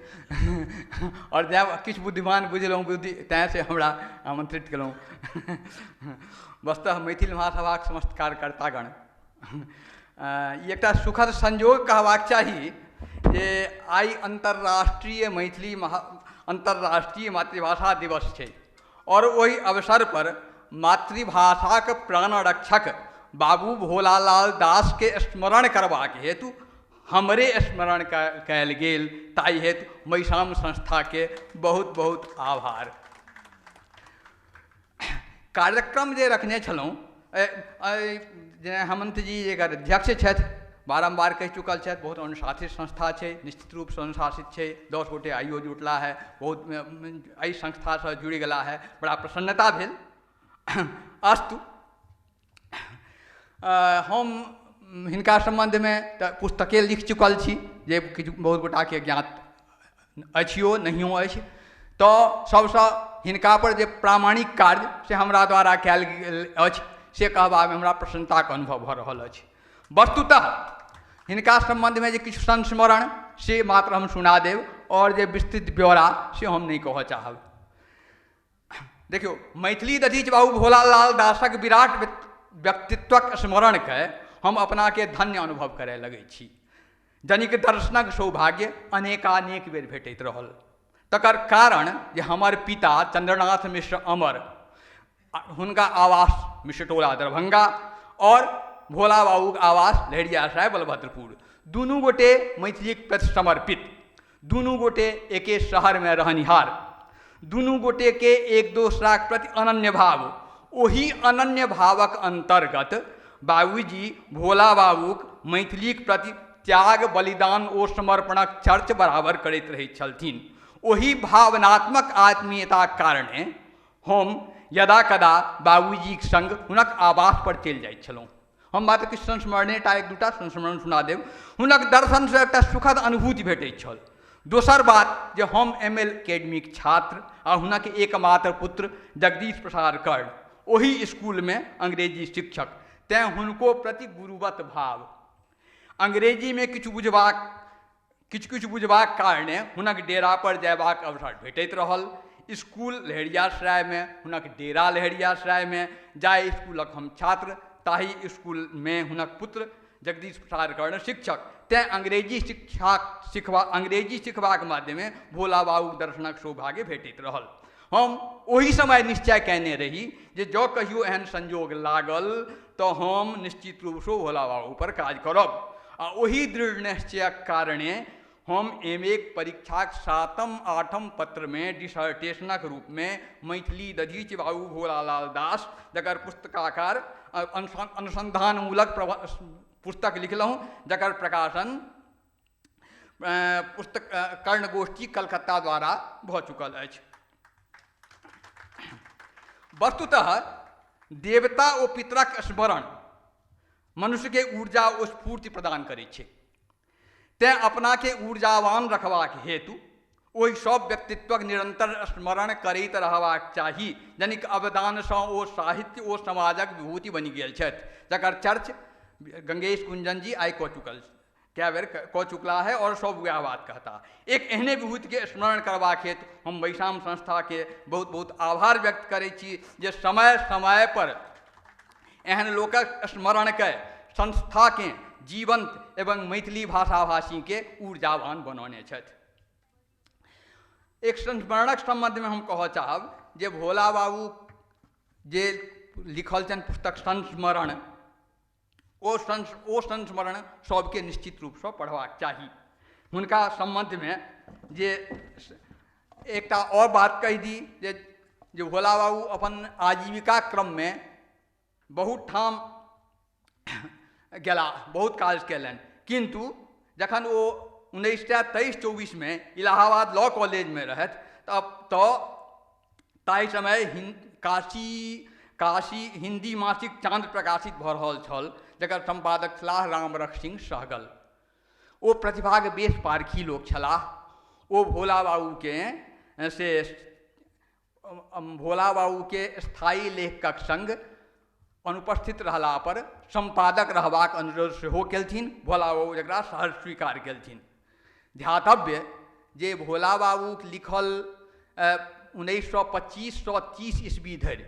और जब किछु बुद्धिमान बुझलहुँ बुद्धि तैँ से हमरा आमन्त्रित केलहुँ। वस्तुतः मैथिल महासभाक समस्त कार्यकर्तागण, ई एकटा सुखद संयोग कहबाक चाही जे आइ अन्तर्राष्ट्रीय मैथिली अन्तर्राष्ट्रीय मातृभाषा दिवस छै और ओहि अवसर पर मातृभाषाक प्राणरक्षक बाबू भोलालाल दासके स्मरण करबाक हेतु हमरे स्मरण कयल गेल, ताहि हेतु मैसाम संस्थाके बहुत बहुत आभार। कार्यक्रम जे रखने छलहुँ, जेना हेमंत जी एकर अध्यक्ष छथि, बारम्बार कहि चुकल छथि, बहुत अनुशासित संस्था छै, निश्चित रूपसँ अनुशासित छै, 10 गोटे आइयो जुटला है, बहुत एहि संस्थासँ जुड़ि गेला है, बड़ा प्रसन्नता भेल। अस्तु, हम हिनका सम्बन्धमे तऽ पुस्तके लिख चुकल छी जे किछु बहुत गोटाके ज्ञात अछियो नहियो अछि, तऽ सबसँ हिनका पर जे प्रामाणिक कार्य से हमरा द्वारा कयल गेल अछि से कहबामे हमरा प्रसन्नताके अनुभव भऽ रहल अछि। वस्तुतः हिनका सम्बन्धमे जे किछु संस्मरण से मात्र हम सुना देब और जे विस्तृत ब्यौरा से हम नहि कहऽ चाहब। देखियौ, मैथिली दधीच बाबू भोलालाल दासक विराट व्यक्तित्वक स्मरण कऽ हम अपनाके धन्य अनुभव करय लगै छी, जनिक दर्शनक सौभाग्य अनेकानेक बेर भेटैत रहल। तकर कारण जे हमर पिता चंद्रनाथ मिश्र अमर, हुनका आवास मिश्रटोला दरभंगा और भोला बाबूके आवास लहेरिया साहेब बलभद्रपुर, दुनू गोटे मैथिलीक प्रति समर्पित, दुनू गोटे एके शहरमे रहनिहार, दुनू गोटेके एक दोसराक प्रति अनन्य भाव, ओही अनन्य भावक अंतर्गत बाबूजी भोला बाबूक मैथिलीक प्रति त्याग, बलिदान ओ समर्पणक चर्च बराबर करैत रहैत छलथिन। ओही भावनात्मक आत्मीयताक कारणे हम यदा कदा बाबूजीक संग हुनक आवास पर चलि जाइत छलहुँ। हम मात्र किछु संस्मरणेटा एक दूटा संस्मरण सुना देब। हुनक दर्शनसँ एकटा सुखद अनुभूति भेटैत छल। दोसर बात जे हम एम.एल. एकेडमीक छात्र आ हुनक एकमात्र पुत्र जगदीश प्रसाद कर्ण ओही स्कूलमे अंग्रेजी शिक्षक, तेँ हुनको प्रति गुरुवत भाव। अंग्रेजीमे किछु बुझबाक कारणे हुनक डेरा पर जयबाक अवसर भेटैत रहल। स्कूल लहेरियासरायमे, हुनक डेरा लहेरियासरायमे, जाहि स्कूलक हम छात्र ताहि स्कूलमे हुनक पुत्र जगदीश प्रसाद कर्ण शिक्षक, तेँ अंग्रेजी सिखबाक माध्यमे भोला बाबूक दर्शनक सौभाग्य भेटैत रहल। हम ओही समय निश्चय कयने रही जे जँ कहियो एहन संयोग लागल तऽ हम निश्चित रूपसँ भोला बाबू पर काज करब। आ ओही दृढ़ निश्चयक कारणे हम एम.ए. परीक्षाक 7म 8म पत्रमे डिसर्टेशनक रूपमे मैथिली दधीच बाबू भोलालाल दास जकर पुस्तकाकार अनुसंधानमूलक पुस्तक लिखलहुँ, जकर प्रकाशन पुस्तक कर्णगोष्ठी कलकत्ता द्वारा भऽ चुकल अछि। वस्तुतः देवता ओ पितरक स्मरण मनुष्यके ऊर्जा ओ स्फूर्ति प्रदान करै छै, तेँ अपनाके ऊर्जावान रखबाक हेतु ओहि सब व्यक्तित्वक निरंतर स्मरण करैत रहबाक चाही जनिक अवदानसँ ओ साहित्य ओ समाजक विभूति बनि गेल छथि, जकर चर्च गंगेश गुंजन जी आइ कऽ चुकल कए बेर कऽ चुकला है और सब वएह बात कहता। एक एहने विभूतिके स्मरण करबाक हेतु हम बैसाम संस्थाके बहुत बहुत आभार व्यक्त करै छी जे समय समय पर एहन लोकक स्मरण कऽ संस्थाके जीवंत एवं मैथिली भाषाभाषीके ऊर्जावान बनौने छथि। एक संस्मरणक सम्बन्धमे हम कहऽ चाहब जे भोला बाबू जे लिखल छनि पुस्तक संस्मरण, ओ संस्मरण सबके निश्चित रूपसँ पढ़बाक चाही। हुनका सम्बन्धमे जे एकटा आओर बात कहि दी जे भोला बाबू अपन आजीविका क्रममे बहुत ठाम गेला, बहुत काज कयलनि, किन्तु जखन ओ 1923-24 में इलाहाबाद लॉ कॉलेजमे रहथि तऽ ताहि समय काशी हिंदी मासिक चाँद प्रकाशित भऽ रहल छल, जकर सम्पादक छलाह रामरख सिंह सहगल। ओ प्रतिभाके बेस पारखी लोक छलाह। ओ भोला बाबूके स्थायी लेखकक सङ्ग अनुपस्थित रहला पर सम्पादक रहबाक अनुरोध सेहो केलथिन। भोला बाबू जकरा सहर्ष स्वीकार केलथिन। ध्यातव्य जे भोला बाबूक लिखल 1925 से 30 ईस्वी धरि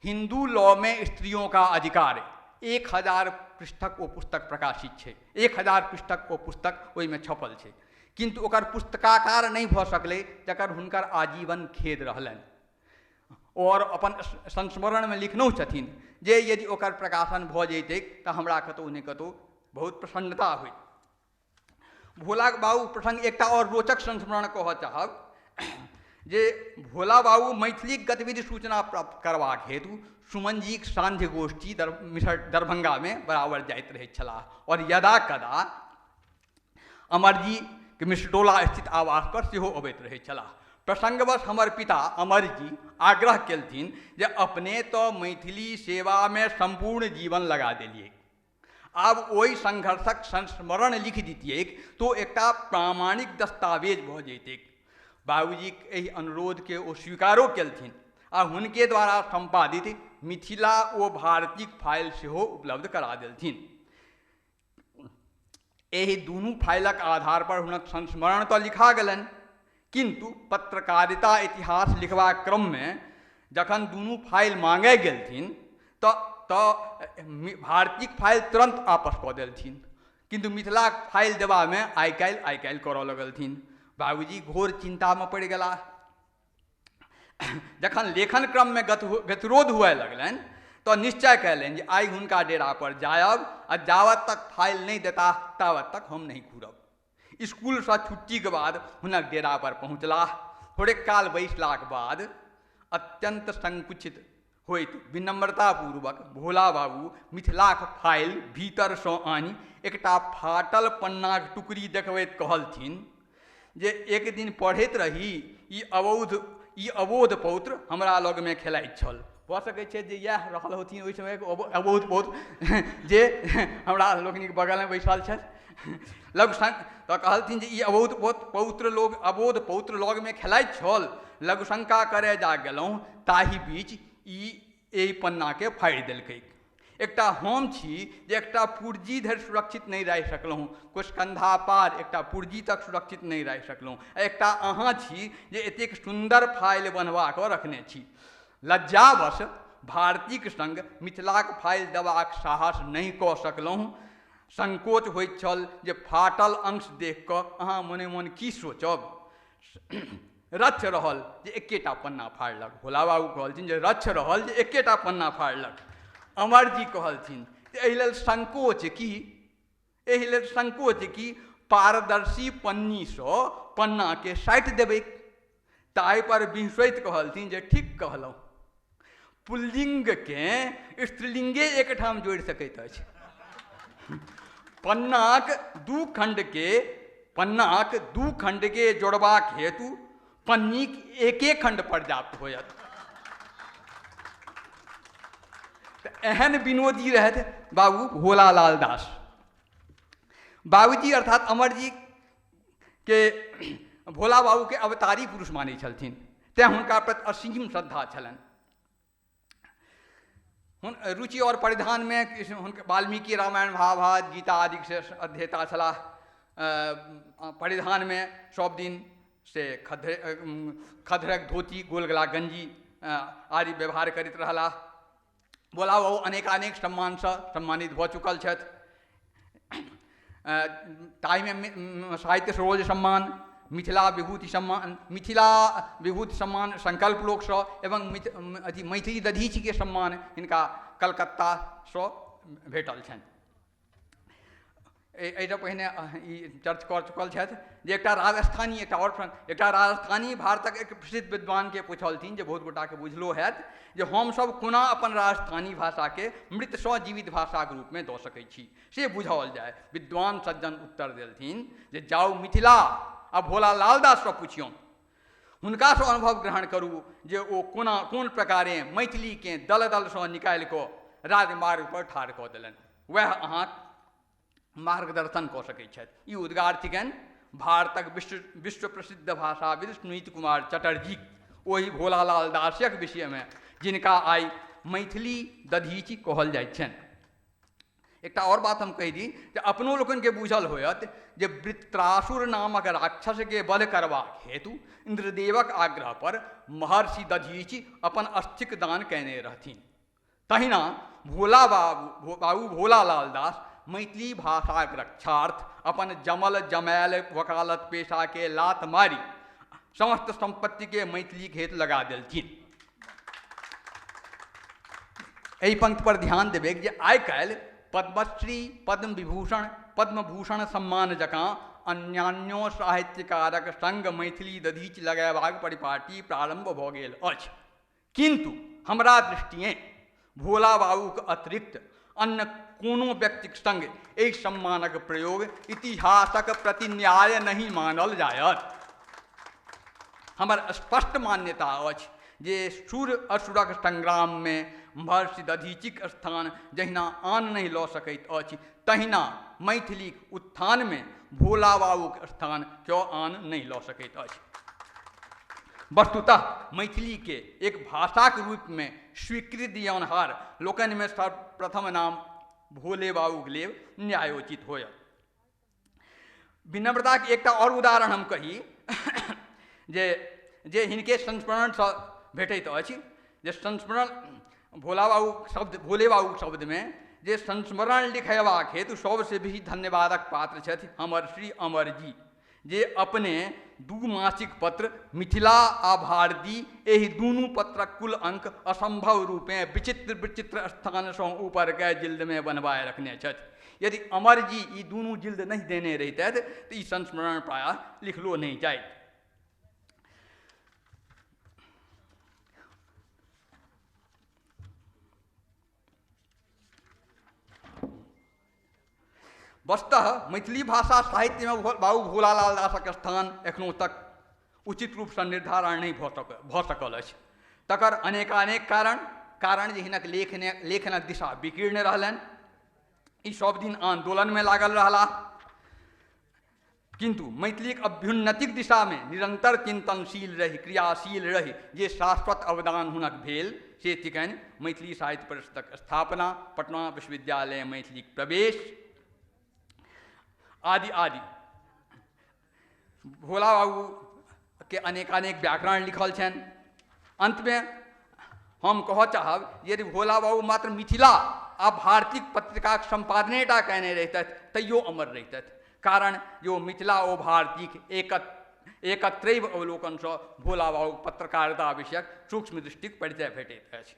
हिंदू लॉ में स्त्रियों का अधिकार 1000 पृष्ठक ओ पुस्तक प्रकाशित छै। 1000 पृष्ठक ओ पुस्तक ओहिमे छपल छै, किन्तु ओकर पुस्तकाकार नहि भऽ सकलै, जकर हुनकर आजीवन खेद रहलनि। और अपन संस्मरणमे लिखनहुँ छथिन जे यदि ओकर प्रकाशन भऽ जैतैक तऽ हमरा कतहु ने कतहु बहुत प्रसन्नता होइत। भोला बाबू प्रसङ्ग एकटा आओर रोचक संस्मरण कहऽ चाहब जे भोला बाबू मैथिलीक गतिविधि सूचना प्राप्त करबाक हेतु सुमनजीक सांध्य गोष्ठी दरभंगामे बराबर जाइत रहैत छलाह और यदा कदा अमरजीके मिश्रटोला स्थित आवास पर सेहो अबैत रहैत छलाह। प्रसंगवश हमर पिता अमरजी आग्रह केलथिन जे अपने तऽ मैथिली सेवामे सम्पूर्ण जीवन लगा देलियै, आब ओहि संघर्षक संस्मरण लिख दितियैक तो एकटा प्रामाणिक दस्तावेज भऽ जैतैक। बाबूजीक एहि अनुरोधके ओ स्वीकारो केलथिन आ हुनके द्वारा सम्पादित मिथिला ओ भारतीक फाइल सेहो उपलब्ध करा देलथिन। एहि दुनू फाइलक आधार पर हुनक संस्मरण तऽ लिखा गेलनि, किन्तु पत्रकारिता इतिहास लिखबाक क्रममे जखन दुनू फाइल मांगय गेलथिन तऽ भारतीक फाइल तुरन्त आपस कऽ देलथिन, किन्तु मिथिलाक फाइल देबामे आइ काल्हि करऽ लगलथिन। बाबूजी घोर चिन्तामे पड़ि गेलाह। जखन लेखन क्रममे गतिरोध हुए लगलनि तऽ निश्चय कयलनि जे आइ हुनका डेरा पर जायब आ जावत तक फाइल नहि देताह तावत तक हम नहि घुरब। स्कूलसँ छुट्टीके बाद हुनक डेरा पर पहुँचलाह। थोड़ेक काल बैसलाक बाद अत्यन्त संकुचित होइत विनम्रतापूर्वक भोला बाबू मिथिलाक फाइल भीतरसँ आनि एकटा फाटल पन्नाक टुकड़ी देखबैत कहलथिन जे एक दिन पढ़ैत रही, ई अबोध पौत्र हमरा लगमे खेलाइत छल। भऽ सकै छै जे इएह रहल होथिन ओहि समय अबोध पौत्र जे हमरा लोकनिक बगलमे बैसल छथि। लघुशंका तऽ कहलथिन जे ई अबोध पौत्र लोग अबोध पौत्र लगमे खेलाइत छल, लघुशंका करय जा गेलहुँ, ताहि बीच ई एहि पन्नाके फाड़ि देलकै। एकटा हम छी जे एकटा पुर्जी धरि सुरक्षित नहि राखि सकलहुँ, कोशकन्धा पार एकटा पुर्जी तक सुरक्षित नहि राखि सकलहुँ, एकटा अहाँ छी जे एतेक सुन्दर फाइल बनवा कऽ रखने छी। लज्जावश भारतीक सङ्ग मिथिलाक फाइल देबाक साहस नहि कऽ सकलहुँ। संकोच होइत छल जे फाटल अंश देख कऽ अहाँ मोने मोन की सोचब। रक्ष रहल जे एकेटा पन्ना फाड़लक। भोला बाबू कहलथिन जे रक्ष रहल जे एकेटा पन्ना फाड़लक। अमरजी कहलथिन जे एहि लेल संकोच की, एहि लेल संकोच की, पारदर्शी पन्नीसँ पन्नाके साटि देबै। ताहिपर बिहसैत कहलथिन जे ठीक कहलहुँ, पुल्लिङ्गकेँ स्त्रीलिङ्गे एकठाम जोड़ि सकैत अछि। पन्नाक दू खण्डके जोड़बाक हेतु पन्नीक एके खण्ड पर्याप्त होयत। तऽ एहन विनोदी रहथि बाबू भोलालाल दास। बाबूजी अर्थात अमरजी के भोला बाबूके अवतारी पुरुष मानै छलथिन, तेँ हुनका प्रति असीम श्रद्धा छलनि। रुचि और परिधानमे हुनका वाल्मीकि रामायण महाभारत गीता आदि से अध्येता छलाह। परिधानमे सब दिन से खद्धरक धोती, गोलगला गंजी आदि व्यवहार करैत रहलाह। भोला बाबू अनेकानेक सम्मानसँ सम्मानित भऽ चुकल छथि। ताहिमे साहित्य सरोज सम्मान, मिथिला विभूति सम्मान, मिथिला विभूति सम्मान संकल्प लोकसँ एवं अथी मैथिली दधीचीके सम्मान हिनका कलकत्तासँ भेटल छनि। एहिसँ पहिने ई चर्च कऽ चुकल छथि जे एकटा राजस्थानी, एकटा आओर एकटा राजस्थानी भारतक एक प्रसिद्ध विद्वानके पुछलथिन जे बहुत गोटाके बुझलो हैत जे हमसब कोना अपन राजस्थानी भाषाके मृतसँ जीवित भाषाके रूपमे दऽ सकै छी, से बुझाओल जाय। विद्वान सज्जन उत्तर देलथिन जे जाउ मिथिला आ भोला लाल दाससँ पुछियौन, हुनकासँ अनुभव ग्रहण करू जे ओ कोना कोन प्रकारे मैथिलीकेँ दल दलसँ निकालि कऽ राजमार्गपर ठाढ़ कऽ देलनि, वएह अहाँ मार्गदर्शन कऽ सकैत छथि। ई उद्गार थिकनि भारतक विश्व प्रसिद्ध भाषाविद सुनीत कुमार चटर्जी ओहि भोलालाल दासक विषयमे, जिनका आइ मैथिली दधीची कहल जाइत छनि। एकटा आओर बात हम कहि दी जे अपनो लोकनिके बूझल होयत जे वृत्रासुर नामक राक्षसके वध करबाक हेतु इन्द्रदेवक आग्रह पर महर्षि दधीची अपन अस्थिक दान कयने रहथिन। तहिना भोला बाबू भोलालाल दास मैथिली भाषाक रक्षार्थ अपन जमल जमायल वकालत पेशाके लात मारि समस्त सम्पत्तिके मैथिलीके हेतु लगा देलथिन। एहि पंक्ति पर ध्यान देबै जे आइ काल्हि पद्मश्री, पद्म विभूषण, पद्मभूषण सम्मान जकाँ अन्यान्यो साहित्यकारक सङ्ग मैथिली दधीच लगयबाक परिपाटी प्रारम्भ भऽ गेल अछि, किन्तु हमरा दृष्टिएँ भोला बाबूक अतिरिक्त अन्य कोनो व्यक्तिक सङ्ग एहि सम्मानक प्रयोग इतिहासक प्रति न्याय नहि मानल जायत। हमर स्पष्ट मान्यता अछि जे सुर असुरक संग्राममे महर्षि दधीचिक स्थान जहिना आन नहि लऽ सकैत अछि, तहिना मैथिलीक उत्थानमे भोला बाबूक स्थान केओ आन नहि लऽ सकैत अछि। वस्तुतः मैथिलीके एक भाषाक रूपमे स्वीकृति दियौनहार लोकनिमे सर्वप्रथम नाम भोले बाबूक लेब न्यायोचित होयत। विनम्रताके एकटा आओर उदाहरण हम कही जे हिनके संस्मरणसँ भेटैत अछि, जे संस्मरण भोला बाबू शब्द, भोले बाबू शब्दमे जे संस्मरण लिखेबाक हेतु सबसँ बेसी धन्यवादक पात्र छथि हमर श्री अमरजी, जे अपने दू मासिक पत्र मिथिला आ भारती एहि दुनू पत्रक कुल अंक असंभव रूपेँ विचित्र विचित्र स्थानसँ ऊपर कए जिल्दमे बनबाए रखने छथि। यदि अमरजी ई दुनू जिल्द नहि देने रहितथि तऽ ई संस्मरण प्रायः लिखलो नहि जाइत। वस्तुतः मैथिली भाषा साहित्यमे बाबू भोलालाल दासक स्थान एखनो तक उचित रूपसँ निर्धारण नहि भऽ सकल अछि। तकर अनेकानेक कारण जे हिनक लेखनक दिशा विकीर्ण रहलनि, ई सब दिन आन्दोलनमे लागल रहलाह, किंतु मैथिलीक अभ्युन्नतिक दिशामे निरंतर चिंतनशील रहि क्रियाशील रहि जे शाश्वत अवदान हुनक भेल से थिकनि मैथिली साहित्य परिषदक स्थापना, पटना विश्वविद्यालय मैथिलीक प्रवेश आदि आदि। भोला बाबू के अनेकानेक व्याकरण लिखल छनि। अंतमे हम कहऽ चाहब यदि भोला बाबू मात्र मिथिला आ भारतीक पत्रिकाक सम्पादनेटा कयने रहितथि तैयो अमर रहितथि, कारण जो मिथिला ओ भारतीक एकत्रैव अवलोकनसँ भोला बाबू पत्रकारिता विषयक सूक्ष्म दृष्टिक परिचय भेटैत अछि।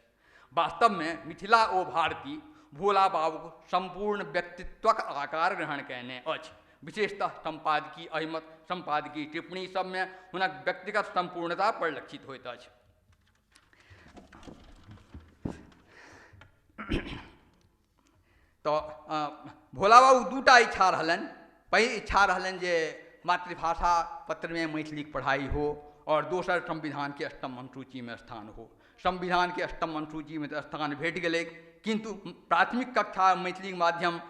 वास्तवमे मिथिला ओ भारती भोला बाबूक सम्पूर्ण व्यक्तित्वक आकार ग्रहण कयने अछि। विशेषतः सम्पादकीय अहिमत, सम्पादकीय टिप्पणी सबमे हुनक व्यक्तिगत सम्पूर्णता परिलक्षित होइत अछि। तऽ भोला बाबू दूटा इच्छा रहलनि। पहिल इच्छा रहलनि जे मातृभाषा पत्रमे मैथिलीक पढ़ाइ हो और दोसर संविधानके अष्टम अनुसूचीमे स्थान हो। संविधानके अष्टम अनुसूचीमे तऽ स्थान भेट गेलै, किन्तु प्राथमिक कक्षा मैथिलीक माध्यम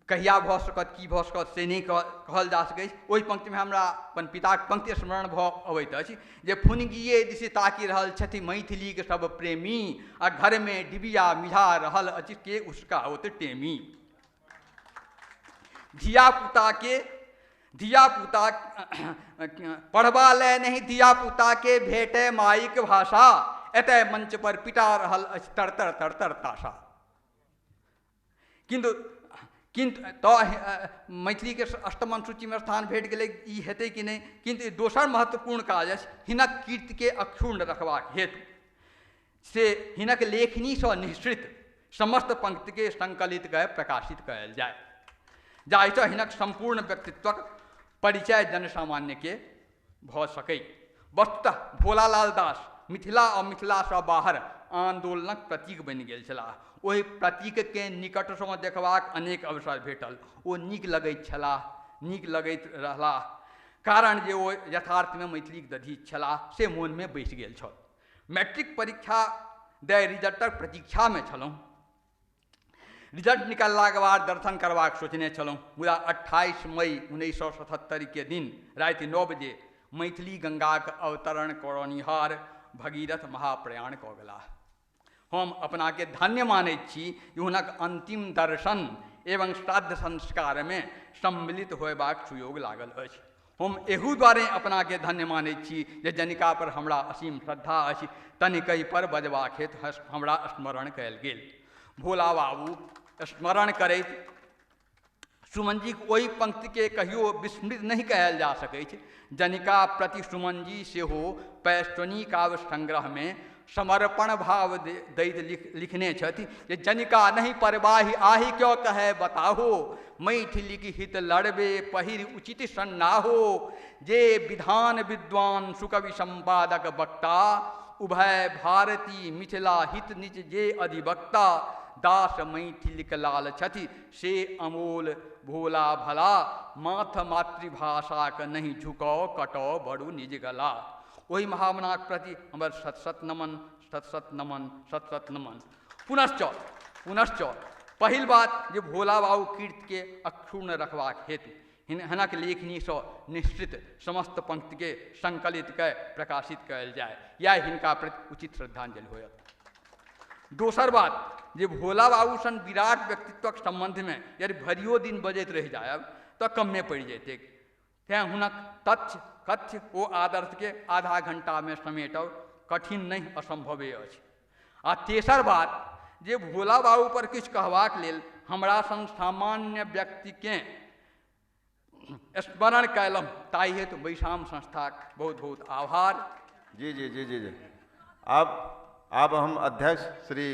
कहिया भऽ सकत, की भऽ सकत से नहि कहल जा सकैछ। ओहि पंक्तिमे हमरा अपन पिताक पंक्ति स्मरण भऽ अबैत अछि जे फुनगिए दिस ताकि रहल छथि मैथिलीक सब प्रेमी आ घरमे डिबिया मिझा रहल अछि के उसकाओत टेमी। धियापुताके धियापुता पढ़बा लए नहि धियापुताके भेटय माइक भाषा, एतय मंच पर पिटा रहल अछि तर तर तर तर ताशा। किन्तु किन्तु तऽ मैथिलीके अष्टम अनुसूचीमे स्थान भेट गेलै, ई हेतै कि नहि, किन्तु दोसर महत्वपूर्ण काज अछि हिनक कीर्तिके अक्षुण्ण रखबाक हेतु से हिनक लेखनीसँ निःसृत समस्त पंक्तिके संकलित कए प्रकाशित कयल जाय, जाहिसँ हिनक सम्पूर्ण व्यक्तित्वक परिचय जनसामान्यके भऽ सकै। वस्तुतः भोलालाल दास मिथिला आ मिथिलासँ बाहर आन्दोलनक प्रतीक बनि गेल छलाह। ओहि प्रतीकके निकटसँ देखबाक अनेक अवसर भेटल। ओ नीक लगैत छलाह, नीक लगैत रहलाह, कारण जे ओ यथार्थमे मैथिलीक दधीच छलाह से मोनमे बैसि गेल छल। मैट्रिक परीक्षा दय रिजल्टक प्रतीक्षामे छलहुँ। रिजल्ट निकललाके बाद दर्शन करबाक सोचने छलहुँ, मुदा 28 मई 1977 के दिन राति 9 बजे मैथिली गंगाक अवतरण करनिहार भगीरथ महाप्रयाण कऽ गेलाह। हम अपनाके धन्य मानैत छी जे हुनक अंतिम दर्शन एवं श्राद्ध संस्कारमे सम्मिलित होयबाक सुयोग लागल अछि। हम एहू द्वारे अपनाके धन्य मानैत छी जे जनिका पर हमरा असीम श्रद्धा अछि तनिकहि पर बजबाक हेतु हमरा स्मरण कयल गेल। भोला बाबू स्मरण करैत सुमनजीक ओहि पंक्तिके कहियो विस्मृत नहि कयल जा सकैछ जनिका प्रति सुमनजी सेहो पैस्वनी काव्य संग्रहमे समर्पण भाव दैत लिखने छथि जे जनिका नहि परवाहि आहि क्यों कहे बताहो, मैथिलीक हित लड़बे पहिर उचित सन्नाहो, जे विधान विद्वान सुकवि संपादक वक्ता, उभय भारती मिथिला हित निज जे अधिवक्ता, दास मैथिलीक लाल छथि से अमोल भोला भला, माथ मातृभाषाक नहि झुकाओ कटाओ बड़ू निज गला। ओहि महामनाक प्रति हमर शत शत नमन, शत शत नमन, शत शत नमन। पुनश्च पुनश्च पहिल बात जे भोला बाबू कीर्तिके अक्षुण्ण रखबाक हेतु हिनक लेखनीसँ निश्चित समस्त पंक्तिके संकलित कए प्रकाशित कयल जाय, यह हिनका प्रति उचित श्रद्धांजलि होयत। दोसर बात जे भोला बाबू सन विराट व्यक्तित्वक सम्बन्धमे यदि भरियो दिन बजैत रहि जायब तऽ कमे पड़ि जैतैक, तेँ हुनक तथ्य कथ्य ओ आदर्शके आधा घंटामे समेटब कठिन नहि असंभवे अछि। आ तेसर बात जे भोला बाबू पर किछु कहबाक लेल हमरा सन सामान्य व्यक्तिकेँ स्मरण कयलहुँ ताहि हेतु बैसाम संस्थाक बहुत बहुत आभार। जी जी जी जी जी आब हम अध्यक्ष श्री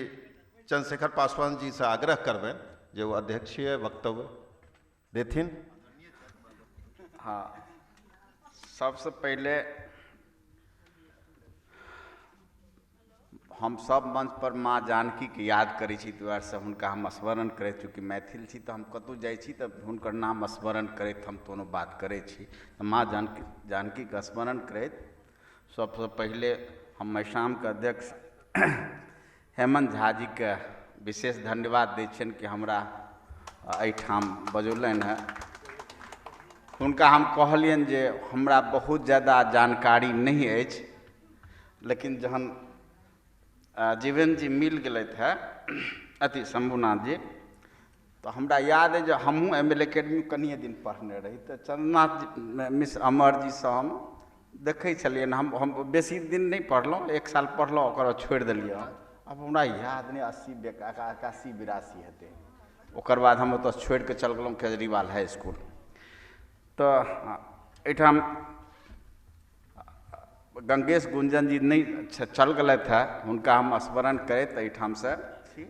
चंद्रशेखर पासवान जी से आग्रह करबनि जे वो अध्यक्षीय वक्तव्य देथिन। हाँ, सबसे पहले हम सब मंच पर माँ जानकीके याद करै छी, दुआरेसँ हुनका हम स्मरण करैत, चूँकि मैथिल छी तऽ हम कतहु जाइ छी तऽ हुनकर नाम स्मरण करैत हम कोनो बात करै छी। तऽ माँ जानकीके स्मरण करैत सबसँ पहिले हम मैसामके अध्यक्ष हेमन्त झा जीके विशेष धन्यवाद दै छियनि कि हमरा एहिठाम बजौलनि हेँ। हुनका हम कहलियनि जे हमरा बहुत ज्यादा जानकारी नहि अछि, लेकिन जहन जीवन जी मिल गेलथि हेँ, अथी शम्भुनाथ जी, तऽ हमरा याद अइ जे हमहूँ एम एल एकेडमी कनिए दिन पढ़ने रही, तऽ चन्द्रनाथ मिश्र अमर जीसँ हम देखै छलियनि। हम बेसी दिन नहि पढ़लहुँ, 1 साल पढ़लहुँ, ओकर बाद छोड़ि देलियै हम। आब हमरा याद नहि, 80 81 82 हेतै। ओकर बाद हम ओतऽ छोड़िकऽ चलि गेलहुँ केजरीवाल हाई इसकुल। तऽ एहिठाम गंगेश गुंजन जी नहि चल गेलथि हेँ, हुनका हम स्मरण करैत एहिठामसँ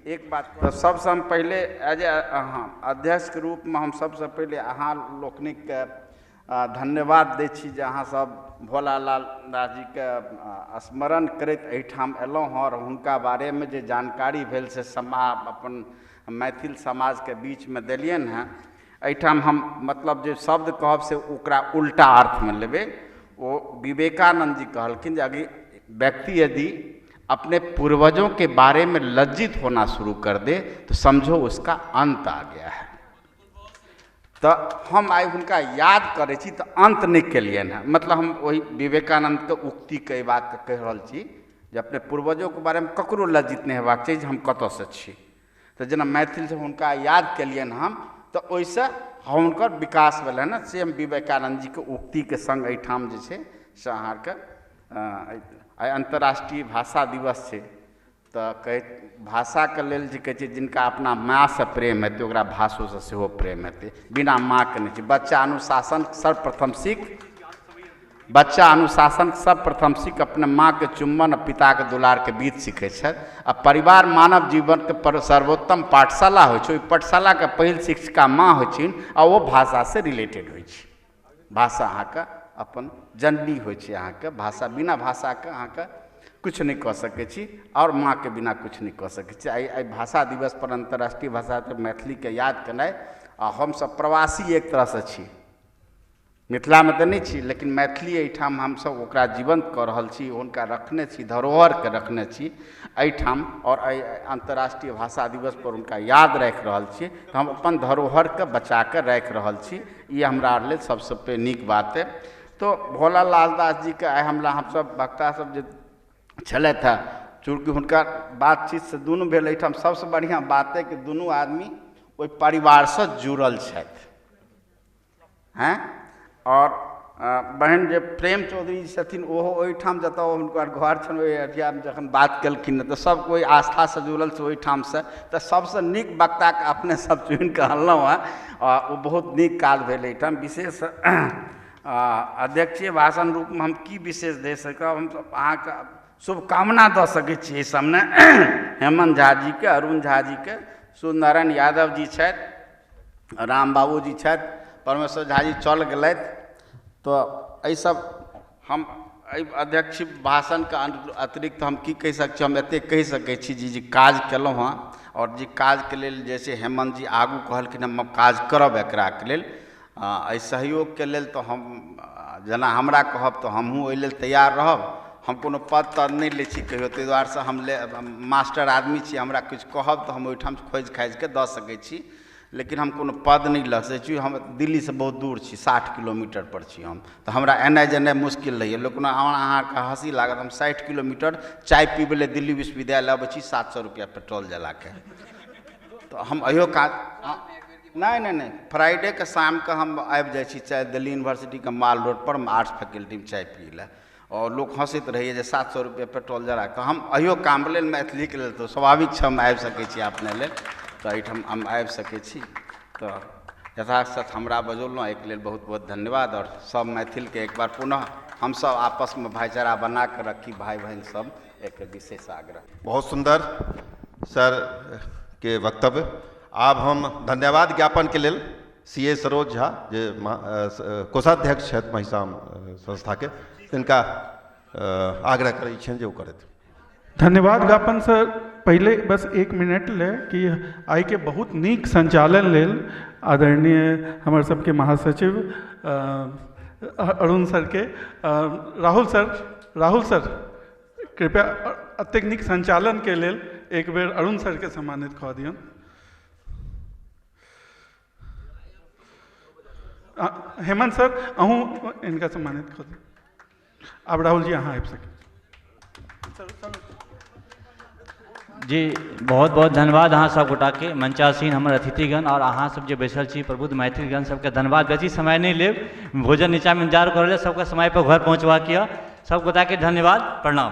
एक बात। तऽ सबसँ हम पहिले एज ए अध्यक्षके रूपमे हम सबसँ पहिले अहाँ लोकनिके धन्यवाद दै छी जे अहाँसब भोला लाल दास जीके स्मरण करैत एहिठाम अयलहुँ हँ, और हुनका बारेमे जे जानकारी भेल से अपन मैथिल समाजके बीचमे देलियनि हेँ। एहिठाम हम मतलब जे शब्द कहब से ओकरा उल्टा अर्थमे लेबै। ओ विवेकानंद जी कहलखिन जे अगर व्यक्ति यदि अपने पूर्वजों के बारे में लज्जित होना शुरू कर दे तो समझो उसका अंत आ गया है। तऽ हम आइ हुनका याद करै छी तऽ अंत नहि केलियनि हेँ, मतलब हम ओहि विवेकानन्दके उक्तिके एहि बातके कहि रहल छी जे अपने पूर्वजोके बारेमे ककरो लज्जित नहि हेबाक चाही जे हम कतऽसँ छी। तऽ जेना मैथिल सब हुनका याद केलियनि हम, तऽ ओहिसँ हुनकर विकास भेलनि हेँ। से हम विवेकानन्द जीके उक्तिके सङ्ग एहिठाम जे छै से अहाँके आइ अन्तर्राष्ट्रीय भाषा दिवस छै, तऽ कहै भाषाके लेल जे कहै छै जिनका अपना माँसँ प्रेम हेतै ओकरा भाषोसँ सेहो प्रेम हेतै, बिना माँके नहि छै। बच्चा अनुशासन सर्वप्रथम सीख, बच्चा अनुशासन सर्वप्रथम सीख अपने माँके चुम्बन आ पिताके दुलारके बीच सीखै छथि। आ परिवार मानव जीवनके सर्वोत्तम पाठशाला होइ छै, ओहि पाठशालाके पहिल शिक्षिका माँ होइ छथिन, आ ओ भाषासँ रिलेटेड होइ छै। भाषा अहाँके अपन जननी होइ छै, अहाँके भाषा बिना भाषाके अहाँके किछु नहि कऽ सकै छी, आओर माँके बिना किछु नहि कऽ सकै छी। आइ भाषा दिवस पर अन्तर्राष्ट्रीय भाषा मैथिलीके याद केनाइ, आ हमसब प्रवासी एक तरहसँ छी, मिथिलामे तऽ नहि छी, लेकिन मैथिली एहिठाम हमसब ओकरा जीवन्त कऽ रहल छी, हुनका रखने छी, धरोहरके रखने छी एहिठाम, आओर एहि अन्तर्राष्ट्रीय भाषा दिवस पर हुनका याद राखि रहल छी। तऽ हम अपन धरोहरके बचाके राखि रहल छी, ई हमरा लेल सबसँ नीक बात अइ। तऽ भोला लाल दास जीके आइ हमरा हमसब वक्ता सब जे छलथि हेँ, चूँकि हुनका बातचीतसँ दुनू भेल, एहिठाम सबसँ बढ़िआँ बात अइ कि दुनू आदमी ओहि परिवारसँ जुड़ल छथि हैं। और बहन जे प्रेम चौधरी छथिन ओहो ओहिठाम जतऽ हुनकर घर छनि ओहि एरियामे जखन बात केलखिन तऽ सब कोइ आस्थासँ जुड़ल छै ओहिठामसँ, तऽ सबसँ नीक वक्ताके अपने सब चुनिकऽ अनलहुँ हेँ, आ ओ बहुत नीक काज भेल एहिठाम। विशेष अध्यक्षीय भाषण रूपमे हम की विशेष दे सकब, हम अहाँके शुभकामना दऽ सकै छी एहि सबमे हेमन्त झा जीके, अरुण झा जीके, सूर्यनारायण यादव जी छथि, राम बाबू जी छथि, परमेश्वर झा जी चल गेलथि। तऽ एहि सब हम एहि अध्यक्ष भाषणके अतिरिक्त हम की कहि सकै छी, हम एतेक कहि सकै छी जे काज केलहुँ हँ, आओर जे काजके लेल जैसे हेमन्त जी आगू कहलखिन हम काज करब एकराके लेल, एहि सहयोगके लेल तऽ हम जेना हमरा कहब तऽ हमहूँ ओहि लेल तैयार रहब। हम कोनो पद तद नहि लै छी कहियो, ताहि दुआरेसँ हम मास्टर आदमी छी, हमरा किछु कहब तऽ हम ओहिठाम खोजि खाजिके दऽ सकै छी, लेकिन हम कोनो पद नहि लऽ सकै छी। हम दिल्लीसँ बहुत दूर छी, 60 किलोमीटर पर छी हम, तऽ हमरा एनाइ जेनाइ मुश्किल रहैए। लेकिन अहाँके हँसी लागत, हम 60 किलोमीटर चाय पीबै लए दिल्ली विश्वविद्यालय अबै छी, 700 रुपैआ पेट्रोल जलाके। तऽ हम अहियो काज नहि नहि नहि फ्राइडेके शामके हम आबि जाइ छी चाय दिल्ली यूनिवर्सिटीके माल रोडपर हम आर्ट्स फैकल्टीमे चाय पी लए, आओर लोक हँसैत रहैए जे 700 रुपैआ पेट्रोल जरा कऽ हम अहियो काम लेल मैथिलीके लेल तऽ स्वाभाविक छै हम आबि सकै छी अपने लेल, तऽ एहिठाम हम आबि सकै छी। तऽ यथाशथ हमरा बजौलहुँ एहिके लेल बहुत बहुत धन्यवाद, आओर सब मैथिलके एक बार पुनः हमसब आपसमे भाईचारा बना कऽ रखी, भाई बहिन सब, एक विशेष आग्रह। बहुत सुन्दर सर के वक्तव्य। आब हम धन्यवाद ज्ञापन के लेल सी ए सरोज झा जे कोषाध्यक्ष छथि महिसाम संस्थाके, तिनका आग्रह करै छियनि जे ओ करथि। धन्यवाद ज्ञापन से पहले बस 1 मिनट ले कि आइ के बहुत नीक संचालन लेल आदरणीय हमर सबके महासचिव अरुण सर के, राहुल सर कृपया अतेक नीक संचालन के लेल एक बेर अरुण सर के सम्मानित कऽ दियौन। हेमंत सर अहूँ इनका सम्मानित कऽ दियौ। आब राहुल जी अहाँ आबि सकै। जी बहुत बहुत धन्यवाद अहाँ सब गोटाके, मंचासीन हमर अतिथिगण और अहाँ सब जे बैसल छी प्रबुद्ध मैथिलगण सबके धन्यवाद। बेसी समय नहीं लेब, भोजन नीचामे इंतजार कर ले, सबके समय पर घर पहुँचबाक यऽ। सब गोटाके धन्यवाद, प्रणाम।